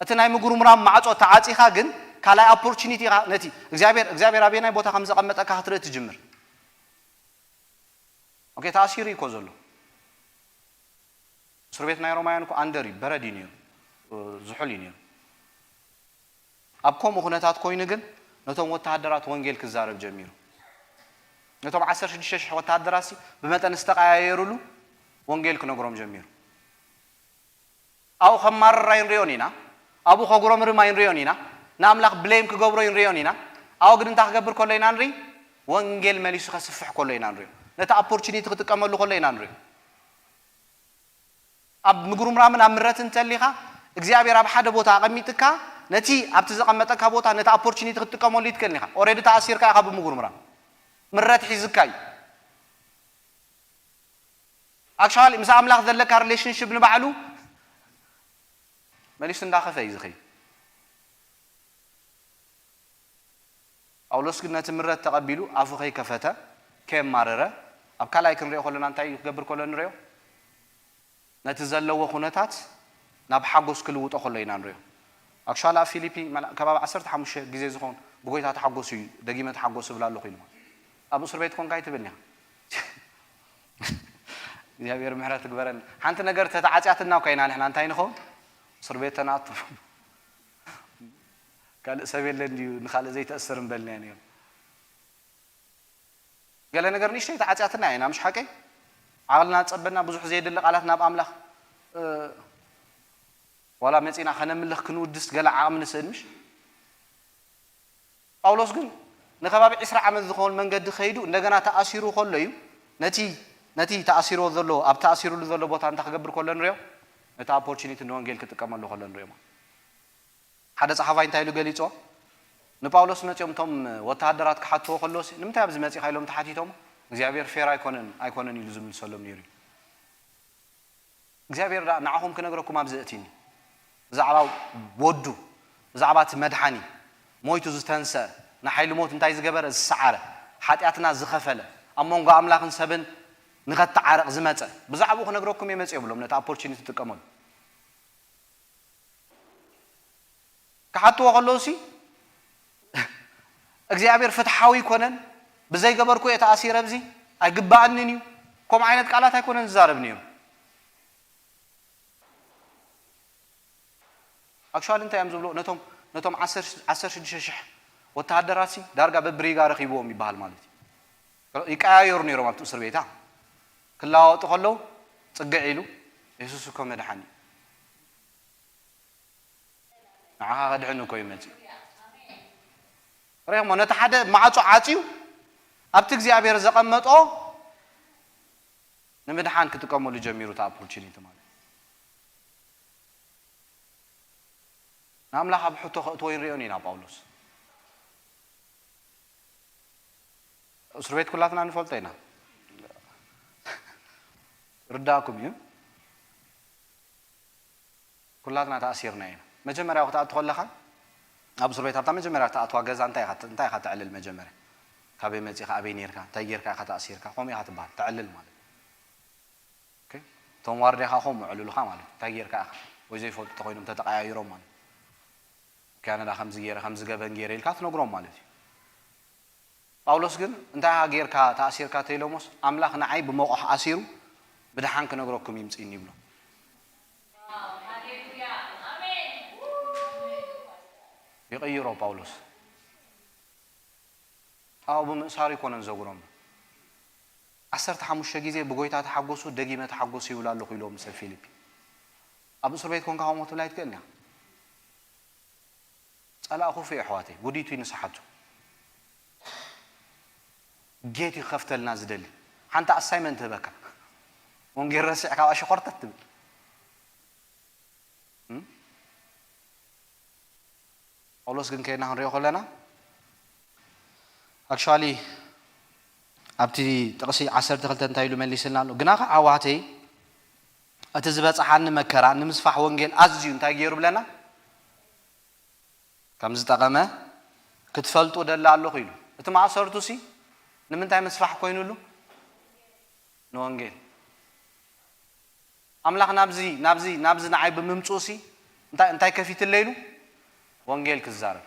እቲ ናይ ምጉርምራም ማዕጾ ተዓጺኻ ግን ካልኣይ ኦፖርቹኒቲ ኢኻ ነቲ እግዚኣብሄር እግዚኣብሄር ኣበየናይ ቦታ ከም ዘቐመጠካ ክትርኢ ትጅምር። ኦኬ፣ ተኣሲሩ እዩ እኮ ዘሎ። እስር ቤት ናይ ሮማውያን እኮ ኣንደር እዩ፣ በረድ እዩ ነይሩ፣ ዝሑል እዩ ነይሩ። ኣብ ከምኡ ኩነታት ኮይኑ ግን ነቶም ወተሃደራት ወንጌል ክዛረብ ጀሚሩ። ነቶም ዓሰርተ ሽዱሽተ ሽሕ ወተሃደራትሲ ብመጠን ዝተቐያየሩሉ ወንጌል ክነግሮም ጀሚሩ። ኣብኡ ከማርር ኣይንሪኦን ኢና። ኣብኡ ከጉረምርም ኣይንሪኦን ኢና። ንኣምላኽ ብሌም ክገብሮ ኣይንሪኦን ኢና። ኣብኡ ግን እንታይ ክገብር ከሎ ኢና ንርኢ? ወንጌል መሊሱ ከስፍሕ ከሎ ኢና ንሪኦ። ነቲ ኦፖርቹኒቲ ክጥቀመሉ ከሎ ኢና ንሪኦ። ኣብ ምጉርምራምን ኣብ ምረትን እንተሊኻ እግዚኣብሔር ኣብ ሓደ ቦታ ኣቐሚጥካ ነቲ ኣብቲ ዘቐመጠካ ቦታ ነቲ ኦፖርቹኒቲ ክትጥቀመሉ ይትክእል ኢኻ። ኦሬዲ ተኣሲርካ ኢኻ ብምጉርምራም። ምረት ሒዝካ እዩ። ኣክቹዋሊ ምስ ኣምላኽ ዘለካ ሪሌሽንሽፕ ንባዕሉ መሊሱ እንዳኸፈ እዩ ዝኸይድ። ጳውሎስ ግን ነቲ ምረት ተቐቢሉ ኣፉ ከይከፈተ ከየማረረ ኣብ ካልኣይ ክንሪኦ ከለና እንታይ ክገብር ከሎ ንሪኦ? ነቲ ዘለዎ ኩነታት ናብ ሓጎስ ክልውጦ ከሎ ኢና ንሪኦ። ኣክቹዋሊ ኣብ ፊሊፒ መላ- ከባቢ ዓሰርተ ሓሙሽተ ግዜ ዝኸውን ብጎይታ ተሓጎሱ እዩ ደጊመ ተሓጎሱ እብል ኣለኹ ኢሉ። ኣብ እስር ቤት ኮንካ ኣይትብል ኢኻ እግዚኣብሔር ምሕረት ትግበረን። ሓንቲ ነገር ተተዓጽያትና እኳ ኢና ንሕና እንታይ ንኸውን? እስር ቤት ተናቱ ካልእ ሰብ የለን ድዩ ንኻልእ ዘይተእስር እንበልናዮ ነይሩ። ገለ ነገር ንእሽተይ ተዓጽያትና ኢና ምሽ ሓቀይ? ዓቕልና ጸበና ብዙሕ ዘየድሊ ቃላት ናብ ኣምላኽ ዋላ መጺና ከነምልኽ ክንውድስ ገለ ዓቕሚ ንስእን ምሽ? ጳውሎስ ግን ንከባቢ ዕስራ ዓመት ዝኸውን መንገዲ ከይዱ እንደገና ተኣሲሩ ከሎ እዩ ነቲ ነቲ ተኣሲርዎ ዘሎ ኣብ ተኣሲሩሉ ዘሎ ቦታ እንታይ ክገብር ከሎ ንሪኦ? ነቲ ኦፖርቹኒቲ ንወንጌል ክጥቀመሉ ከሎ ንሪኦ። ሓደ ጸሓፋይ እንታይ ኢሉ ገሊጾ? ንጳውሎስ መጺኦም እቶም ወተሃደራት ክሓትዎ ከለውሲ ንምንታይ ኣብዚ መጺኻ ኢሎም ተሓቲቶም? እግዚኣብሔር ፌር ኣይኮነን ኣይኮነን ኢሉ ዝምልሰሎም ነይሩ እዩ። እግዚኣብሔር ደኣ ንዓኹም ክነግረኩም ኣብዚ እእቲኒ ብዛዕባ ወዱ ብዛዕባ እቲ መድሓኒ ሞይቱ ዝተንሰአ ንሓይሊ ሞት እንታይ ዝገበረ ዝሰዓረ ሓጢኣትና ዝኸፈለ ኣብ መንጎ ኣምላኽን ሰብን ንኸተዓረቕ ዝመፀ ብዛዕባኡ ክነግረኩም እየ መፅእ ብሎም ነቲ ኦፖርቹኒቲ ትጥቀመሉ። ክሓትዎ ከለውሲ እግዚኣብሔር ፍትሓዊ ኣይኮነን ብዘይገበርኩ እየ ተኣሲረ ኣብዚ ኣይግባኣንን እዩ ከምኡ ዓይነት ቃላት ኣይኮነን ዝዛረብ ነይሩ። ኣክቹዋሊ እንታይ እዮም ዝብሉ ነቶም ነቶም ዓሰርተ ሽዱሽተ ሽሕ ወተሃደራትሲ ዳርጋ በብሪጋ ረኺብዎም ይበሃል ማለት እዩ። ይቀያየሩ ነይሮም ኣብቲ እስር ቤታ ክለዋወጡ ከለዉ ፅግዕ ኢሉ የሱስ እኮ መድሓኒ ንዓኻ ከድሕን እኮ እዩ መፂኡ። ሪእሞ ነቲ ሓደ ማዕፆ ዓፅዩ ኣብቲ እግዚኣብሔር ዘቐመጦ ንምድሓን ክጥቀመሉ ጀሚሩ እቲ ኦፖርቹኒቲ ማለት ንኣምላኽ ኣብ ሕቶ ከእትዎ ይንሪኦን ኢና ጳውሎስ። እስር ቤት ኩላትና ንፈልጦ ኢና። ርዳእኩም እዩ። ኩላትና ተኣሲርና ኢና። መጀመርያ ክትኣቱ ከለኻ ኣብ እስር ቤት ኣብታ መጀመርያ ክትኣትዋ ገዛ እንታይ ኢኻ እንታይ ኢኻ ተዕልል መጀመርያ? ካበይ መጺኻ ኣበይ ኔርካ እንታይ ጌርካ ኢኻ ተኣሲርካ ከምኡ ኢኻ ትበሃል ተዕልል ማለት። ኦኬ እቶም ዋርድያ ኸዓ ከምኡ የዕልሉኻ ማለት እንታይ ጌርካ ኢኻ ወይ ዘይፈልጡ ተኾይኖም ተተቐያይሮም ማለት። ኦኬ ካናዳ ከምዚ ገይረ ከምዚ ገበን ገይረ ኢልካ ትነግሮም ማለት እዩ። ጳውሎስ ግን እንታይ ኢኻ ጌርካ ተኣሲርካ ተኢሎሞስ ኣምላኽ ንዓይ ብመቑሕ ኣሲሩ ብድሓን ክነግረኩም ይምፅእኒ ይብሎ። ይቕይሮ ጳውሎስ ኣብኡ ብምእሳሩ ኣይኮነን ዘጉሮም። ዓሰርተ ሓሙሽተ ግዜ ብጎይታ ተሓጎሱ ደጊመ ተሓጎሱ ይብል ኣለኹ ኢሎም ሰብ ፊልፒ። ኣብ እስር ቤት ኮንካ ከምኡ ክትብል ኣይትክእልን እያ። ጸላእ ክፉእ እዩ ኣሕዋተይ፣ ውዲቱ እዩ ንስሓቱ። ጌት እዩ ክኸፍተልና ዝደሊ። ሓንቲ ኣሳይመንት ህበካ። ወንጌል ረሲዕካ ኣብኣ ሸኾርተት ትብል። እም? ጳውሎስ ግን ከይድና ክንሪኦ ከለና፣ ኣክቹዋሊ ኣብቲ ጥቕሲ ዓሰርተ ክልተ እንታይ ኢሉ መሊስልና ኣሎ? ግና ከዓ ኣሕዋተይ እቲ ዝበፅሓኒ መከራ ንምስፋሕ ወንጌል ኣዝዩ እንታይ ገይሩ ብለና? ከም ዝጠቐመ ክትፈልጡ ደሊ ኣለኹ ኢሉ። እቲ ማእሰርቱ ሲ ንምንታይ ምስፋሕ ኮይኑሉ? ንወንጌል። ኣምላኽ ናብዚ ናብዚ ናብዚ ንዓይ ብምምፅኡ ሲ እንታይ እንታይ ከፊትለይ ኢሉ? ወንጌል ክዛረብ፣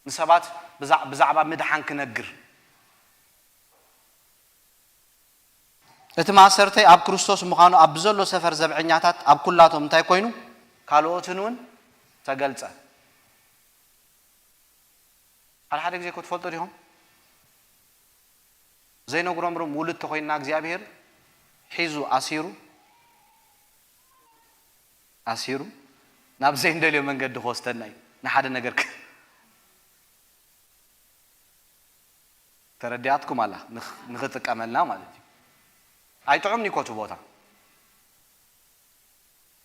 ንሰባት ብዛ- ብዛዕባ ምድሓን ክነግር። እቲ ማእሰርተይ ኣብ ክርስቶስ ምዃኑ ኣብ ብዘሎ ሰፈር ዘብዐኛታት ኣብ ኩላቶም እንታይ ኮይኑ? ካልኦትን እውን ተገልጸ። ሓደ ሓደ ግዜ እኮ ትፈልጡ ዲኹም? ዘይነግሮም ርም ውሉድ ተኾይንና እግዚኣብሔር ሒዙ ኣሲሩ ኣሲሩ ናብ ዘይንደልዮ መንገዲ ክወስደና እዩ። ንሓደ ነገር ክ- ተረዲኣትኩም ኣላ ንኽ- ንኽጥቀመልና ማለት እዩ። ኣይጥዑምኒ እኮ እቲ ቦታ።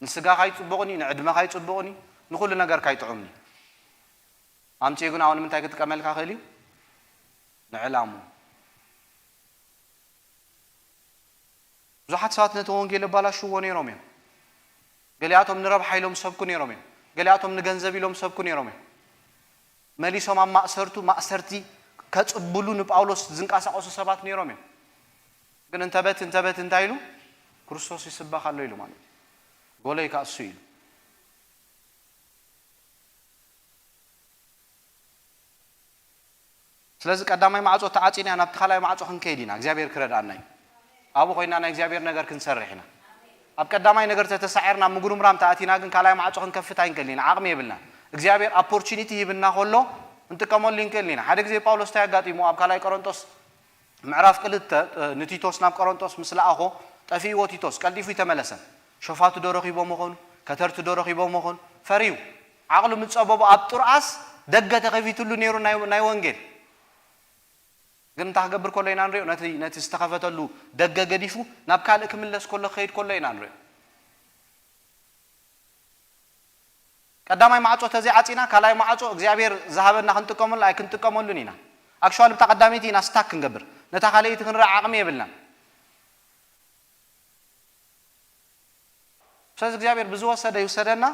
ንስጋኻ ኣይጽቡቕን እዩ፣ ንዕድመኻ ኣይጽቡቕን እዩ፣ ንኹሉ ነገርካ ኣይጥዑምን እዩ። ኣምጺኡ ግን ኣሁን ንምንታይ ክጥቀመልካ ክእል እዩ? ንዕላሙ። ብዙሓት ሰባት ነቲ ወንጌል የባላሽዎ ነይሮም እዮም። ገሊኣቶም ንረብሓ ኢሎም ሰብኩ ነይሮም እዮም። ገሊኣቶም ንገንዘብ ኢሎም ሰብኩ ነይሮም እዮም። መሊሶም ኣብ ማእሰርቱ ማእሰርቲ ከጽብሉ ንጳውሎስ ዝንቀሳቐሱ ሰባት ነይሮም እዮም። ግን እንተበት እንተበት እንታይ ኢሉ? ክርስቶስ ይስበኽ ኣሎ ኢሉ ማለት እዩ። ጎለይ ከኣ እሱ ኢሉ። ስለዚ ቀዳማይ ማዕጾ ተዓጺና ናብቲ ካልኣይ ማዕጾ ክንከይድ ኢና። እግዚኣብሔር ክረድኣና እዩ። ኣብኡ ኮይና ናይ እግዚኣብሔር ነገር ክንሰርሕ ኢና። ኣብ ቀዳማይ ነገር ተተሳዒርና ምጉርምራም ተኣቲና ግን ካልኣይ ማዕጾ ክንከፍት ኣይንክእልን ኢና። ዓቕሚ የብልና። እግዚኣብሔር ኦፖርቹኒቲ ሂብና ከሎ ክንጥቀመሉ ይንክእል ኢና። ሓደ ግዜ ጳውሎስ እንታይ ኣጋጢሞ ኣብ ካልኣይ ቆሮንጦስ ምዕራፍ ክልተ ንቲቶስ ናብ ቆሮንጦስ ምስ ለኣኾ ጠፊእዎ ቲቶስ ቀልጢፉ ይተመለሰ። ሸፋቱ ዶ ረኺቦም ይኾኑ? ከተርቲ ዶ ረኺቦም ይኾኑ? ፈርዩ ዓቕሉ ምስ ጸበቦ ኣብ ጥርኣስ ደገ ተኸፊትሉ ነይሩ ናይ ናይ ወንጌል። ግን እንታይ ክገብር ከሎ ኢና ንሪኦ? ነቲ ነቲ ዝተኸፈተሉ ደገ ገዲፉ ናብ ካልእ ክምለስ ከሎ ክኸይድ ከሎ ኢና ንሪኦ። ቀዳማይ ማዕጾ ተዘይዓጺና ካልኣይ ማዕጾ እግዚኣብሔር ዝሃበና ክንጥቀመሉ ኣይክንጥቀመሉን ኢና። ኣክሽዋል ብታ ቀዳመይቲ ኢና ስታክ ክንገብር፣ ነታ ካልኣይቲ ክንርኢ ዓቕሚ የብልናን። ስለዚ እግዚኣብሔር ብዝወሰደ ይውሰደና፣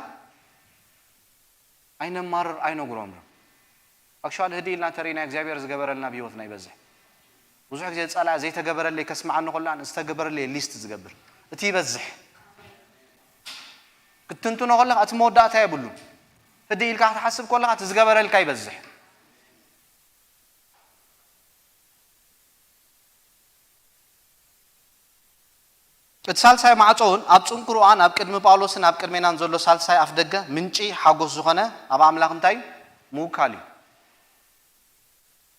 ኣይነማርር ኣይነጉረምርም። ኣክሽዋል ህዲ ኢልና ተሪና እግዚኣብሔር ዝገበረልና ብህይወትና ይበዝሕ። ብዙሕ ግዜ ጸላ ዘይተገበረለይ ከስምዓኒ ከሎ ኣነ ዝተገበረለይ ሊስት ዝገብር እቲ ይበዝሕ። ክትትንትኖ ከለኻ እቲ መወዳእታ የብሉን። ህዲ ኢልካ ክትሓስብ ከለኻ እቲ ዝገበረልካ ይበዝሕ። እቲ ሳልሳይ ማዕጾ እውን ኣብ ጽንኩር እዋን ኣብ ቅድሚ ጳውሎስን ኣብ ቅድሜናን ዘሎ ሳልሳይ ኣፍ ደገ ምንጪ ሓጎስ ዝኾነ ኣብ ኣምላኽ እንታይ እዩ? ምውካል እዩ።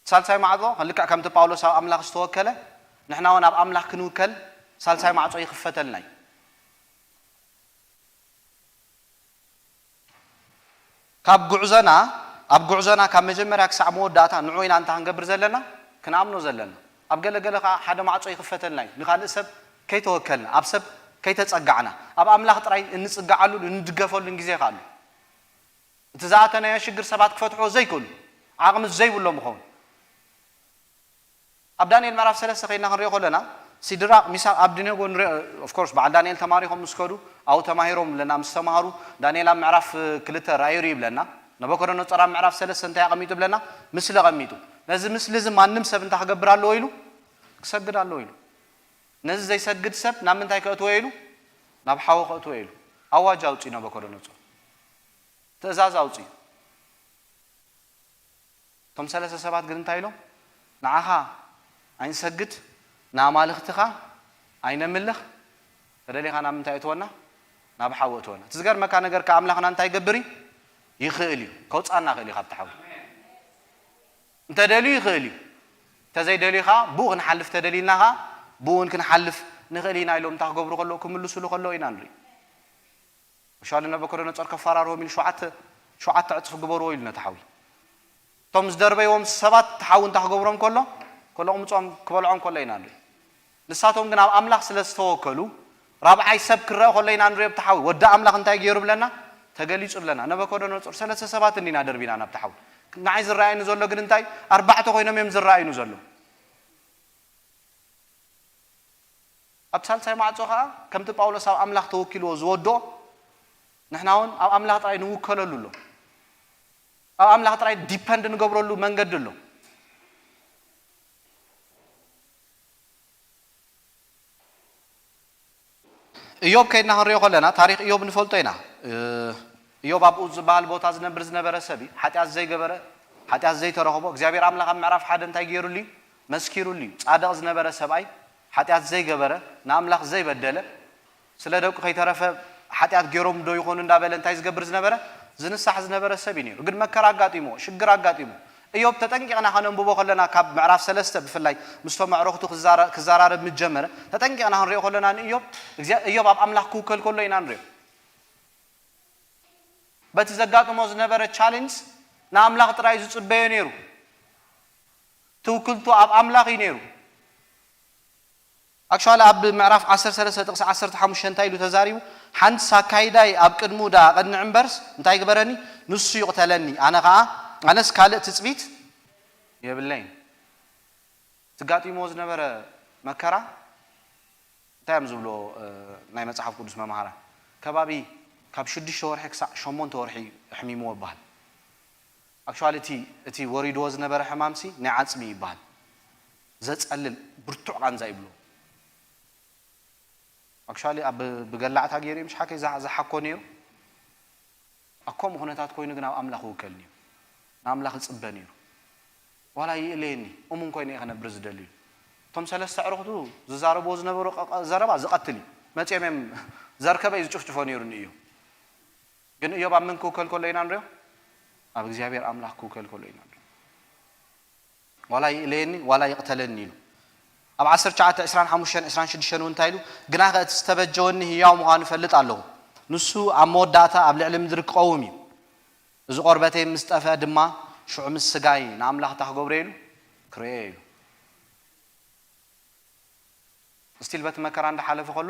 ሳልሳይ ማዕጾ ልክዕ ከምቲ ጳውሎስ ኣብ ኣምላኽ ዝተወከለ ንሕና እውን ኣብ ኣምላኽ ክንውከል ሳልሳይ ማዕጾ ይኽፈተልና እዩ። ካብ ጉዕዞና ኣብ ጉዕዞና ካብ መጀመርያ ክሳዕ መወዳእታ ንዑ ኢና እንታይ ክንገብር ዘለና? ክንኣምኖ ዘለና። ኣብ ገለ ገለ ከዓ ሓደ ማዕጾ ይኽፈተልና እዩ። ንኻልእ ሰብ ከይተወከልና፣ ኣብ ሰብ ከይተጸጋዕና፣ ኣብ ኣምላኽ ጥራይ እንጽግዓሉን እንድገፈሉን ግዜ ከ ኣሎ። እቲ ዝኣተናዮ ሽግር ሰባት ክፈትሕዎ ዘይክእሉ ዓቕሚ ዘይብሎም ይኸውን። ኣብ ዳንኤል ምዕራፍ ሰለስተ ከይድና ክንሪኦ ከለና ሲድራቅ ሚሳቅ ኣብድኔጎ ንሪኦ። ኦፍኮርስ በዓል ዳንኤል ተማሪኾም ምስ ከዱ ኣብኡ ተማሂሮም ይብለና። ምስ ተማሃሩ ዳንኤል ኣብ ምዕራፍ ክልተ ራእዩ ርዩ ይብለና። ናቡከደነፆር ኣብ ምዕራፍ ሰለስተ እንታይ ኣቐሚጡ ይብለና? ምስሊ ኣቐሚጡ። ነዚ ምስሊ እዚ ማንም ሰብ እንታይ ክገብር ኣለዎ ኢሉ? ክሰግድ ኣለዎ ኢሉ። ነዚ ዘይሰግድ ሰብ ናብ ምንታይ ከእትዎ ኢሉ? ናብ ሓዊ ከእትዎ ኢሉ ኣዋጅ ኣውፅዩ ናቡከደነፆር። ትእዛዝ ኣውፅዩ። እቶም ሰለስተ ሰባት ግን እንታይ ኢሎም? ንዓኻ ኣይንሰግድ፣ ንኣማልኽትኻ ኣይነምልኽ፣ ተደሊኻ ናብ ምንታይ እትወና? ናብ ሓዊ እትወና። እቲ ዝገርመካ ነገር ከኣ ኣምላኽና እንታይ ይገብር እዩ? ይኽእል እዩ። ከውጻና ይኽእል እዩ ካብቲ ሓዊ። እንተ ደልዩ ይኽእል እዩ። እንተ ዘይደልዩ ከኣ ብኡ ክንሓልፍ ተደሊልና ከኣ ብኡ እውን ክንሓልፍ ንኽእል ኢና ኢሎም እንታይ ክገብሩ ከለዉ ክምልሱሉ ከለዉ ኢና ንርኢ። ሻሊ ነበኮደነጾር ከፈራርሆም ኢሉ ሸውዓተ ሸውዓተ ዕጽፍ ግበርዎ ኢሉ ነቲ ሓዊ። እቶም ዝደርበይዎም ሰባት እቲ ሓዊ እንታይ ክገብሮም ከሎ ከሎ ቅምጾም ክበልዖም ከሎ ኢና ንርኢ። ንሳቶም ግን ኣብ ኣምላኽ ስለ ዝተወከሉ ራብዓይ ሰብ ክረአ ከሎ ኢና ንሪኦ ብቲ ሓዊ። ወዲ ኣምላኽ እንታይ ገይሩ ብለና? ተገሊጹ ብለና። ነበኮደነጾር ሰለስተ ሰባት እንዲና ደርቢና ናብቲ ሓዊ። ንዓይ ዝረኣየኒ ዘሎ ግን እንታይ? ኣርባዕተ ኮይኖም እዮም ዝረኣዩኒ ዘለዉ። ኣብ ሳልሳይ ማዕጾ ከኣ ከምቲ ጳውሎስ ኣብ ኣምላኽ ተወኪልዎ ዝወድኦ ንሕና እውን ኣብ ኣምላኽ ጥራይ ንውከለሉ ኣሎ። ኣብ ኣምላኽ ጥራይ ዲፐንድ ንገብረሉ መንገዲ ኣሎ። እዮብ ከይድና ክንሪኦ ከለና ታሪክ እዮብ ንፈልጦ ኢና። እዮብ ኣብኡ ዝበሃል ቦታ ዝነብር ዝነበረ ሰብ እዩ። ሓጢኣት ዘይገበረ፣ ሓጢኣት ዘይተረኽቦ፣ እግዚኣብሔር ኣምላኽ ኣብ ምዕራፍ ሓደ እንታይ ገይሩሉ እዩ? መስኪሩሉ እዩ። ጻድቕ ዝነበረ ሰብኣይ፣ ሓጢኣት ዘይገበረ፣ ንኣምላኽ ዘይበደለ፣ ስለ ደቁ ከይተረፈ ሓጢኣት ገይሮም ዶ ይኾኑ እንዳበለ እንታይ ዝገብር ዝነበረ? ዝንሳሕ ዝነበረ ሰብ እዩ ነይሩ። ግን መከራ ኣጋጢሞ፣ ሽግር ኣጋጢሞ። እዮብ ተጠንቂቕና ከነንብቦ ከለና ካብ ምዕራፍ ሰለስተ ብፍላይ ምስቶም ኣዕሩኽቱ ክዛረ-፣ ክዘራረብ ምስ ጀመረ ተጠንቂቕና ክንሪኦ ከለና ንእዮብ እግዚኣብ-፣ እዮብ ኣብ ኣምላኽ ክውከል ከሎ ኢና ንሪኦ። በቲ ዘጋጥሞ ዝነበረ ቻሌንጅ ንኣምላኽ ጥራይ ዝጽበዮ ነይሩ። ትውክልቱ ኣብ ኣምላኽ እዩ ነይሩ። ኣክቹዋሊ ኣብ ምዕራፍ ዓሰርተ ሰለስተ ጥቕሲ ዓሰርተ ሓሙሽተ እንታይ ኢሉ ተዛሪቡ? ሓንትስ ኣካይዳይ ኣብ ቅድሚኡ ደኣ ኣቐንዕ እምበርስ እንታይ ይግበረኒ? ንሱ ይቕተለኒ፣ ኣነ ኸኣ ኣነስ ካልእ ትጽቢት የብለይን። ትጋጢሞ ዝነበረ መከራ እንታይ እዮም ዝብሎ? እ፣ ናይ መጽሓፍ ቅዱስ መምሃራን ከባቢ ካብ ሽዱሽተ ወርሒ ክሳዕ ሸሞንተ ወርሒ ኣሕሚምዎ ይበሃል። ኣክቹዋሊ እቲ፣ እቲ ወሪድዎ ዝነበረ ሕማምሲ ናይ ዓጽሚ ይበሃል። ዘጸልል ብርቱዕ ቃንዛ ይብሎ። ኣክቹዋሊ ኣብ ብገላዕታ ገይሩ እዩ ምሽ ሓከይ ዝሓ-፣ ዝሓኮ ነይሩ። ኣብ ከምኡ ኩነታት ኮይኑ ግን ኣብ ኣምላኽ ይውከል ነይሩ። ንኣምላኽ ይጽበ ነይሩ። ዋላ ይእለየኒ፣ እሙን ኮይነ እየ ክነብር ዝደሊ እዩ። እቶም ሰለስተ ኣዕሩኽቱ ዝዛረብዎ ዝነበሩ ቐ-፣ ቐ-፣ ዘረባ ዝቐትል እዩ። መጺኦም እዮም ዘርከበ እዩ ዝጭፍጭፎ ነይሩ ንእዮብ። ግን እዮብ ኣብ መን ክውከል ከሎ ኢና ንሪኦ? ኣብ እግዚኣብሔር ኣምላኽ ክውከል ከሎ ኢና ንሪኦ። ዋላ ይእለየኒ፣ ዋላ ይቕተለኒ ኢሉ። ኣብ ዓሰርተ ትሽዓተ፣ ዕስራን ሓሙሽተን፣ ዕስራን ሽዱሽተን እውን እንታይ ኢሉ? ግናኸ እቲ ዝተበጀወኒ ህያው ምዃኑ እፈልጥ ኣለኹ። ንሱ ኣብ መወዳእታ ኣብ ልዕሊ ምድሪ ክቐውም እዩ። እዚ ቆርበተይ ምስ ጠፍአ ድማ፣ ሽዑ ምስ ስጋይ ንኣምላኽ እታ ክገብሮ ኢሉ ክርእዮ ኢሉ። ስቲል በቲ መከራ እንዳሓለፈ ከሎ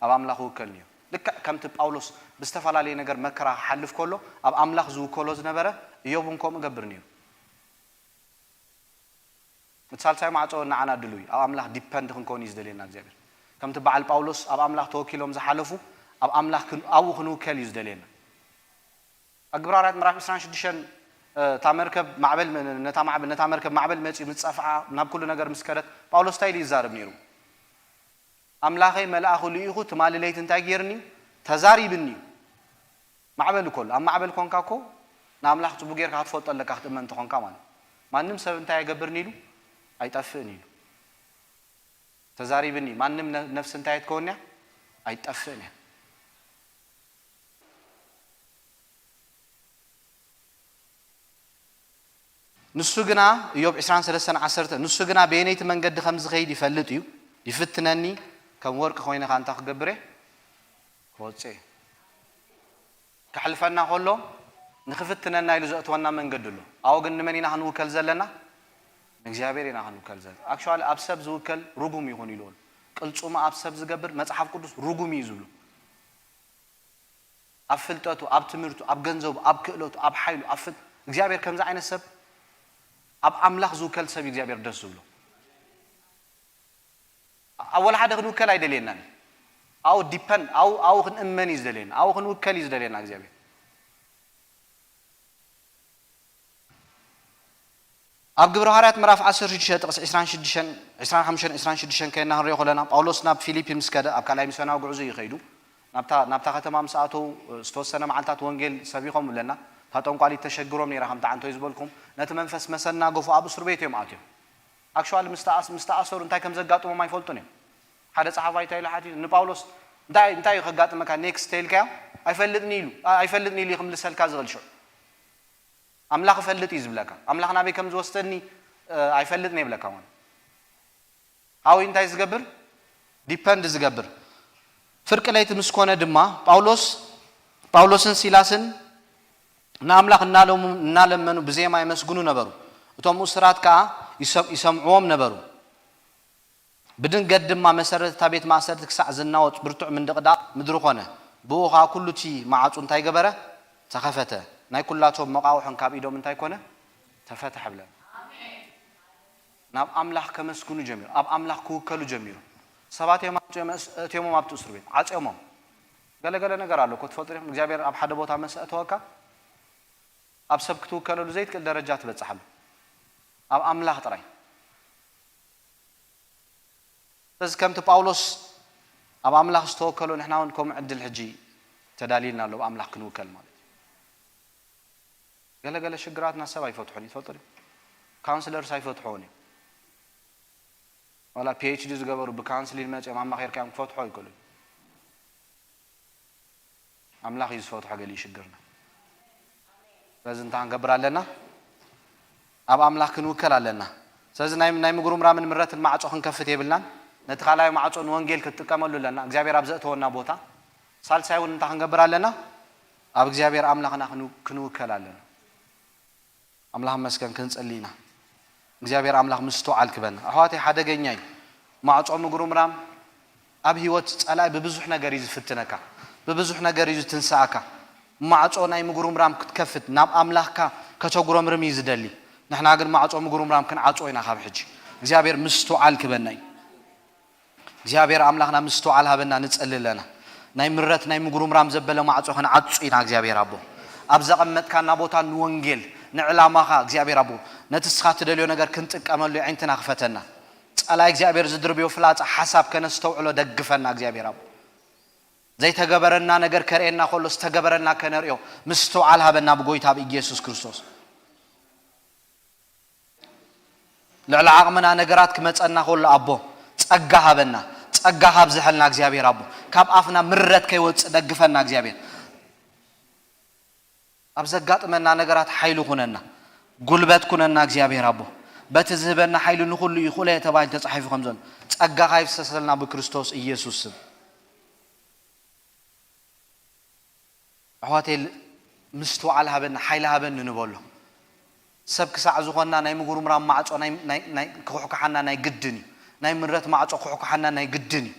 ኣብ ኣምላኽ ይውከል ነይሩ። ልክዕ ከምቲ ጳውሎስ ብዝተፈላለየ ነገር መከራ ክሓልፍ ከሎ ኣብ ኣምላኽ ዝውከሎ ዝነበረ፣ እዮብ እውን ከምኡ ገብር ነይሩ። እቲ ሳልሳይ ማዕጾ ንዓና ድሉው እዩ። ኣብ ኣምላኽ ዲፐንድ ክንከውን እዩ ዝደልየና እግዚኣብሔር። ከምቲ በዓል ጳውሎስ ኣብ ኣምላኽ ተወኪሎም ዝሓለፉ፣ ኣብ ኣምላኽ ክን-፣ ኣብኡ ክንውከል እዩ ዝደልየና። ኣብ ግብረ ሃዋርያት ምዕራፍ ዕስራን ሽዱሽተን፣ እ፣ እታ መርከብ ማዕበል፣ ነታ ማዕበል፣ ነታ መርከብ ማዕበል መጺኡ ምስ ጸፍዓ፣ ናብ ኩሉ ነገር ምስ ከደት፣ ጳውሎስ እንታይ ኢሉ ይዛረብ ነይሩ? ኣምላኸይ መልኣኹ ልኢኹ ትማሊ ለይቲ እንታይ ገይርኒ እዩ? ተዛሪብኒ እዩ። ማዕበል እኮ ኣሎ። ኣብ ማዕበል ኮንካ እኮ ንኣምላኽ ጽቡቅ ጌርካ ክትፈልጦ ኣለካ፣ ክትእመን እንተኾንካ ማለት። ማንም ሰብ እንታይ ኣይገብርን ኢሉ? ኣይጠፍእን ኢሉ። ተዛሪብኒ እዩ። ማንም ነ-፣ ነፍሲ እንታይ ኣይትከውን እያ? ኣይትጠፍእን እያ። ንሱ ግና፣ እዮብ ዕስራን ሰለስተን ዓሰርተ፣ ንሱ ግና በየነይቲ መንገዲ ከም ዝኸይድ ይፈልጥ እዩ፣ ይፍትነኒ፣ ከም ወርቂ ኮይነ ኸኣ እንታይ ክገብር እየ? ክወጽእ እየ። ከሕልፈና ከሎ፣ ንኽፍትነና ኢሉ ዘእትወና መንገዲ ኣሎ። ኣብኡ ግን ንመን ኢና ክንውከል ዘለና? ንእግዚኣብሔር ኢና ክንውከል ዘለና። ኣክቹዋሊ፣ ኣብ ሰብ ዝውከል ርጉም ይኹን ኢሉ ኣሎ። ቅልጽሙ ኣብ ሰብ ዝገብር፣ መጽሓፍ ቅዱስ ርጉም እዩ ዝብሎ። ኣብ ፍልጠቱ፣ ኣብ ትምህርቱ፣ ኣብ ገንዘቡ፣ ኣብ ክእለቱ፣ ኣብ ሓይሉ፣ ኣብ ፍል-፣ እግዚኣብሔር ከምዚ ዓይነት ሰብ ኣብ ኣምላኽ ዝውከል ሰብ እዩ እግዚኣብሔር ደስ ዝብሎ። ኣብ ወላ ሓደ ክንውከል ኣይደልየናን። ኣብኡ ዲፐንድ፣ ኣብኡ፣ ኣብኡ ክንእመን እዩ ዝደልየና። ኣብኡ ክንውከል እዩ ዝደልየና እግዚኣብሔር። ኣብ ግብረ ሃዋርያት ምዕራፍ ዓሰርተ ሽዱሽተ ጥቕሲ ዕስራን ሽዱሽተን፣ ዕስራን ሓሙሽተን፣ ዕስራን ሽዱሽተን ከይድና ክንሪኦ ከለና፣ ጳውሎስ ናብ ፊሊፒ ምስ ከደ፣ ኣብ ካልኣይ ሚስዮናዊ ጉዕዞ እዩ ከይዱ። ናብታ፣ ናብታ ከተማ ምስ ኣተዉ፣ ዝተወሰነ መዓልታት ወንጌል ሰቢኾም ኣለና። እታ ጠንቋሊት ተሸግሮም ነይራ፣ ከምቲ ዓንቶይ ዝበልኩም፣ ነቲ መንፈስ መሰናገፉ ኣብ እስር ቤት እዮም ኣትዮም። ኣክሽዋሊ ምስ ተኣስ-፣ ምስ ተኣሰሩ እንታይ ከም ዘጋጥሞም ኣይፈልጡን እዮም። ሓደ ጸሓፋይ እንታይ ኢሉ ሓቲቱ፣ ንጳውሎስ፣ "እንታይ፣ እንታይ እዩ ከጋጥመካ ኔክስት?" ተይልካዮ፣ "ኣይፈልጥን ኢሉ፣ ኣ-፣ ኣይፈልጥን ኢሉ እዩ ክምልሰልካ ዝኽእል ሽዑ። ኣምላኽ እፈልጥ እዩ ዝብለካ። ኣምላኽ ናበይ ከም ዝወስደኒ፣ እ፣ ኣይፈልጥን" ይብለካ። ማለት ኣብኡ እንታይ ዝገብር? ዲፐንድ ዝገብር። ፍርቂ ለይቲ ምስ ኮነ ድማ ጳውሎስ፣ ጳውሎስን ሲላስን ንኣምላኽ እናለሙ-፣ እናለመኑ ብዜማ የመስግኑ ነበሩ። እቶም እሱራት ከኣ ይሰም-፣ ይሰምዕዎም ነበሩ። ብድንገት ድማ መሰረት እታ ቤት ማእሰርቲ ክሳዕ ዝናወጽ ብርቱዕ ምንድቕዳቕ ምድሪ ኾነ። ብኡ ኸኣ ኩሉ እቲ ማዕጹ እንታይ ገበረ? ተኸፈተ። ናይ ኩላቶም መቓውሖን ካብ ኢዶም እንታይ ኮነ? ተፈትሐ ብለና። ናብ ኣምላኽ ከመስግኑ ጀሚሩ፣ ኣብ ኣምላኽ ክውከሉ ጀሚሩ። ሰባት እዮም ኣጽዮም-፣ ኣእትዮሞም ኣብቲ እስር ቤት፣ ዓጽዮሞም። ገለገለ ነገር ኣሎ እኮ፣ ትፈልጡ ዲኹም? እግዚኣብሔር ኣብ ሓደ ቦታ መስ ኣእተወካ፣ ኣብ ሰብ ክትውከለሉ ዘይትክእል ደረጃ ትበጽሕ ኣሎ። ኣብ ኣምላኽ ጥራይ። ስለዚ ከምቲ ጳውሎስ ኣብ ኣምላኽ ዝተወከሎ፣ ንሕና እውን ከምኡ ዕድል ሕጂ ተዳልዩልና ኣሎ፣ ኣብ ኣምላኽ ክንውከል ማለት እዩ። ገለገለ ሽግራትና ሰብ ኣይፈትሖን እዩ፣ ትፈልጡ ዲኹም? ካውንስለርስ ኣይፈትሖን እዩ። ዋላ ፒ ኤች ዲ ዝገበሩ ብካውንስሊን መጺኦም ኣማኺርካዮም ክፈትሖ ኣይክእሉን። ኣምላኽ እዩ ዝፈትሖ ገሊኡ ሽግርና። ስለዚ እንታይ ክንገብር ኣለና? ኣብ ኣምላኽ ክንውከል ኣለና። ስለዚ ናይ፣ ናይ ምጉርምራምን ምረትን ማዕጾ ክንከፍት የብልናን። ነቲ ካልኣይ ማዕጾ ንወንጌል ክትጥቀመሉ ኣለና። እግዚኣብሔር ኣብ ዘእተወና ቦታ። ሳልሳይ እውን እንታይ ክንገብር ኣለና? ኣብ እግዚኣብሔር ኣምላኽና ክንው-፣ ክንውከል ኣለና። ኣምላኽ መስገን ክንጽሊ ኢና። እግዚኣብሔር ኣምላኽ ምስትውዓል ክበና። ኣሕዋተይ ሓደገኛ እዩ። ማዕጾ ምጉርምራም ኣብ ህይወት ጸላኢ ብብዙሕ ነገር እዩ ዝፍትነካ። ብብዙሕ ነገር እዩ ዝትንስኣካ። ማዕጾ ናይ ምጉርምራም ክትከፍት ናብ ኣምላኽካ ከተጉረምርም እዩ ዝደሊ። ንሕና ግን ማዕጾ ምጉርምራም ክንዓጽዎ ኢና ካብ ሕጂ። እግዚኣብሔር ምስትውዓል ክበና እዩ። እግዚኣብሔር ኣምላኽና ምስትውዓል ሃበና ንጸሊ ኣለና። ናይ ምረት ናይ ምጉርምራም ዘበለ ማዕጾ ክንዓጹ ኢና እግዚኣብሔር ኣቦ። ኣብ ዘቐመጥካና ቦታ ንወንጌል ንዕላማኻ እግዚኣብሔር ኣቦ ነቲ እስኻ ትደልዮ ነገር ክንጥቀመሉ የዒንትና ክፈተና። ጸላይ እግዚኣብሔር ዝድርብዮ ፍላጻ ሓሳብ ከነስተውዕሎ ደግፈና እግዚኣብሔር ኣቦ። ዘይተገበረና ነገር ከርእየና ከሎ ዝተገበረና ከነርእዮ ምስትውዓል ሃበና ብጎይታ ብኢየሱስ ክርስቶስ። ልዕሊ ዓቕምና ነገራት ክመጸና ከሎ ኣቦ ጸጋ ሃበና። ጸጋ ካብዝሐልና እግዚኣብሔር ኣቦ ካብ ኣፍና ምረት ከይወጽእ ደግፈና እግዚኣብሔር። ኣብ ዘጋጥመና ነገራት ሓይሊ ኩነና፣ ጉልበት ኩነና እግዚኣብሔር ኣቦ። በቲ ዝህበና ሓይሊ ንኹሉ ይኹለ ተባሂሉ ተጻሒፉ ከም ዘሎ ጸጋኻ ይፍሰሰልና ብክርስቶስ ኢየሱስ ስም። ኣሕዋተይ ምስትውዓል ሃበኒ ሓይሊ ሃበኒ ንበሎ። ሰብ ክሳዕ ዝኾንና ናይ ምጉርምራም ማዕጾ ናይ፣ ናይ፣ ናይ ክኹሕኩሓና ናይ ግድን እዩ። ናይ ምረት ማዕጾ ክኹሕኩሓና ናይ ግድን እዩ።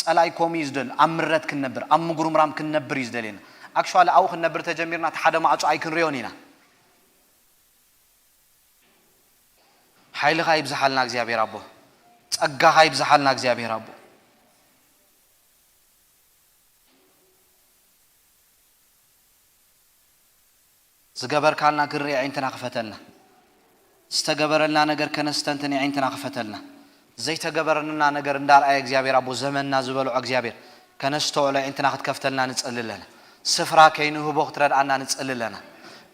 ጸላኢ ከምኡ እዩ ዝደሊ። ኣብ ምረት ክንነብር ኣብ ምጉርምራም ክንነብር እዩ ዝደልየና። ኣክሽዋሊ ኣብኡ ክንነብር ተጀሚርና እቲ ሓደ ማዕጾ ኣይክንሪዮን ኢና። ሓይልኻ ይብዝሓልና እግዚኣብሔር ኣቦ። ጸጋኻ ይብዝሓልና እግዚኣብሔር ኣቦ። ዝገበርካልና ክንርኢ ኣዒንትና ክፈተልና። ዝተገበረልና ነገር ከነስተንትን ኣዒንትና ክፈተልና። ዘይተገበረልና ነገር እንዳርኣየ እግዚኣብሔር ኣቦ ዘመንና ዝበልዖ እግዚኣብሔር ከነስተውዕሎ ኣዒንትና ክትከፍተልና ንጸሊ ኣለና። ስፍራ ከይንህቦ ክትረድኣና ንጸሊ ኣለና።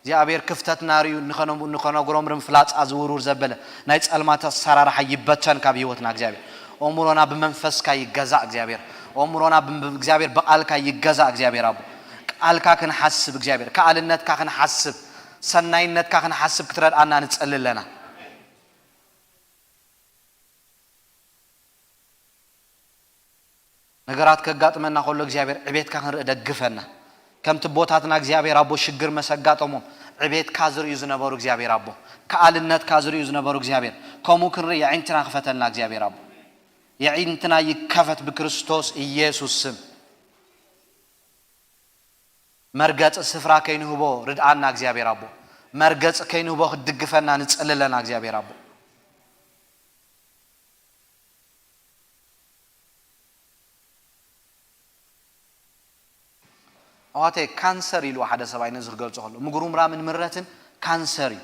እግዚኣብሔር ክፍተትና ርእዩ ንኸነ-፣ ንኸነጉረምርም ፍላጻ ዝውርውር ዘበለ ናይ ጸልማት ኣሰራርሓ ይበተን ካብ ህይወትና እግዚኣብሔር። ኣእምሮና ብመንፈስካ ይገዛእ እግዚኣብሔር። ኣእምሮና ብ-፣ እግዚኣብሔር ብቓልካ ይገዛእ እግዚኣብሔር ኣቦ። ቃልካ ክንሓስብ እግዚኣብሔር፣ ከኣልነትካ ክንሓስብ፣ ሰናይነትካ ክንሓስብ ክትረድኣና ንጸሊ ኣለና። ነገራት ከጋጥመና ከሎ እግዚኣብሔር ዕቤትካ ክንርኢ ደግፈና። ከምቲ ኣቦታትና እግዚኣብሔር ኣቦ ሽግር መስ ኣጋጠሞም ዕቤትካ ዝርእዩ ዝነበሩ እግዚኣብሔር ኣቦ፣ ከኣልነትካ ዝርእዩ ዝነበሩ እግዚኣብሔር ከምኡ ክንርኢ የዒንትና ክፈተልና እግዚኣብሔር ኣቦ። የዒንትና ይከፈት ብክርስቶስ ኢየሱስ ስም። መርገጺ ስፍራ ከይንህቦ ርድኣና እግዚኣብሔር ኣቦ። መርገጺ ከይንህቦ ክትድግፈና ንጸሊ ኣለና እግዚኣብሔር ኣቦ። ኣዋተይ ካንሰር ኢልዎ ሓደ ሰብኣይ ነዚ ክገልጾ ከሎ፣ ምጉርምራምን ምረትን ካንሰር እዩ።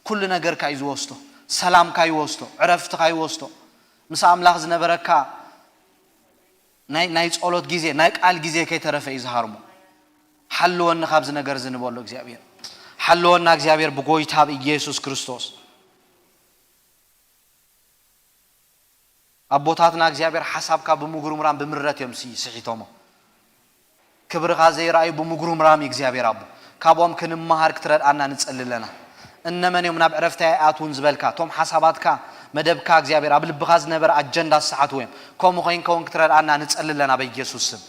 ኩሉ ነገርካ እዩ ዝወስዶ፣ ሰላምካ ይወስዶ፣ ዕረፍትኻ ይወስዶ። ምስ ኣምላኽ ዝነበረካ ናይ፣ ናይ ጸሎት ግዜ፣ ናይ ቃል ግዜ ከይተረፈ እዩ ዝሃርሞ። ሓልወኒ ካብዚ ነገር እዚ ንበሎ እግዚኣብሔር። ሓለወና እግዚኣብሔር ብጎይታ ብኢየሱስ ክርስቶስ። ኣቦታትና እግዚኣብሔር ሓሳብካ ብምጉርምራም ብምረት እዮም ሲ- ስሒቶሞ። ክብርኻ ዘይረኣዩ ብምጉርምራም እዩ እግዚኣብሔር ኣቦ። ካብኦም ክንመሃር ክትረድኣና ንጸሊ ኣለና። እነመን እዮም ናብ ዕረፍቲ ኣይኣትዉን ዝበልካ፣ እቶም ሓሳባትካ መደብካ እግዚኣብሔር ኣብ ልብኻ ዝነበረ ኣጀንዳ ዝሰሓትዎ እዮም። ከምኡ ኮይንካ እውን ክትረድኣና ንጸሊ ኣለና በኢየሱስ ስም።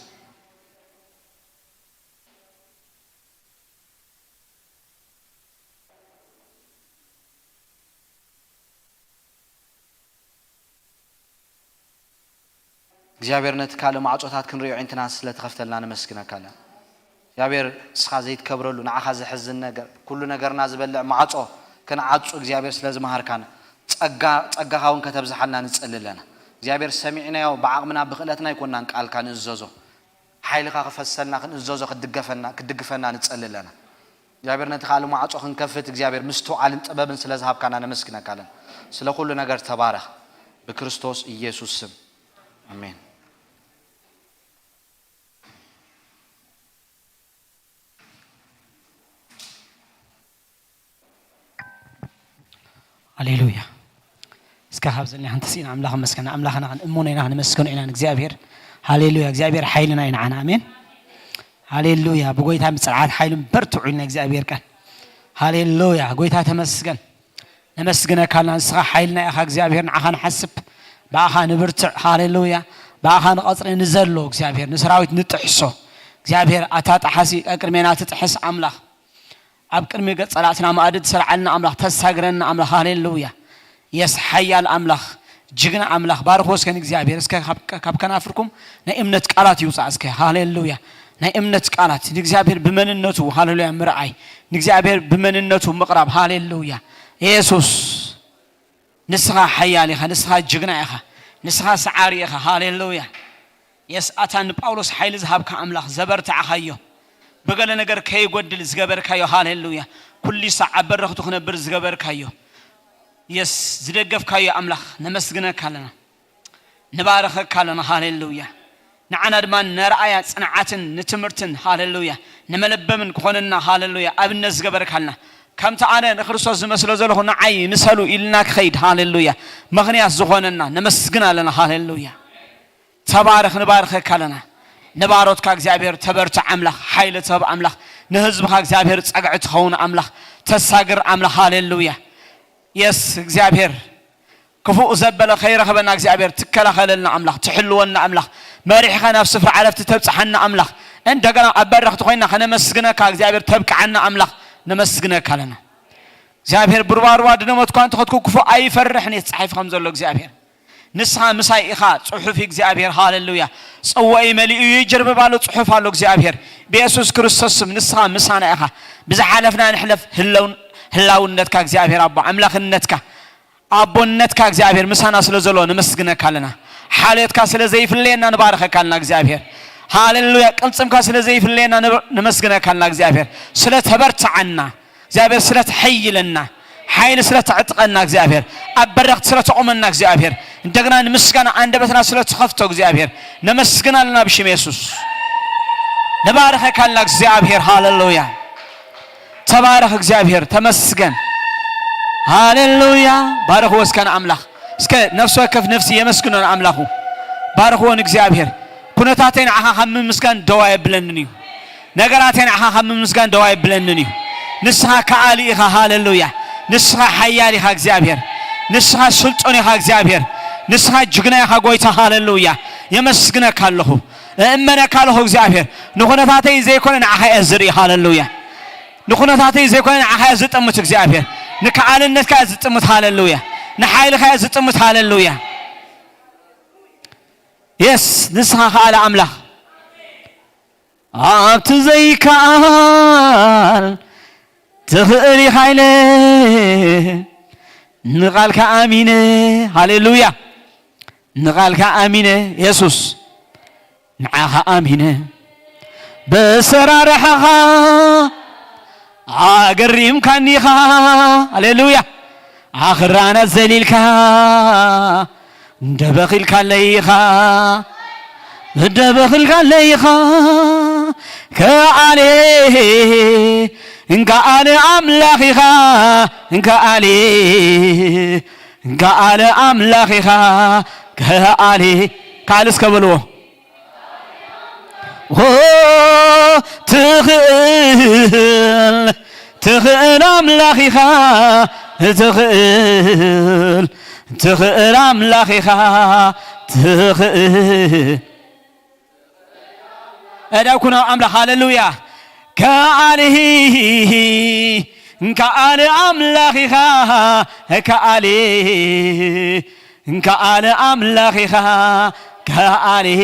እግዚኣብሔር ነቲ ካልእ ማዕጾታት ክንሪኦ ዒንትና ስለ ትኸፍተልና ነመስግነካ ኣለና። እግዚኣብሔር ንስኻ ዘይትከብረሉ ንዓኻ ዘሕዝን ነገር ኩሉ ነገርና ዝበልዕ ማዕጾ ክንዓጹ እግዚኣብሔር ስለ ዝመሃርካና ጸጋ ጸጋኻ እውን ከተብዝሓልና ንጸሊ ኣለና። እግዚኣብሔር ሰሚዕናዮ ብዓቕምና ብኽእለትና ኣይኮናን ቃልካ ንእዘዞ ሓይልኻ ክፈሰልና ክንእዘዞ ክትድገፈና ክትድግፈና ንጸሊ ኣለና። እግዚኣብሔር ነቲ ካልእ ማዕጾ ክንከፍት እግዚኣብሔር ምስትውዓልን ጥበብን ስለ ዝሃብካና ነመስግነካ ኣለና። ስለ ኩሉ ነገር ተባረኽ። ብክርስቶስ ኢየሱስ ስም ኣሜን። ሃሌሉያ። እስከ ካብ ዘለና ሓንቲ ስኢና ኣምላኽ መስገና ኣምላኽና ክንእመኖ ኢና ክንመስገኖ ኢና ንእግዚኣብሔር። ሃሌሉያ። እግዚኣብሔር ሓይልና ኢና ንዓና። ኣሜን። ሃሌሉያ። ብጎይታ ምጽንዓት ሓይልን በርትዑ ኢልና እግዚኣብሔር ቃል። ሃሌሉያ። ጎይታ ተመስገን። ነመስግነካ ኣለና። ንስኻ ሓይልና ኢኻ እግዚኣብሔር፣ ንዓኻ ንሓስብ፣ ብኣኻ ንብርትዕ። ሃሌሉያ። ብኣኻ ንቐጽሪ ንዘሎ እግዚኣብሔር፣ ንሰራዊት ንጥሕሶ እግዚኣብሔር። ኣታ ጠሓሲ ኣብ ቅድሜና ትጥሕስ ኣምላኽ፣ ኣብ ቅድሚ ገጽ ጸላእትና መኣዲ ትሰርዓልና ኣምላኽ፣ ተሳግረና ኣምላኽ። ሃሌሉያ። የስ ሓያል ኣምላኽ፣ ጅግና ኣምላኽ፣ ባርኽ ወስከን እግዚኣብሔር። እስከ ካብ- ካብ ከናፍርኩም ናይ እምነት ቃላት ይውጻእ እስከ። ሃሌሉያ። ናይ እምነት ቃላት ንእግዚኣብሔር ብመንነቱ፣ ሃሌሉያ፣ ምርኣይ፣ ንእግዚኣብሔር ብመንነቱ ምቕራብ። ሃሌሉያ። የሱስ ንስኻ ሓያል ኢኻ፣ ንስኻ ጅግና ኢኻ፣ ንስኻ ሰዓሪ ኢኻ። ሃሌሉያ። የስ ኣታ ንጳውሎስ ሓይሊ ዝሃብካ ኣምላኽ፣ ዘበርትዕኻዮ፣ ብገለ ነገር ከይጎድል ዝገበርካዮ። ሃሌሉያ። ኩሉ ሳዕ ኣብ በረኽቱ ክነብር ዝገበርካዮ፣ የስ ዝደገፍካዮ ኣምላኽ ነመስግነካ ኣለና፣ ንባርኸካ ኣለና። ሃሌሉያ። ንዓና ድማ ነርኣያ ጽንዓትን ንትምህርትን፣ ሃሌሉያ፣ ንመለበምን ክኾነና፣ ሃሌሉያ፣ ኣብነት ዝገበርካልና፣ ከምቲ ኣነ ንክርስቶስ ዝመስሎ ዘለኹ ንዓይ ምሰሉ ኢልና ክኸይድ፣ ሃሌሉያ፣ ምኽንያት ዝኾነና ነመስግን ኣለና። ሃሌሉያ። ተባረኽ፣ ንባርኸካ ኣለና። ንባሮትካ እግዚኣብሔር ተበርትዕ ኣምላኽ፣ ሓይሊ ትህብ ኣምላኽ፣ ንህዝብኻ እግዚኣብሔር ጸግዒ ትኸውን ኣምላኽ፣ ተሳግር ኣምላኽ። ሃሌሉያ። የስ እግዚኣብሔር ክፉእ ዘበለ ከይረኽበና እግዚኣብሔር ትከላኸለልና ኣምላኽ፣ ትሕልወና ኣምላኽ፣ መሪሕኻ ናብ ስፍራ ዓረፍቲ ተብጽሓና ኣምላኽ፣ እንደገና ኣብ በረኽቲ ኮይና ከነመስግነካ እግዚኣብሔር ተብቅዓና ኣምላኽ፣ ነመስግነካ ኣለና። እግዚኣብሔር ብሩባሩባ ድነመት እኳ እንተኸድኩ ክፉእ ኣይፈርሕን እየ ተጻሒፉ ከም ዘሎ እግዚኣብሔር። ንስኻ ምሳይ ኢኻ፣ ጽሑፍ እግዚኣብሔር። ሃሌሉያ። ጽዋይ መሊኡ ይጅርብብ ኣሎ፣ ጽሑፍ ኣሎ እግዚኣብሔር። ብየሱስ ክርስቶስ ስም ንስኻ ምሳና ኢኻ። ብዝሓለፍና ንሕለፍ፣ ህላውነትካ እግዚኣብሔር ኣቦ፣ ኣምላኽነትካ፣ ኣቦነትካ እግዚኣብሔር ምሳና ስለ ዘሎ ነመስግነካ ኣለና። ሓልዮትካ ስለ ዘይፍለየና ንባርኸካ ኣለና እግዚኣብሔር። ሃሌሉያ። ቅልጽምካ ስለ ዘይፍለየና ነመስግነካ ኣለና እግዚኣብሔር። ስለ ተበርትዓና እግዚኣብሔር፣ ስለ ተሐይለና፣ ሓይሊ ስለ ተዕጥቀና እግዚኣብሔር፣ ኣብ በረኽቲ ስለ ተቑመና እግዚኣብሔር፣ እንደገና ንምስጋና ኣንደበትና ስለ ትኸፍቶ እግዚኣብሔር ነመስግን ኣለና ብሽም የሱስ። ንባርኸካ ኣለና እግዚኣብሔር። ሃሌሉያ። ተባረኽ እግዚኣብሔር፣ ተመስገን። ሃሌሉያ። ባርኽዎ እስከ ንኣምላኽ። እስከ ነፍሲ ወከፍ ነፍሲ የመስግኖ ንኣምላኹ። ባርኽዎ ንእግዚኣብሔር። ኩነታተይ ንዓኻ ካብ ምምስጋን ደው ኣየብለንን እዩ። ነገራተይ ንዓኻ ካብ ምምስጋን ደው ኣየብለንን እዩ። ንስኻ ከኣሊ ኢኻ። ሃሌሉያ። ንስኻ ሓያል ኢኻ እግዚኣብሔር። ንስኻ ስልጡን ኢኻ እግዚኣብሔር። ንስኻ ጅግና ኢኻ ጎይታ። ሃሌሉያ። የመስግነካ ኣለኹ። እእመነካ ኣለኹ እግዚኣብሔር። ንኹነታተይ ዘይኮነ ንዓኻ እየ ዝርኢ። ሃሌሉያ። ንኹነታተይ ዘይኮነ ንዓኻ እየ ዝጥምት እግዚኣብሔር። ንከኣልነትካ እየ ዝጥምት። ሃሌሉያ። ንሓይልኻ እየ ዝጥምት። ሃሌሉያ። የስ ንስኻ ከኣለ ኣምላኽ ኣብቲ ዘይከኣል ትኽእል ኢኻ ኢለ ንቓልካ ኣሚነ። ሃሌሉያ። ንቓልካ ኣሚነ የሱስ ንዓኻ ኣሚነ ብሰራርሕኻ ኣገሪምካኒ ኢኻ። ሃሌሉያ። ኣኽራናት ዘሊልካ እንደበኺልካለይ ኢኻ፣ እንደበኺልካለይ ኢኻ። ከኣለ እንከኣለ ኣምላኽ ኢኻ፣ እንከኣለ፣ እንከኣለ ኣምላኽ ኢኻ፣ ከኣለ፣ ከኣለ እስከ በልዎ። ኦ፣ ትኽእል፣ ትኽእል ኣምላኽ ኢኻ፣ ትኽእል፣ ትኽእል ኣምላኽ ኢኻ፣ ትኽእል። እዳው ኩና ኣምላኽ፣ ሃሌሉያ። ከኣልሂ፣ ከኣል ኣምላኽ ኢኻ፣ ከኣል፣ ከኣል ኣምላኽ ኢኻ፣ ከኣልሂ፣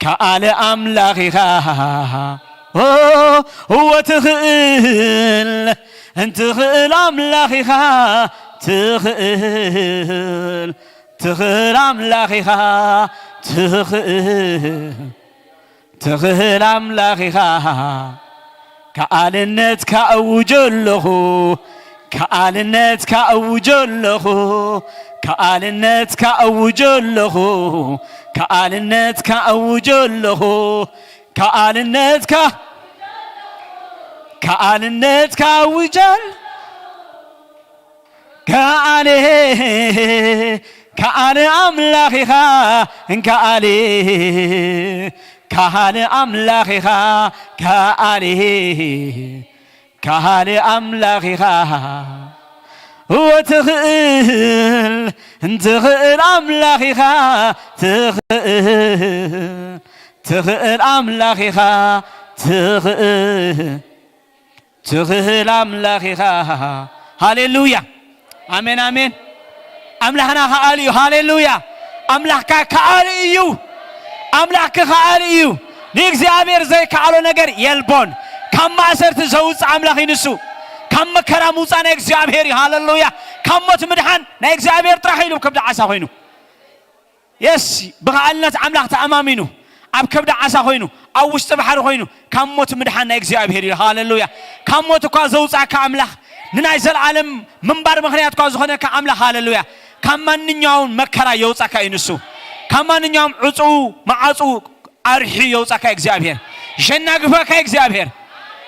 ከኣል ኣምላኽ ኢኻ። ኦ፣ እወ ትኽእል፣ እንትኽእል ኣምላኽ ኢኻ፣ ትኽእል፣ ትኽእል ኣምላኽ ኢኻ፣ ትኽእል፣ ትኽእል ኣምላኽ ኢኻ። ከኣልነትካ እውጆ ኣለኹ፣ ከኣልነትካ እውጆ ኣለኹ፣ ከኣልነትካ እውጆ ኣለኹ፣ ከኣልነትካ እውጆ ኣለኹ፣ ከኣልነትካ፣ ከኣልነትካ እውጆ ኣለ-፣ ከኣል፣ ከኣል ኣምላኽ ኢኻ፣ ከኣል፣ ከኣል ኣምላኽ ኢኻ፣ ከኣል፣ ከኣል ኣምላኽ ኢኻ። እወ ትኽእል፣ ትኽእል ኣምላኽ ኢኻ፣ ትኽእል፣ ትኽእል ኣምላኽ ኢኻ፣ ትኽእል፣ ትኽእል ኣምላኽ ኢኻ። ሃሌሉያ። ኣሜን፣ ኣሜን። ኣምላኽና ከኣሊ እዩ። ሃሌሉያ። ኣምላኽካ ከኣሊ እዩ። ኣምላኽኪ ከኣሊ እዩ። ንእግዚኣብሔር ዘይከኣሎ ነገር የልቦን። ካብ ማእሰርቲ ዘውፅእ ኣምላኽ እዩ ንሱ። ካብ መከራ ምውፃእ ናይ እግዚኣብሔር እዩ። ሃሌሉያ። ካብ ሞት ምድሓን ናይ እግዚኣብሔር ጥራሕ እዩ ኢሉ ከብዲ ዓሳ ኮይኑ። የስ፣ ብኸኣልነት ኣምላኽ ተኣማሚኑ፣ ኣብ ከብዲ ዓሳ ኮይኑ፣ ኣብ ውሽጢ ባሕሪ ኮይኑ፣ ካብ ሞት ምድሓን ናይ እግዚኣብሔር እዩ። ሃሌሉያ። ካብ ሞት እኳ ዘውፃእካ ኣምላኽ፣ ንናይ ዘለዓለም ምንባር ምኽንያት እኳ ዝኾነካ ኣምላኽ፣ ሃሌሉያ፣ ካብ ማንኛውም መከራ የውፃእካ እዩ ንሱ። ካብ ማንኛውም ዕፁ፣ መዓፁ ኣርሒ የውፃእካ እግዚኣብሔር። ሸናግፈካ እግዚኣብሔር።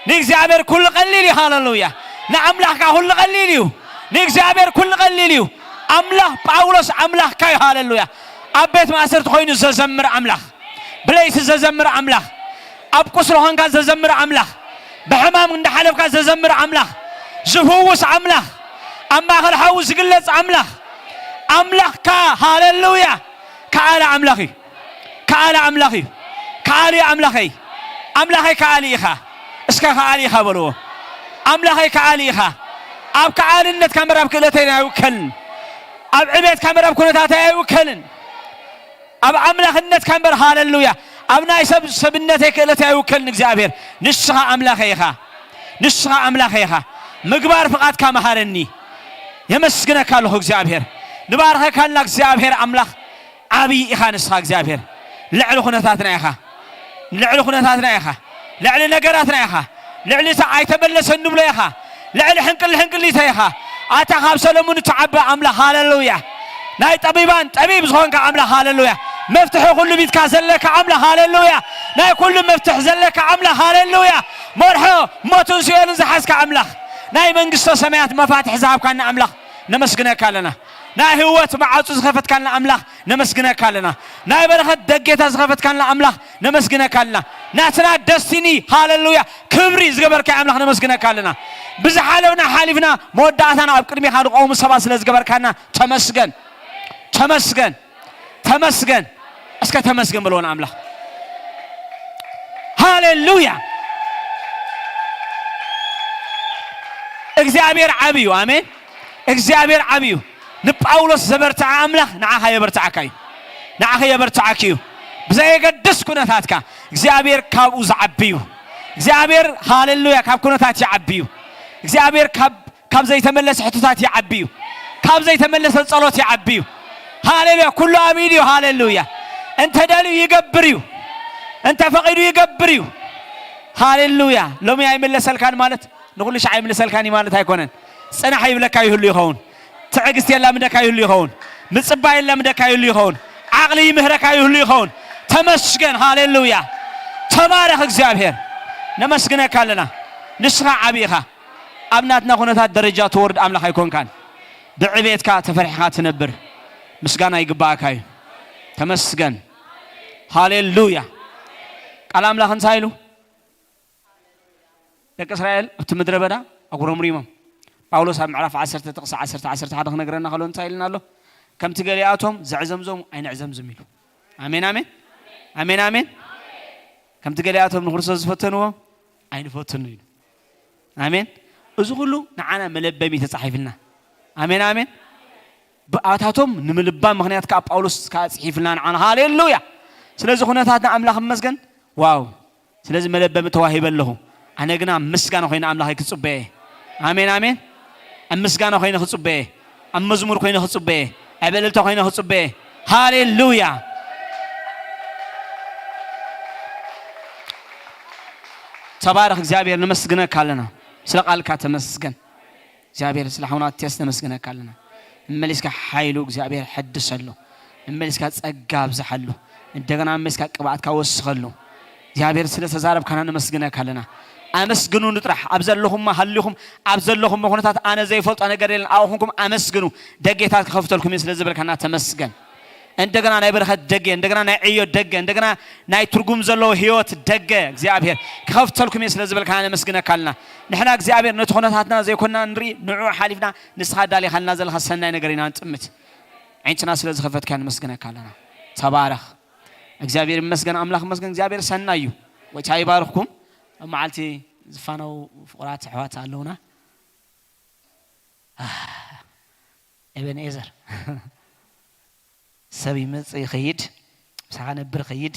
ንእግዚኣብሔር ኩሉ ቀሊል እዩ። ሃሌሉያ። ንኣምላኽካ ኩሉ ቀሊል እዩ። ንእግዚኣብሔር ኩሉ ቀሊል እዩ። ኣምላኽ ጳውሎስ ኣምላኽካ እዩ። ሃሌሉያ። ኣብ ቤት ማእሰርቲ ኮይኑ ዘዘምር ኣምላኽ፣ ብለይቲ ዘዘምር ኣምላኽ፣ ኣብ ቁስሊ ኾንካ ዘዘምር ኣምላኽ፣ ብሕማም እንዳሓለፍካ ዘዘምር ኣምላኽ፣ ዝፍውስ ኣምላኽ፣ ኣብ ማእከል ሓዊ ዝግለጽ ኣምላኽ፣ ኣምላኽካ፣ ሃሌሉያ፣ ከኣለ ኣምላኽ እዩ። ከኣለ ኣምላኽ እዩ። ከኣሊ ኣምላኸይ፣ ኣምላኸይ ከኣሊ ኢኻ። እስከ ከኣሊ ኢኻ በልዎ። ኣምላኸይ ከኣሊ ኢኻ። ኣብ ከኣልነትካ እምበር ኣብ ክእለተይ ኣይውከልን። ኣብ ዕቤትካ እምበር ኣብ ኩነታተይ ኣይውከልን። ኣብ ኣምላኽነትካ እምበር፣ ሃሌሉያ፣ ኣብ ናይ ሰብ ሰብነተይ ክእለተይ ኣይውከልን እግዚኣብሔር። ንስኻ ኣምላኸይ ኢኻ። ንስኻ ኣምላኸይ ኢኻ። ምግባር ፍቓድካ መሃረኒ። የመስግነካ ኣለኹ እግዚኣብሔር። ንባርኸካ ኣለና እግዚኣብሔር ኣምላኽ። ዓብዪ ኢኻ ንስኻ እግዚኣብሔር። ልዕሊ ኩነታትና ኢኻ። ልዕሊ ኩነታትና ኢኻ። ልዕሊ ነገራትና ኢኻ። ልዕሊ እታ ኣይተመለሰን ንብሎ ኢኻ። ልዕሊ ሕንቅል ሕንቅሊተ ኢኻ። ኣታ ካብ ሰለሙን እትዓቢ ኣምላኽ፣ ሃሌሉያ። ናይ ጠቢባን ጠቢብ ዝኾንካ ኣምላኽ፣ ሃሌሉያ። መፍትሒ ኩሉ ቢትካ ዘለካ ኣምላኽ፣ ሃሌሉያ። ናይ ኩሉ መፍትሒ ዘለካ ኣምላኽ፣ ሃሌሉያ። መርሖ ሞትን ሲኦልን ዝሓዝካ ኣምላኽ፣ ናይ መንግስተ ሰማያት መፋትሒ ዝሃብካና ኣምላኽ፣ ነመስግነካ ኣለና። ናይ ህይወት መዓጹ ዝኸፈትካልና ኣምላኽ፣ ነመስግነካ ኣለና። ናይ በረኸት ደጌታ ዝኸፈትካልና ኣምላኽ፣ ነመስግነካ ኣለና። ናትና ደስቲኒ፣ ሃሌሉያ፣ ክብሪ ዝገበርካ ኣምላኽ፣ ነመስግነካ ኣለና። ብዝሓለፍና ሓሊፍና መወዳእታና ኣብ ቅድሜኻ ንቆሙ ሰባት ስለ ዝገበርካና ተመስገን፣ ተመስገን፣ ተመስገን። እስከ ተመስገን በልዎ ንኣምላኽ። ሃሌሉያ። እግዚኣብሔር ዓብዩ፣ ኣሜን። እግዚኣብሔር ዓብዩ። ንጳውሎስ ዘበርትዐ ኣምላኽ ንዓኻ የበርትዓካ እዩ። ንዓኻ የበርትዓኪ እዩ። ብዘየገድስ ኩነታትካ እግዚኣብሔር ካብኡ ዝዓቢ እዩ። እግዚኣብሔር፣ ሃሌሉያ፣ ካብ ኩነታት ይዓቢ እዩ። እግዚኣብሔር ካብ፣ ካብ ዘይተመለሰ ሕቶታት ይዓቢ እዩ። ካብ ዘይተመለሰ ጸሎት ይዓቢ እዩ። ሃሌሉያ፣ ኩሉ ኣብ ኢዱ እዩ። ሃሌሉያ። እንተ ደልዩ ይገብር እዩ። እንተ ፈቒዱ ይገብር እዩ። ሃሌሉያ። ሎሚ ኣይመለሰልካን ማለት ንኹሉ ሻዕ ኣይምልሰልካን እዩ ማለት ኣይኮነን። ጽናሕ ይብለካ ይህሉ ይኸውን። ትዕግስቲ የላምደካ ይህሉ ይኸውን። ምጽባይ የላምደካ ይህሉ ይኸውን። ዓቕሊ ይምህረካ ይህሉ ይኸውን። ተመስገን፣ ሃሌሉያ። ተባረኽ እግዚኣብሔር። ነመስግነካ ኣለና። ንስኻ ዓቢ ኢኻ። ኣብ ናትና ኩነታት ደረጃ ትወርድ ኣምላኽ ኣይኮንካን። ብዕቤትካ ተፈሪሕኻ ትነብር። ምስጋና ይግባኣካ እዩ። ተመስገን። ሃሌሉያ። ቃል ኣምላኽ እንታይ ኢሉ? ደቂ እስራኤል ኣብቲ ምድረ በዳ ኣጉረምሪሞም። ጳውሎስ ኣብ ምዕራፍ ዓሰርተ ጥቕሲ ዓሰርተ ዓሰርተ ሓደ ክነግረና ከሎ እንታይ ኢልና ኣሎ? ከምቲ ገሊኣቶም ዘዕዘምዞም ኣይንዕዘምዝም ኢሉ። ኣሜን፣ ኣሜን። ኣሜን፣ ኣሜን። ከምቲ ገሊኣቶም ንክርስቶስ ዝፈተንዎ ኣይንፈትኑ ኢሉ። ኣሜን። እዚ ኩሉ ንዓና መለበሚ ተጻሒፍልና። ኣሜን፣ ኣሜን። ብኣታቶም ንምልባም ምኽንያት ከኣ ጳውሎስ ከኣ ጽሒፍልና ንዓና። ሃሌሉያ። ስለዚ ኩነታትና ኣምላኽ ይመስገን። ዋው። ስለዚ መለበሚ ተዋሂበ ኣለኹ። ኣነ ግና ምስጋና ኮይነ ኣምላኸይ ክጽበየ። ኣሜን፣ ኣሜን። ኣብ ምስጋና ኮይነ ክጽበየ። ኣብ መዝሙር ኮይነ ክጽበየ። ኣብ እልልታ ኮይነ ክጽበየ። ሃሌሉያ። ተባረኽ እግዚኣብሔር፣ ነመስግነካ ኣለና። ስለ ቃልካ ተመስገን። እግዚኣብሔር ስለ ሓውና ቴስ ነመስግነካ ኣለና። መመሊስካ ሓይሉ እግዚኣብሔር ሕድሰሉ። መመሊስካ ጸጋ ኣብዝሓሉ። እንደገና መመሊስካ ቅብኣትካ ወስኸሉ። እግዚኣብሔር ስለ ተዛረብካና ነመስግነካ ኣለና። ኣመስግኑኒ ጥራሕ። ኣብ ዘለኹም ሃሊኹም፣ ኣብ ዘለኹም ኩነታት ኣነ ዘይፈልጦ ነገር የለን። ኣብኹምኩም ኣመስግኑ። ደጌታት ክኸፍተልኩም እየ ስለ ዝበልካና ተመስገን። እንደገና ናይ በረኸት ደገ፣ እንደገና ናይ ዕዮ ደገ፣ እንደገና ናይ ትርጉም ዘለዎ ህይወት ደገ እግዚኣብሔር ክኸፍተልኩም እየ ስለ ዝበልካና ነመስግነካ ኣለና። ንሕና እግዚኣብሔር ነቲ ኩነታትና ዘይኮንና ንርኢ፣ ንዕኡ ሓሊፍና ንስኻ ዳሊኻልና ዘለኻ ሰናይ ነገር ኢና ንጥምት። ዓይንትና ስለ ዝኸፈትካ ነመስግነካ ኣለና። ተባረኽ። እግዚኣብሔር ይመስገን፣ ኣምላኽ ይመስገን፣ እግዚኣብሔር ሰናይ እዩ። ጎይታ ይባርኽኩም። ኣብ መዓልቲ ዝፋነው ፍቑራት ኣሕዋት ኣለውና። ኤቤንኤዘር፣ ሰብ ይመጽእ ይኸይድ፣ ምሳኻ ነብር ይኸይድ።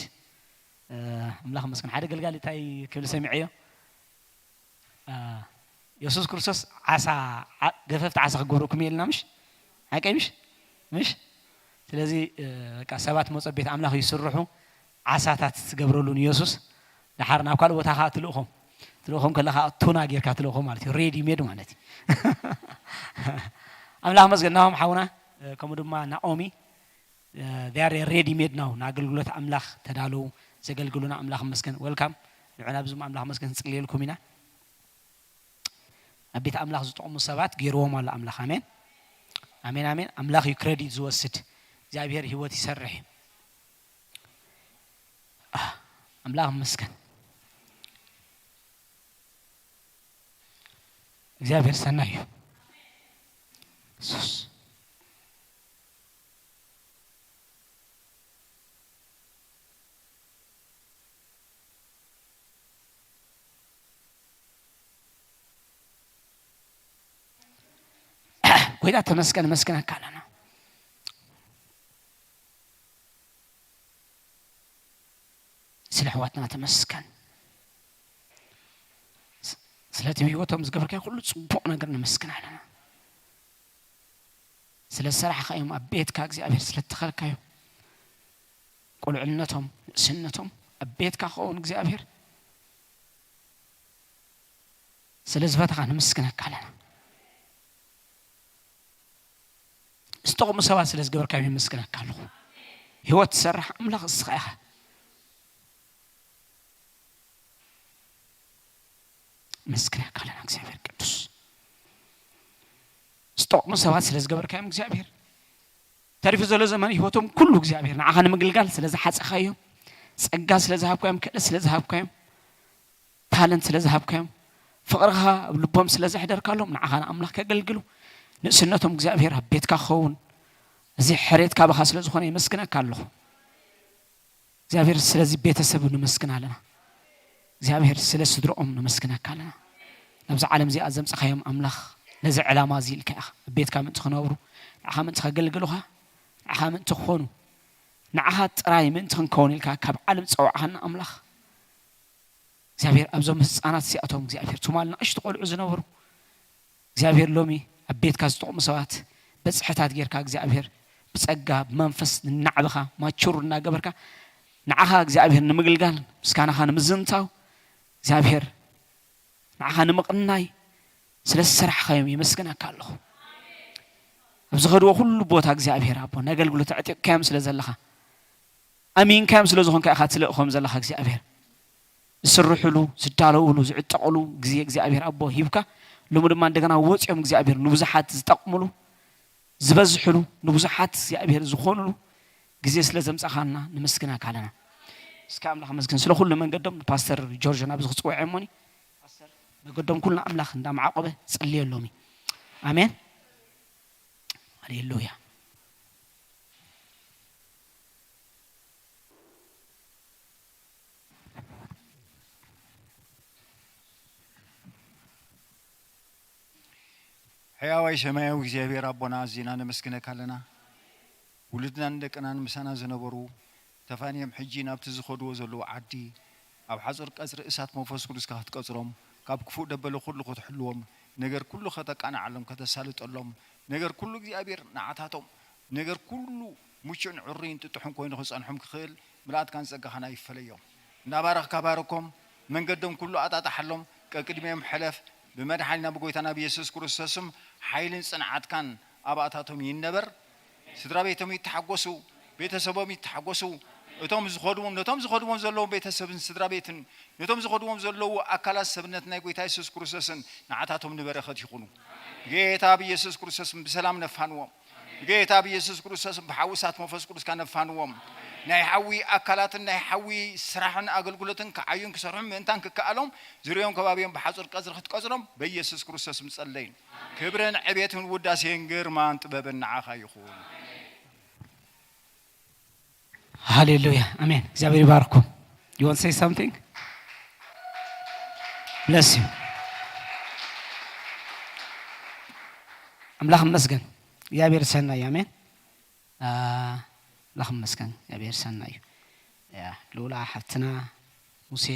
ኣምላኽ ይመስገን። ሓደ ገልጋሊ እንታይ ክብል ሰሚዐዮ? የሱስ ክርስቶስ ዓሳ፣ ዓ-፣ ገፈፍቲ ዓሳ ክገብረኩም እየ ኢልና፣ ምሽ? ሓቀይ ምሽ? ምሽ? ስለዚ፣ በቃ ሰባት መጾ ቤት ኣምላኽ ይስርሑ፣ ዓሳታት ዝገብረሉ ንየሱስ። ደሓር ናብ ካልእ ቦታ ከኣ ትልእኾም። ትልእኾም ከለኻ ቱና ጌርካ ትልእኾም ማለት እዩ። ሬዲ ሜድ ማለት እዩ። ኣምላኽ መስገን ናሆም ሓውና፣ ከምኡ ድማ ናኦሚ፣ they are ready made now፣ ንኣገልግሎት ኣምላኽ ተዳለዉ፣ ዘገልግሉና ኣምላኽ መስገን። ወልካም። ንዑና ብዙም ኣምላኽ መስገን ክንጽልየልኩም ኢና። ኣብ ቤት ኣምላኽ ዝጠቕሙ ሰባት ገይርዎም ኣሎ ኣምላኽ። ኣሜን። ኣሜን፣ ኣሜን። ኣምላኽ እዩ ክረዲት ዝወስድ። እግዚኣብሔር ህይወት ይሰርሕ እዩ። ኣህ፣ ኣምላኽ ይመስገን። እግዚኣብሔር ሰናይ እዩ። የሱስ። ጎይታ ተመስገን፣ መስገነካ ኣለና። ስለ ኣሕዋትና ተመስገን። ስ-፣ ስለቲ ብህይወቶም ዝገበርካዮ ኩሉ ጽቡቕ ነገር ነመስግን ኣለና። ስለ ዝሰራሕካዮም ኣብ ቤትካ እግዚኣብሔር ስለ እተኸልካዮም፣ ቁልዕነቶም፣ ንእስነቶም ኣብ ቤትካ ክኸውን እግዚኣብሔር ስለ ዝፈተኻ ነመስግነካ ኣለና። ዝጠቕሙ ሰባት ስለ ዝገበርካዮም የመስግነካ ኣለኹ። ህይወት ትሰርሕ ኣምላኽ እስኻ ኢኻ። መስግነካ ኣለና እግዚኣብሔር ቅዱስ። ዝጠቕሙ ሰባት ስለ ዝገበርካዮም እግዚኣብሔር፣ ተሪፉ ዘሎ ዘመን ህይወቶም ኩሉ እግዚኣብሔር ንዓኻ ንምግልጋል ስለ ዝሓጸኻዮም፣ ጸጋ ስለ ዝሃብካዮም፣ ክእለት ስለ ዝሃብካዮም፣ ታለንት ስለ ዝሃብካዮም፣ ፍቕርኻ ኣብ ልቦም ስለ ዘሕደርካሎም ንዓኻ ንኣምላኽ ከገልግሉ፣ ንእስነቶም እግዚኣብሔር ኣብ ቤትካ ክኸውን፣ እዚ ሕሬት ካባኻ ስለ ዝኾነ የመስግነካ ኣለኹ። እግዚኣብሔር ስለዚ ቤተሰብ ነመስግን ኣለና። እግዚኣብሔር ስለ ስድርኦም ነመስግነካ ኣለና። ናብዛ ዓለም እዚኣ ዘምጻኻዮም ኣምላኽ ነዚ ዕላማ እዚ ኢልካ ኢኻ። ኣብ ቤትካ ምእንቲ ክነብሩ፣ ንዓኻ ምእንቲ ከገልግሉኻ፣ ንዓኻ ምእንቲ ክኾኑ፣ ንዓኻ ጥራይ ምእንቲ ክንከውን ኢልካ ካብ ዓለም ዝጸዋዕኻና ኣምላኽ እግዚኣብሔር ኣብዞም ህጻናት እዚኣቶም እግዚኣብሔር ትማል ንኣሽቱ ቆልዑ ዝነበሩ እግዚኣብሔር ሎሚ ኣብ ቤትካ ዝጠቕሙ ሰባት በጽሕታት ጌርካ እግዚኣብሔር ብጸጋ ብመንፈስ እናዕበኻ ማቹር እናገበርካ ንዓኻ እግዚኣብሔር ንምግልጋል ምስጋናኻ ንምዝንታው እግዚኣብሔር ንዓኻ ንምቕናይ ስለ ዝሰራሕኻዮም የመስግነካ ኣለኹ። ኣብ ዝኸድዎ ኩሉ ቦታ እግዚኣብሔር ኣቦ ንኣገልግሎት ኣዕጢቕካዮም ስለ ዘለኻ ኣሚንካዮም ስለ ዝኾንካ ኢኻ ትልእኾም ዘለኻ እግዚኣብሔር ዝስርሕሉ፣ ዝዳለውሉ፣ ዝዕጠቕሉ ግዜ እግዚኣብሔር ኣቦ ሂብካ፣ ሎሚ ድማ እንደገና ወፂኦም እግዚኣብሔር ንብዙሓት ዝጠቕምሉ፣ ዝበዝሕሉ፣ ንብዙሓት እግዚኣብሔር ዝኾኑሉ ግዜ ስለ ዘምፃኻልና ነመስግነካ ኣለና። እስከ ኣምላኽ መስግን ስለ ኩሉ መንገዶም። ንፓስተር ጆርጆ ናብዚ ክፅውዕ እሞኒ፣ ፓስተር መገዶም ኩልና ኣምላኽ እንዳማዓቆበ ጸልየሎም እዩ። ኣሜን። ሃሌሉያ። ሕያዋይ ሰማያዊ እግዚኣብሔር ኣቦና፣ ኣዚና ነመስግነካ ኣለና። ውሉድናን ደቅናን ምሳና ዝነበሩ ተፋንዮም ሕጂ ናብቲ ዝኸድዎ ዘለዉ ዓዲ፣ ኣብ ሓጹር ቀጽሪ እሳት መንፈስ ቅዱስካ ክትቀጽሮም፣ ካብ ክፉእ ደበለ ኩሉ ክትሕልዎም፣ ነገር ኩሉ ከተቃንዓሎም፣ ከተሳልጠሎም፣ ነገር ኩሉ እግዚኣብሔር ንዓታቶም፣ ነገር ኩሉ ምቹእን ዕሩይን ጥጡሕን ኮይኑ ክጸንሖም ክኽእል ምልኣትካን ጸጋኻን ኣይፈለዮም። እናባረኽካ ባርኮም፣ መንገዶም ኩሉ ኣጣጣሓሎም፣ ቀቅድሚኦም ሕለፍ። ብመድሓኒና ብጎይታና ብየሱስ ክርስቶስም ሓይልን ጽንዓትካን ኣብኣታቶም ይነበር። ስድራ ቤቶም ይተሓጎሱ፣ ቤተሰቦም ይተሓጎሱ። እቶም ዝኸድዎም፣ ነቶም ዝኸድዎም ዘለዉ ቤተሰብን ስድራ ቤትን፣ ነቶም ዝኸድዎም ዘለዉ ኣካላት ሰብነት ናይ ጎይታ የሱስ ክርስቶስን ንዓታቶም ንበረኸት ይኹኑ። ብጌታ ብየሱስ ክርስቶስን ብሰላም ነፋንዎም። ብጌታ ብየሱስ ክርስቶስን ብሓዊ እሳት መንፈስ ቅዱስካ ነፋንዎም። ናይ ሓዊ ኣካላትን ናይ ሓዊ ስራሕን ኣገልግሎትን ክዓዩን ክሰርሑን ምእንታን ክከኣሎም ዝርዮም ከባቢዮም ብሓጹር ቀጽሪ ክትቀጽሮም በየሱስ ክርስቶስም ጸለይን። ክብርን ዕቤትን ውዳሴን ግርማን ጥበብን ንዓኻ ይኹን። ሃሌሉያ ኣሜን። እግዚኣብሔር ይባርኩም። You want to say something? Bless you. ኣምላኽ ይመስገን። እግዚኣብሔር ሰናይ ኣሜን። ኣምላኽ ይመስገን። እግዚኣብሔር ሰናይ እዩ። ያ ልኡላ ሓፍትና ሙሴ፣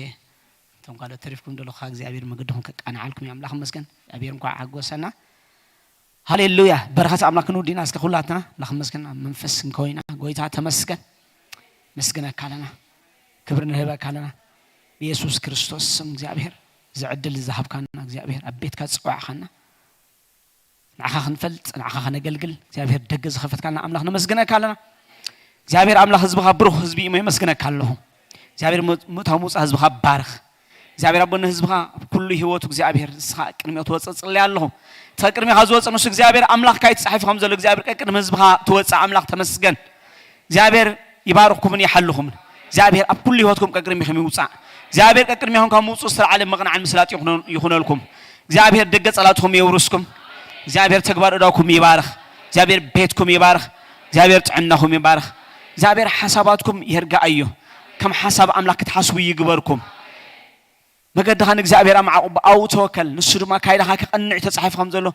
እቶም ካልኦት ተሪፍኩም ዘለኹ እግዚኣብሔር መገድኹም ከቃንዓልኩም እዩ። ኣምላኽ ይመስገን። እግዚኣብሔር እንኳዕ ሓጎሰና። ሃሌሉያ። በረኸት ኣምላኽ ክንውዲና እስከ ኩላትና ኣምላኽ ይመስገን። ኣብ መንፈስ እንከወይና ጎይታ ተመስገን። መስግነካ ኣለና። ክብሪ ንህበካ ኣለና። ብየሱስ ክርስቶስ ስም እግዚኣብሔር፣ እዚ ዕድል ዝሃብካና እግዚኣብሔር፣ ኣብ ቤትካ ዝጸዋዕኻና፣ ንዓኻ ክንፈልጥ፣ ንዓኻ ከነገልግል እግዚኣብሔር ደገ ዝኸፈትካልና ኣምላኽ ነመስግነካ ኣለና። እግዚኣብሔር ኣምላኽ ህዝብኻ ብሩኽ ህዝቢ እዩ፣ የመስግነካ ኣለኹ። እግዚኣብሔር ምእታው ምውፃእ ህዝብኻ ባርኽ። እግዚኣብሔር ኣቦ ንህዝብኻ ኣብ ኩሉ ህይወቱ እግዚኣብሔር ንስኻ ቅድሚኡ ትወፅእ ጽለይ ኣለኹ። እቲ ቅድሚኻ ዝወፅእ ንሱ እግዚኣብሔር ኣምላኽ ካይትፃሒፉ ከም ዘሎ እግዚኣብሔር ቀቅድሚ ህዝብኻ ትወፅእ ኣምላኽ ተመስገን። እግዚኣብሔር ይባርኽኩምን ይሓልኹምን። እግዚኣብሔር ኣብ ኩሉ ህይወትኩም ቀቅድሚኹም ይውፃእ። እግዚኣብሔር ቀቅድሚኹም ካብ ምውፅኡ ዝተለዓለ ምቕናዕን ምስላጥ ይኹነልኩም። እግዚኣብሔር ደገ ጸላትኹም የውርስኩም። እግዚኣብሔር ተግባር እዳኩም ይባርኽ። እግዚኣብሔር ቤትኩም ይባርኽ። እግዚኣብሔር ጥዕናኹም ይባርኽ። እግዚኣብሔር ሓሳባትኩም የርግኣዮ። ከም ሓሳብ ኣምላኽ ክትሓስቡ ይግበርኩም። መገድኻ ንእግዚኣብሔር ኣማዕቑ፣ ብኣኡ ተወከል፣ ንሱ ድማ ካይዳኻ ከቐንዕ ተጻሒፉ ከም ዘሎ፣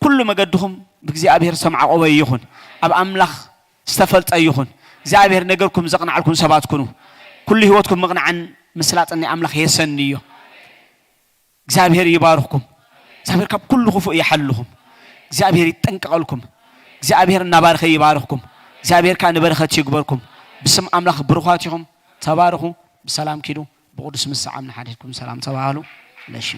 ኩሉ መገድኹም ብእግዚኣብሔር ዝተማዕቆበ ይኹን። ኣብ ኣምላኽ ዝተፈልጠ ይኹን። እግዚኣብሔር ነገርኩም ዘቕንዓልኩም ሰባት ኩኑ። ኩሉ ህይወትኩም ምቕናዕን ምስላጥን ናይ ኣምላኽ የሰንዮ። እግዚኣብሔር ይባርኽኩም። እግዚኣብሔር ካብ ኩሉ ክፉእ ይሓልኹም። እግዚኣብሔር ይጠንቀቐልኩም። እግዚኣብሔር እናባረኸ ይባርኽኩም። እግዚኣብሔር ከኣ ንበረኸት ይግበርኩም። ብስም ኣምላኽ ብሩኻት ኢኹም። ተባረኹ። ብሰላም ኪዱ። ብቕዱስ ምሰዓም ንሓድሕድኩም ሰላም ተባሃሉ። ለሺ